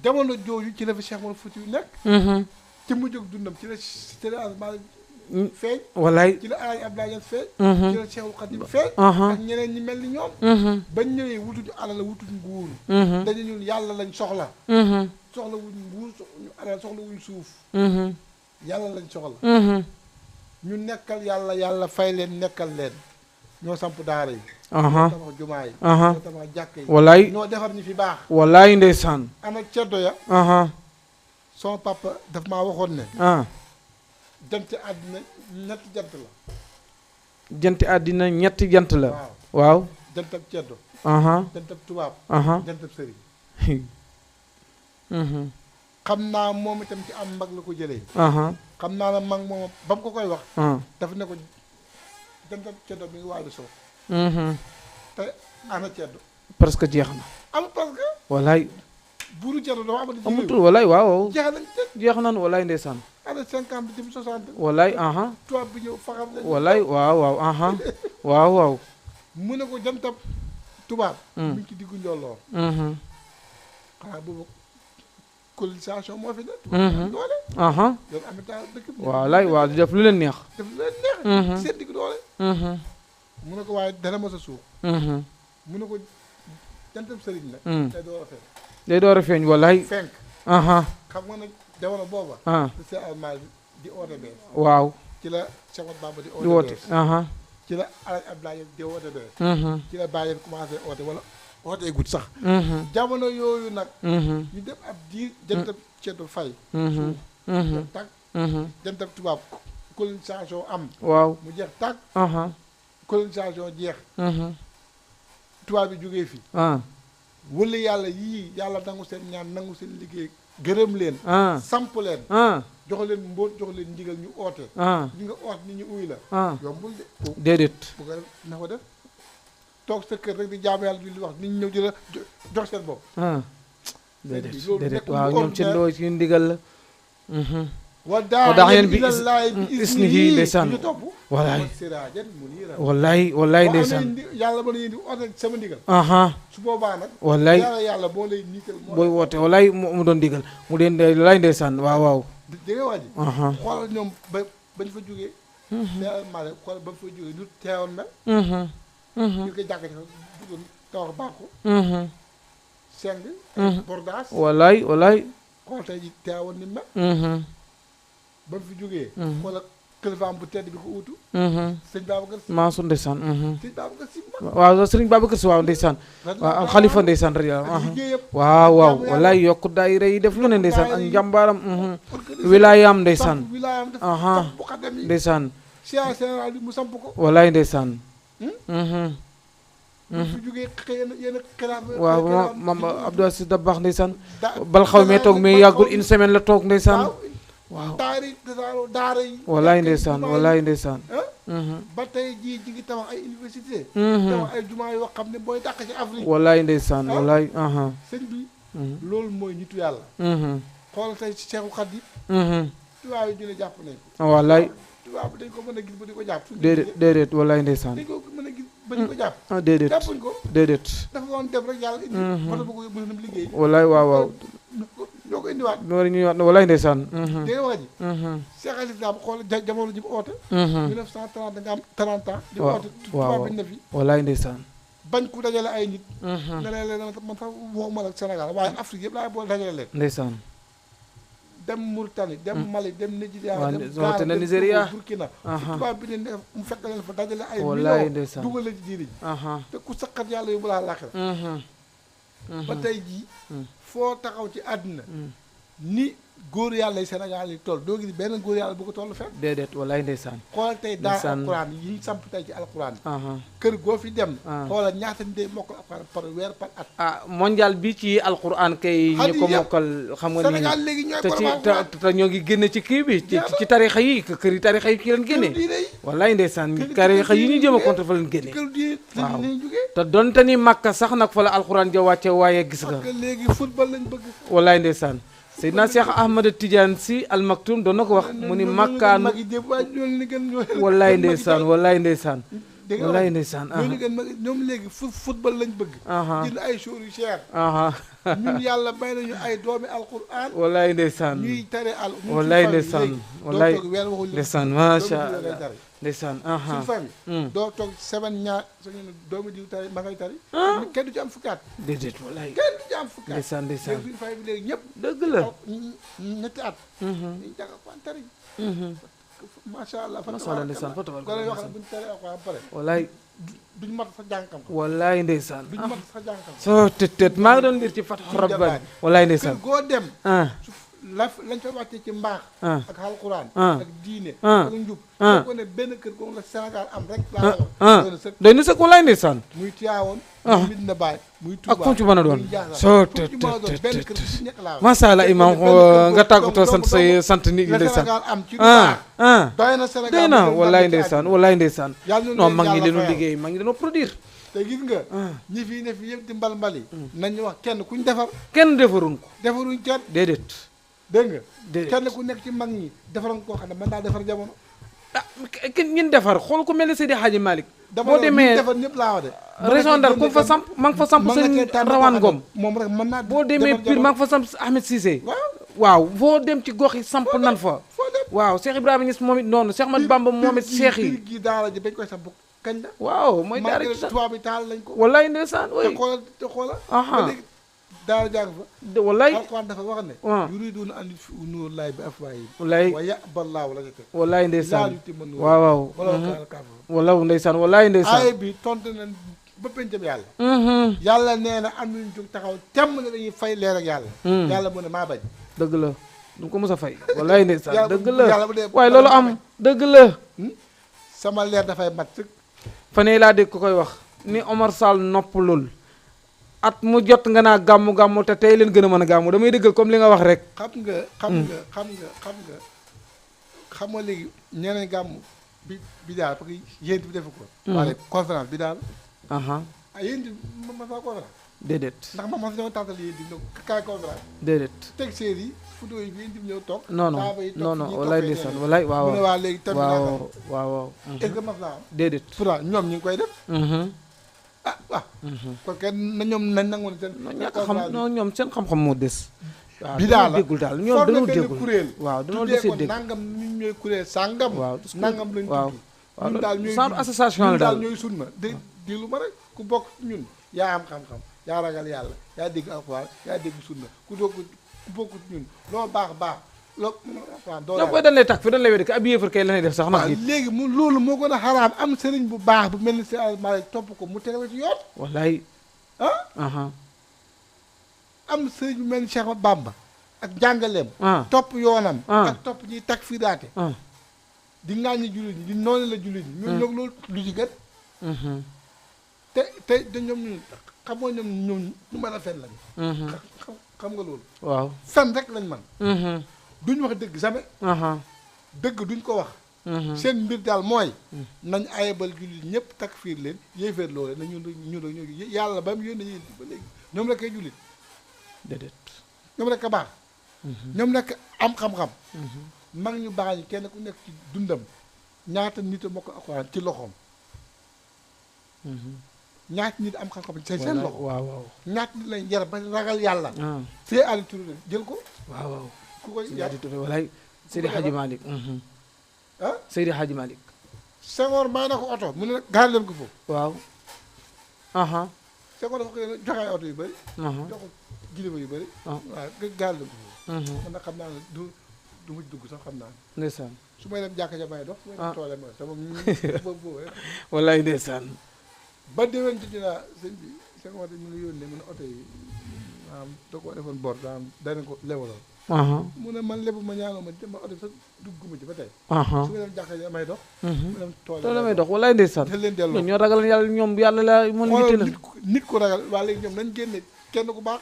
jamono jooju ci la fi Cheikh Mor Fouti yu nekk ci mu jóg dundam ci la asmal feeñ walaay ci la Alaaji Abdoulaye Niass feeñ ci la Cheikhul Khadim feeñ ak ñeneen ñi mel ni ñoom bañ ñëwee wutuñu alal wutuñu nguur dañu ñun yàlla lañ soxla soxla wuñ nguur ñu alal soxla wuñ suuf yàlla lañ soxla ñu nekkal yàlla fay leen nekkal leen ñoo samp daara yi ñoo tabax jumaa yi ñoo tabax jàkk yi walaay ñoo defar ñi fi baax walaay ndeysaan ana ceddo ya sama papa daf maa waxoon ne jant àddina ñetti jant la janti àddina ñetti jant la waaw jantab ceddo jantab tubaab jantab sëriñ xam naa moom itam ci am mag la ko jëlee xam naa la mag moom ba mu ko koy wax daf ne ko jantab ceddo bi ngi waaju soo te ana ceddo parce que jeex na am parce que walaay buuru ceddo dafa amati amatul walaay waaw jeex nañ jeex nañ walaay ndeysaan ana 50 jëm 60 walaay tubaab bi ñëw faxam la walaay waaw waaw mu ne ko jantab tubaab mi ngi ci diggu njolloor xanaa boobu colonisation moo fi ne tubaab doole yoon amita dëkk bi walaay waaw di def lu leen neex seen diggu doole mu ne ko waaye dana mos a suux mu ne ko jantab sëriñ la day door a feeñ walaay fenk xam nga nag jamono booba ci almal di oote bee waaw ci la Cheikh Bamba di oote ci la Alaaji Abdoulaye di oote bee ci la Baye commencé oote wala oote gut sax jamono yooyu nag ñu def ab diir jantab ceddo fay suuf tàgg jantab tubaab colonisation am waaw mu jeex tàgg colonisation jeex tubaab bi jógee fi wala yàlla yii yàlla nangu seen ñaan nangu seen liggéey gërëm leen samp leen jox leen mbóot jox leen ndigal ñu oote ñi nga oot ni ñu uy la yombul de déedéet bu ko na ko def toog sa kër rek di jaamu yàlla bi li wax nit ñi ñëw di la jox seen bopp déedéet waaw ñoom seen loo ci ndigal la wa daa'iyan ilallaahi bi isnihi ndeysaan ñu topp wallaay siraajan muniiran wallaay ndeysaan yàlla ba la di oote sama ndigal su boobaa nag wallaay yàlla boo lay niital booy woote wallaay mu doon digal mu deen wallaay ndeysaan waaw dégg nga waa ji xoolal ñoom bañ fa jógee teemal xoolal ba fa jógee ñu teewoon mel ñu ko jàkk duggoon tawax baaxu seng bordaas wallaay xool tey ji teewoon ni mel ba mu fi jógee xoolal kilifaam bu tedd bi ko uutu sëñ Babacar Si Mansour ndeysaan sëñ Babacar Si waaw sëriñ Babacar Si waaw ndeysaan waaw xalifa ndeysaan waaw waaw wallaay yokku daayira yi def lu ne ndeysaan ak njàmbaaram wilaayam ndeysaan wilaayam def bu xadam yi ndeysaan siyaar général bi mu samp ko wallaay ndeysaan su jógee yéen xilaaf waaw mam Abdou Aziz Dabakh ndeysaan bal xaw mee toog mais yàggul une semaine la toog ndeysaan waaw daara yi wallaay ndeysaan wallaay ndeysaan ba tey jii ji ngi tabax ay université tabax ay jumaa yoo xam ne mooy dàq ci Afrique wallaay ndeysaan wallaay sëñ bi loolu mooy nitu yàlla xoolal tey ci Cheikhul Khadim tubaab yi ñu ne jàpp nañ ko wallaay tubaab dañ ko mën a gis ba di ko jàpp déedéet wallaay ndeysaan dañ ko mën a gis ba di ko jàpp déedéet jàppuñ ko déedéet dafa doon def rek yàlla indi oto bu ko yóbbu na liggéey wallaay waaw waaw ñoo ko indiwaat wallaay ndeysaan dégg nga wax ji Cheikh Al Islam xool jamono ji mu oote 1930 nga am 30 ans di oote tubaab bi ne fi wallaay ndeysaan bañ ku dajale ay nit ne leen man sax waxuma la Sénégal waaye Afrique yëpp laay boole dajale leen ndeysaan dem Mauritanie dem Mali dem Nigeria dem Ghana dem Nigeria Burkina tubaab bi ne mu fekk leen fa dajale ay wallaay millions ndeysaan dugal leen ci diine ji te ku saqat yàlla yóbbu laa laaxira ba tey jii foo taxaw ci àdduna ni góor yàlla yi Sénégal yi toll doo gis benn góor yàlla bu ko toll fenn déedéet wallaay ndeysaan xoolal tey daa alquran yi ñu samp tey ci alquran kër goo fi dem xoolal ñaata nit day mokkal alquran par weer par at mondial bi ci alquran kay ñi ko mokkal xam nga ni Sénégal léegi ñooy te ñoo ngi génne ci kii bi ci tarixa yi kër yi tarixa yi ki leen génne wallaay ndeysaan tarixa yi ñu jëm a contre fa leen génne waaw te donte ni Makka sax nag fa la alquran ja wàcce waaye gis nga léegi football lañ bëgg wallaay ndeysaan Seydina Cheikh Ahmad Tidiane Sy Al Maktoum doon na ko wax mu ni makkaan wallaay ndeysaan wallaay ndeysaan wallaay ndeysaan ñooñu gën mag ñoom léegi football lañ bëgg jënd ay jours yu cher ñun yàlla may nañu ay doomi alquran wallaay ndeysaan ñuy tare wallaay ndeysaan wallaay ndeysaan macha allah allah ndeysaan suñu famille doo toog semaine ñaar suñu doomi diw tari ma ngay tari kenn du ci am fukkaat déedéet wallaay kenn du ci am fukkaat ndeysaan ndeysaan léegi suñu famille bi léegi ñëpp dëgg la ñetti at ñu jàng alquran tari macha allah macha allah ndeysaan fa tabar ko lay wax buñu tari alquran pare wallaay duñ mat sa jànkam wallaay ndeysaan duñ mat sa jànkam soo tët maa ngi doon lire ci Fathu Rabbani wallaay ndeysaan kër goo dem lañ fa wàccee ci mbaax ak alquran ak diine ak njub ko ne benn kër googu la Sénégal am rek laa doy na sëkk wallaay ndeysaan muy Tiwaawoon muy Medina Baye muy Touba ak fu mu ci mën a doon soo tët benn kër ci nekk laa macha allah imam nga tàggatoo sant say sant nit ñi ndeysaan Sénégal am ci doy na Sénégal doy na wallaay ndeysaan wallaay ndeysaan yàlla non mag ñi dañoo liggéey mag ñi dañoo produire te gis nga ñi fii ne fi yëpp di mbal-mbali nañu wax kenn kuñ defar kenn defaruñ ko defaruñ kenn déedéet dégg nga kenn ku nekk ci mag ñi defaroon koo xam ne mën naa defar jamono kenn ñin defar xool ku mel ne Seydi Hadji Malick boo demee defar ñëpp laa wax de région Ndar ku fa samp ma nga fa samp sëñ Rawaan Ngom moom rek mën naa boo demee Pire ma nga fa samp Ahmed Cissé waaw foo dem ci gox yi samp nan fa waaw Cheikh Ibrahima Niass moom it noonu Cheikh Ahmad Bamba moom it Cheikh yi gi daara ji bañ koy samp kañ la waaw mooy daara ji tubaab bi taal lañ ko wallaay ndeysaan way te xoola léegi daara jàng fa wallaay alquran dafa wax ne yuriduuna an yutfi'u nuura llaahi bi afwaahihim wallaay wa ya'ba llaahu la ca wallaay ndeysaan waaw waaw wallaw ndeysaan wallaay ndeysaan aaya bi tontu nañ ba pencam yàlla yàlla nee na am nañu jóg taxaw temm ne dañuy fay leer ak yàlla yàlla mu ne maa bañ dëgg la du ko mos a fay wallaay ndeysaan dëgg la waaye loolu am dëgg la sama leer dafay mat sëkk fanee laa dégg ko koy wax ni Omar Sall noppalul at mu jot nga naa gàmmu te tey leen gën a mën a gàmmu damay dëggal comme li nga wax rek xam nga léegi ñeneen gàmmu bi daal parce que yéen bi defu ko waaye conférence bi daal yéen di ma fa conférence déedéet ndax ma ñoo tàntal yéen di ñëw kaay conférence déedéet teg séer yi photo yi bi yéen di ñëw toog non wallaay ndeysaan wallaay waaw mu ne waa léegi tamit waaw est-ce que mas naa am déedéet pourtant ñoom ñu ngi koy def kon kenn na ñoom nañ nangu ne seen ñàkk xam non ñoom seen xam-xam moo des bi daal déggul daal ñoom dañoo déggul kuréel waaw dañoo desee dégg nangam ñu ñooy kuréel sàngam waaw nangam lañ waaw waaw ñun daal ñooy genre association la daal ñooy sunna di lu ma rek ku bokk ñun yaa am xam-xam yaa ragal yàlla yaa dégg alxuraan yaa dégg sunna ku bokk ñun loo baax doo ñoo koy dañ lay takk fi dañ lay wéde ko ab yéefar kay la ñuy def sax nag it léegi mu loolu moo gën a xaraam am sëriñ bu baax bu mel ni si Malick topp ko mu tegal ci yoon wallaay ah am sëriñ bu mel ni Cheikh Bamba ak jàngaleem ah topp yoonam ah ak topp ñuy takk fii daate ah di ŋàññi jullit ñi di noonu la jullit ñi ñun ñoog loolu lu ci gën te ñoom ñu xamoo ñoom ñu mën a fen lañ xam nga loolu waaw fen rek lañ man duñ wax dëgg jamais dëgg duñ ko wax seen mbir daal mooy nañ ayebal jullit ñëpp takk fiir leen yéeféer loole na ñu yàlla ba mu yónnee yéen ba léegi ñoom rek ay jullit déedéet ñoom rek a baax ñoom rek am xam-xam mag ñu baax ñi kenn ku nekk ci dundam ñaata nit a mokk alxuraan ci loxoom ñaata nit am xam-xam ci seen loxo waaw waaw ñaata nit lañ yar ba ragal yàlla see àlli turu jël ko waaw waaw ku koy Seydi Hadji Touré walaay Seydi Hadji Malick ah Seydi Hadji Malick Senghor may na ko oto mu ne gaar leen ko foofu waaw Senghor dafa ko joxe ay oto yu bëri jox ko kilifa yu bëri waaw gaar leen ko foofu man nag xam naa ne du mujj dugg sax xam naa ne ndeysaan su may dem jàkka ja may dox su may dem toole ma sama boobu rek walaay ndeysaan ba déwén ci dinaa sëñ bi Senghor mu ngi yónnee mu ne oto yi maanaam da koo defoon bor daam dana ko lebaloon mu ne man lebu ma ñaanoo ma dem ma oto sax dugguma ci ba tey su ma dem jàkka ja may dox mu dem toole may dox walaay ndeysaan te leen delloo ñoo ragal yàlla ñoom yàlla la mën yitte la nit ku ragal waa léegi ñoom nañ génne kenn ku baax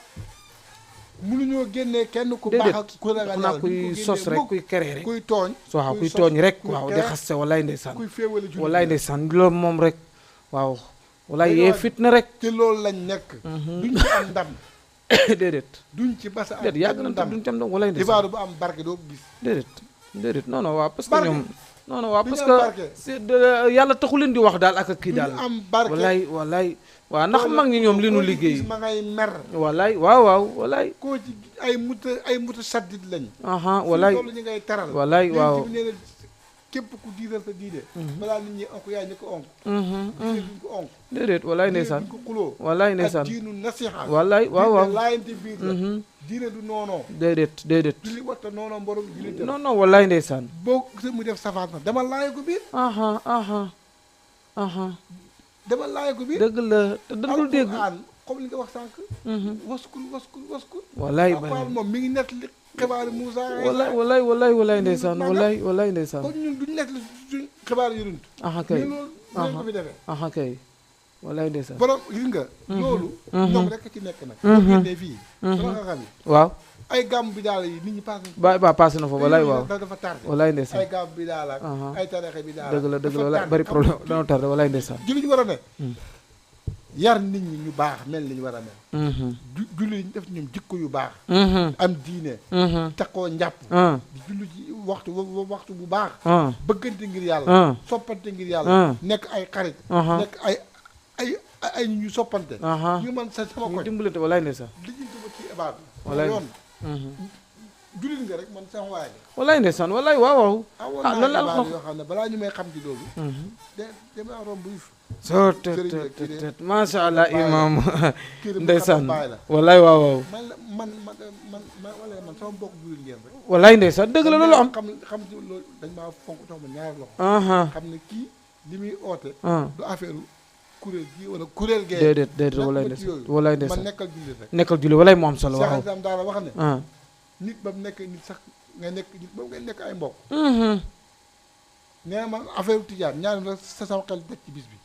mënuñoo génnee kenn ku baax ak ku ragal yàlla kuy sos rek kuy kere rek kuy tooñ waaw kuy tooñ rek waaw di xaste walaay ndeysaan kuy féewale jullit walaay ndeysaan loolu moom rek waaw walaay yee fitna rek ci loolu lañ nekk duñ ci am ndam déedéet duñ ci basa am déedéet yàgg na tam duñ ci am ndam walaay ndeysaan xibaar bu am barke doo ko gis déedéet non non waaw parce que ñoom non non waaw parce que yàlla taxu leen di wax daal ak kii daal am barke walaay waaw ndax mag ñi ñoom li nu liggéey ma ngay mer walaay waaw walaay koo ci ay muta saddit lañ walaay loolu ñu ngay taral walaay waaw nee na képp ku diidal sa diide balaa nit ñi onk yaay ñu ko onk diine duñ ko onk déedéet walaay ndeysaan duñ ko xuloo walaay ndeysaan ak diinu nasiha walaay waaw laayante biir la diine du noonoo déedéet julli waxta noonoo mborom julli non walaay ndeysaan boo gisee mu def safaan sax dama laaya ko biir dama laaya ko biir dëgg la te dëggul dégg comme li nga wax sànq waskul walaay moom mi ngi nett li xibaari Moussa walaay ndeysaan walaay ndeysaan kon ñun duñ nekk suñ xibaar yurunt kay loolu ko fi defee kay walaay ndeysaan borom gis nga loolu ñoom rek ci nekk nag boo génnee fii sama nga xam yi waaw ay gàmm bi daal yi nit ñi passé ba passé na fa walaay waaw dafa tardé walaay ndeysaan ay gàmm bi daal ak ay tarixe bi daal dëgg la walaay bari problème dana tardé walaay ndeysaan julli ñu war a ne yar nit ñi ñu baax mel li ñu war a mel julli ñu def ñoom jikko yu baax am diine takkoo njàpp di julli ci waxtu bu baax bëggante ngir yàlla soppante ngir yàlla nekk ay xarit nekk ay ñu soppante ñu man sama koñ dimbalante walaay ndeysaan lijjanti ba ci ebaat walaay yoon jullit nga rek man sama waay la walaay ndeysaan walaay waaw loolu la yoo xam ne balaa ñu may xam ci loolu dama romb bu soo tet macha allah imam ndeysaan walaay waaw man wala man sama mbokk jullit ngeen rek walaay ndeysaan dëgg la loolu am xam ci loolu dañ maa fonk jox ma ñaari loxo xam ne kii li muy oote du affaire kuréel gi wala kuréel gee déedéet walaay ndeysaan man nekkal jullit rek nekkal jullit walaay moo am solo waaw sax daara wax ne nit ba mu nekk nit sax nga nekk nit ba ngay nekk ay mbokk nee na man affaire tijaan ñaari la sa sama xel daj ci bis bi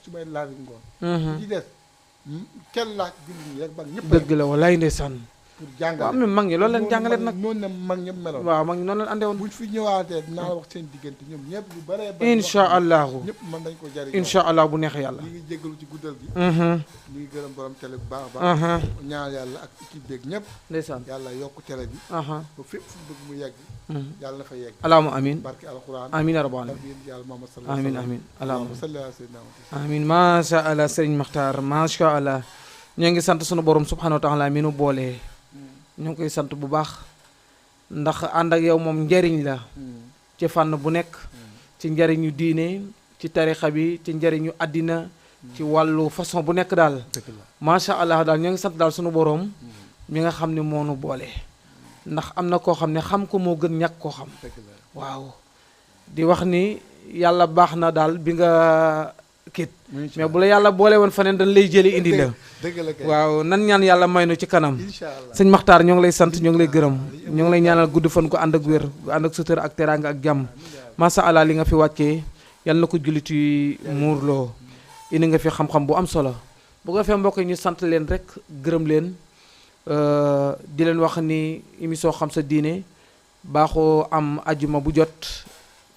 su may laaj ngoon ci des kenn laaj jullit ñi rek ba ñëpp dëgg la walaay ndeysaan pour jàngale waaw même mag ñi loolu leen jàngaleet nag noonu ne mag ñëpp meloon waaw mag ñi noonu leen andewoon buñ fi ñëwaatee dinaa la wax seen diggante ñoom ñëpp lu bëree incha allahu ñëpp mën nañ ko jariñ incha allah bu neex yàlla ñu ngi jéggalu ci guddal gi ñu ngi gërëm borom télé bu baax a baax ñaan yàlla ak équipe beeg ñëpp ndeysaan yàlla yokk télé bi ba fépp fu bëgg mu yegg yàlla na fa yegg allahumma amin barke alquran amin ya rabbal alamin yàlla Muhammad sallallahu amin allahumma salli ala sayyidina amin macha allah Serigne Makhtar macha allah ñoo ngi sant sunu borom subhanahu wa taala mi nu boolee ñu ngi koy sant bu baax ndax ànd ak yow moom njariñ la ci fànn bu nekk ci njariñu diine ci tarixa bi ci njariñu àddina ci wàllu façon bu nekk daal macha allah daal ñoo ngi sant daal sunu borom mi nga xam ne moo nu boole ndax am na koo xam ne xam ko moo gën ñàkk koo xam. dëgg la waaw di wax ni yàlla baax na daal bi nga kit mais bu la yàlla boole woon faneen dañ lay jëli indi la. dëgg la kay waaw nan ñaan yàlla may nu ci kanam. incha allah sëñ Maxtaar ñoo ngi lay sant ñoo ngi lay gërëm ñoo ngi lay ñaanal gudd fan ko ànd ak wér gu ànd ak sutura ak teraanga ak jàmm masa allah li nga fi wàccee yàlla na ko jullit yi muurloo indi nga fi xam-xam bu am solo bu ko fee mbokk yi ñu sant leen rek gërëm leen di leen wax ni émission xam sa diine baaxoo am ajuma bu jot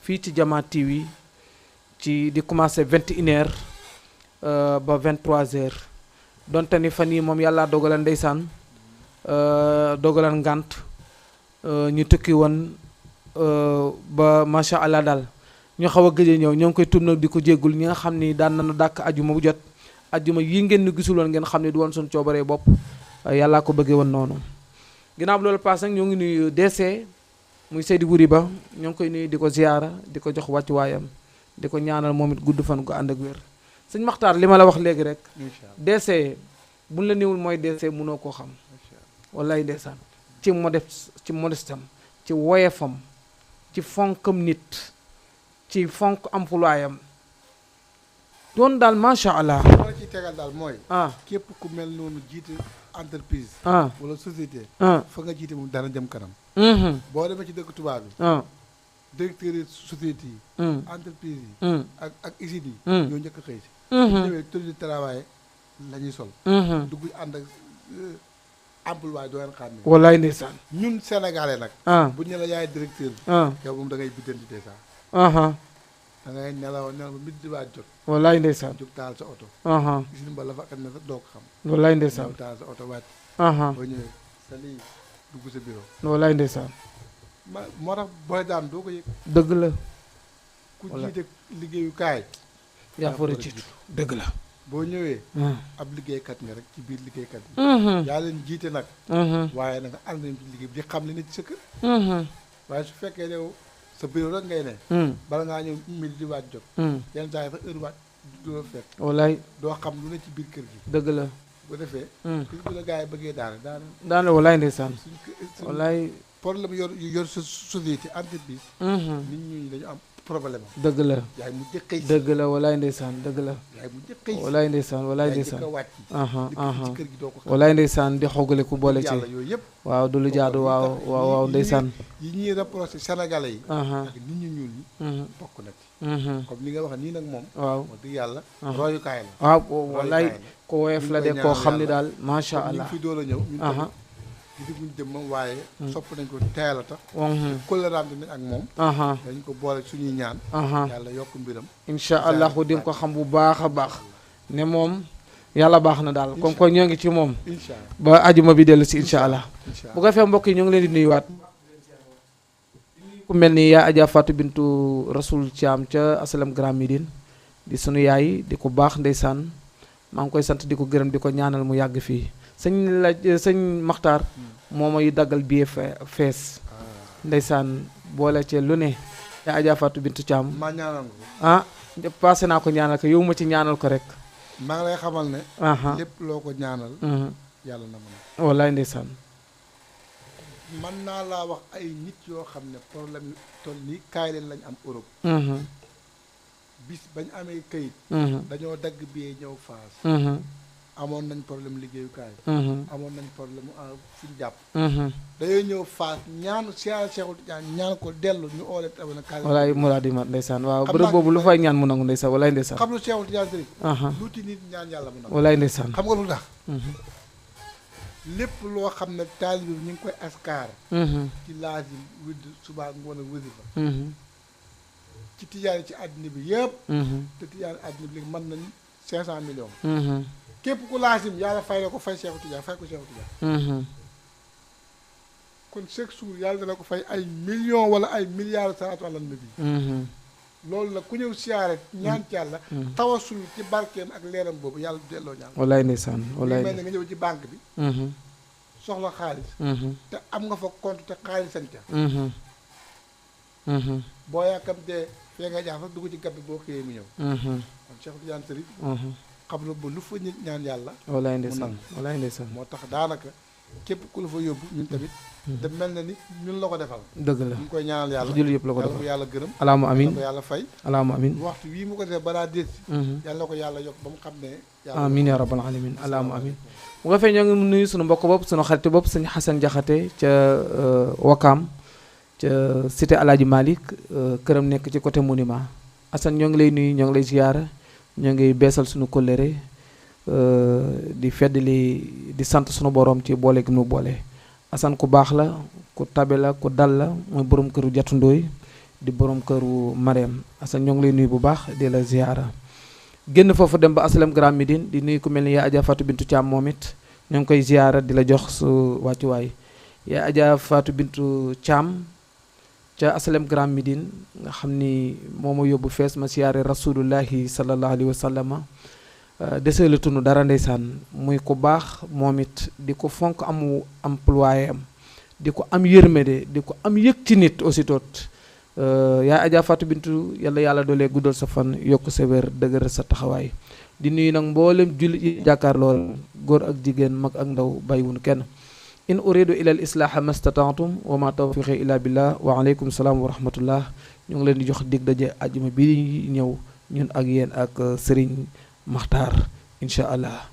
fii ci Jama TV ci di commencé 21h ba 23h donte ni fan yi moom yàlla dogalan ndeysaan dogalan ngànt ñu tukki woon ba macha allah daal ñu xaw a gëj ñëw ñoo ngi koy tuub nag di ko jéggul ñi nga xam ni daan nañu dàkk ajuma bu jot ajuma yi ngeen ni gisul woon ngeen xam ne du woon suñu coobaree bopp yàllaa ko bëggee woon noonu ginnaaw bi loolu paas nag ñoo ngi nuyu DC muy Seydi Wuri Ba ñoo ngi koy nuyu di ko ziyaara di ko jox wàccuwaayam di ko ñaanal moom it gudd fan ko ànd ak wér sëñ Maxtaar li ma la wax léegi rek DC buñ la néewul mooy DC mënoo koo xam wallaay ndeysaan ci modestam ci woyefam ci fonkam nit ci fonk employam doon daal macha allah. li ma la ciy tegal daal mooy. képp ku mel noonu jiite entreprise. wala société. fa nga jiite moom dana jëm kanam. boo demee ci dëkk tubaab bi. directeur yi société yi. entreprise yi. ak usines yi. ñoo njëkk a xëy si. ñëwee tenue de travail la ñuy sol. dugg ànd ak emploi doo leen xàmmee. wallaay ndeysaan. ñun sénégalais nag. bu ñu la yaay directeur bi. yow moom da ngay biddanti dèjà. da ngay nelaw ba midi di waaj jot. wallaay ndeysaan. jóg taal sa oto. usine ba la fa xam ne sax doo ko xam. wallaay ndeysaan. jóg taal sa oto wàcc. boo ñëwee sa lii dugg sa bureau. wallaay ndeysaan. moo tax booy daan doo ko yëg. dëgg la. ku jiite liggéeyukaay. yaa fa war a jiitu dëgg la. boo ñëwee. ab liggéeykat nga rek ci biir liggéeykat bi. yaa leen jiite nag. waaye nag ànd nañ ci liggéey bi di xam li ne ci sa kër. waaye su fekkee ne sa bureau rek ngay ne. bala ngaa ñëw midi di waaj jot. yenn saa yi sax heure waaj doo fekk. wallaay doo xam lu ne ci biir kër gi. dëgg la. bu defee. kër gi la gars yi bëggee daane. daane wallaay ndeysaan. wallaay. problème yor sa société entreprise. nit ñi dañu am problème. dëgg la. yaay mu jëkkëy si dëgg la wallaay ndeysaan dëgg la. yaay mu jëkkëy si wallaay ndeysaan wallaay ndeysaan. yaay wàcc. ci kër gi doo ko xam. wallaay ndeysaan di xogale ku boole ci. yàlla yooyu yëpp. waaw du lu jaadu waaw ndeysaan. yi ñuy reproché sénégalais yi. ak nit ñu ñuul ñi. bokk na ci. comme li nga wax nii nag moom. waaw wax dëgg yàlla. royukaay la. waaw wallaay ko woyof la de koo xam ni daal macha allah. ñu fi door a ñëw. gisaguñ jëmmam waaye. sopp nañ ko teel a tax. kóllëraante nañ ak moom. dañ ko boole suñuy ñaan. yàlla yokk mbiram. incha allah di nga ko xam bu baax a baax. ne moom yàlla baax na daal comme que ñoo ngi ci moom. incha allah ba ajuma bi dellu si incha allah. bu ko fee mbokk yi ñu ngi leen di nuyuwaat. ku mel ni yaa Adja Fatou Bintou Rasoul Thiam ca Asalam Grand Médine di sunu yaay di ko baax ndeysaan maa ngi koy sant di ko gërëm di ko ñaanal mu yàgg fii. sëñ Maxtaar moo may daggal billet fees ndeysaan boole ci lu ne yaa Adja Fatou Bintou Thiam maa ñaanal ko passé naa ko ñaanal ko yow ma ci ñaanal ko rek maa ngi lay xamal ne lépp loo ko ñaanal yàlla na mën wallaay ndeysaan man naa laa wax ay nit yoo xam ne problème yu toll nii kaay leen lañ am Europe bis bañ amee këyit dañoo dagg billet ñëw Fass amoon nañ problème liggéeyukaay. amoon nañ problème fu ñu jàpp. dañoo ñëw Fass ñaan Cheikhul Tidiane ñaan ko dellu ñu oole tamit nag. walaay muraadi mat ndeysaan waaw bërëb boobu lu fay ñaan mu nangu ndeysaan walaay ndeysaan. xam lu Cheikhul Tidiane sëriñ. lu ci nit ñaan yàlla mu nangu. walaay ndeysaan xam nga lu tax. lépp loo xam ne taalibe bi ñu ngi koy askaar. ci laazim widd subaa ngoon ak wasifa. ci Tidiane ci àddina bi yëpp. te Tidiane àddina bi léegi mën nañ 500 millions. képp ku laasim yàlla fay la ko fay Cheikhul Tidiane fay ko Cheikhul Tidiane. kon chaque jour yàlla dana ko fay ay millions wala ay milliards salaatu ala nabi. loolu la ku ñëw siyaare ñaan ci yàlla. tawasul ci barkeem ak leeram boobu yàlla delloo ñaan. walaay ndeysaan walaay mel ne nga ñëw ci banque bi. soxla xaalis. te am nga fa compte te xaalisan ca. boo yàkkamtee fee nga jaar sax dugg ci gab bi boo xëyee mu ñëw. kon Cheikhul Tidiane Sërif. xam na ba lu fa nit ñaan yàlla. walaay ndeysaan walaay ndeysaan moo tax daanaka képp ku la fa yóbbu ñun tamit te mel na ni ñun la ko defal. dëgg la ñu ngi koy ñaanal yàlla jullit yëpp la ko yàlla defal ko yàlla gërëm. alaama amin yàlla ko yàlla fay. alaama amin waxtu wii mu ko defee balaa déet. yàlla ko yàlla yokk ba mu xam ne. amin ya rabbal alamin alaama amin bu nga fee ñoo ngi nuyu sunu mbokk bopp sunu xarit bopp sëñ Xasan Jaxate ca Wakaam ca cité Alaaji Malick këram nekk ci côté monument Assane ñoo ngi lay nuyu ñoo ngi lay ziyaara ñoo ngi beesal sunu kóllëre di feddali di sant sunu borom ci boole gi mu boole Assane ku baax la ku tabe la ku dal la mooy borom këru jatundooy di borom këru Marème Assane ñoo ngi lay nuyu bu baax di la ziyaara génn foofu dem ba asalem Grand Médine di nuyu ku mel ni yaa Adja Fatou Bintou Thiam moom it ñoo ngi koy ziyaara di la jox su wàccuwaay yaa Adja Fatou Bintou Thiam ca asalem Grand Médine nga xam ni moo ma yóbbu fees ma siyaare rasulullahi sallallahu alayhi wa sallama desee la tunu dara ndeysaan muy ku baax moom it di ko fonk amu employé am di ko am yërmande di ko am yëg ci nit aussitôt yaa Adja Fatou Bintou yàlla doolee guddal sa fan yokk sa wér dëgëral sa taxawaay di nuyu nag mboolem jullit yi jàkkaar lool góor ak jigéen mag ak ndaw bàyyiwunu kenn in uridu ila al islaaha mastata'tum wa ma tawfiqi illa billah wa aleykum salaam wa rahmatullah ñu ngi leen di jox dig daje ajuma bi ñëw ñun ak yéen ak Serigne Makhtar incha allah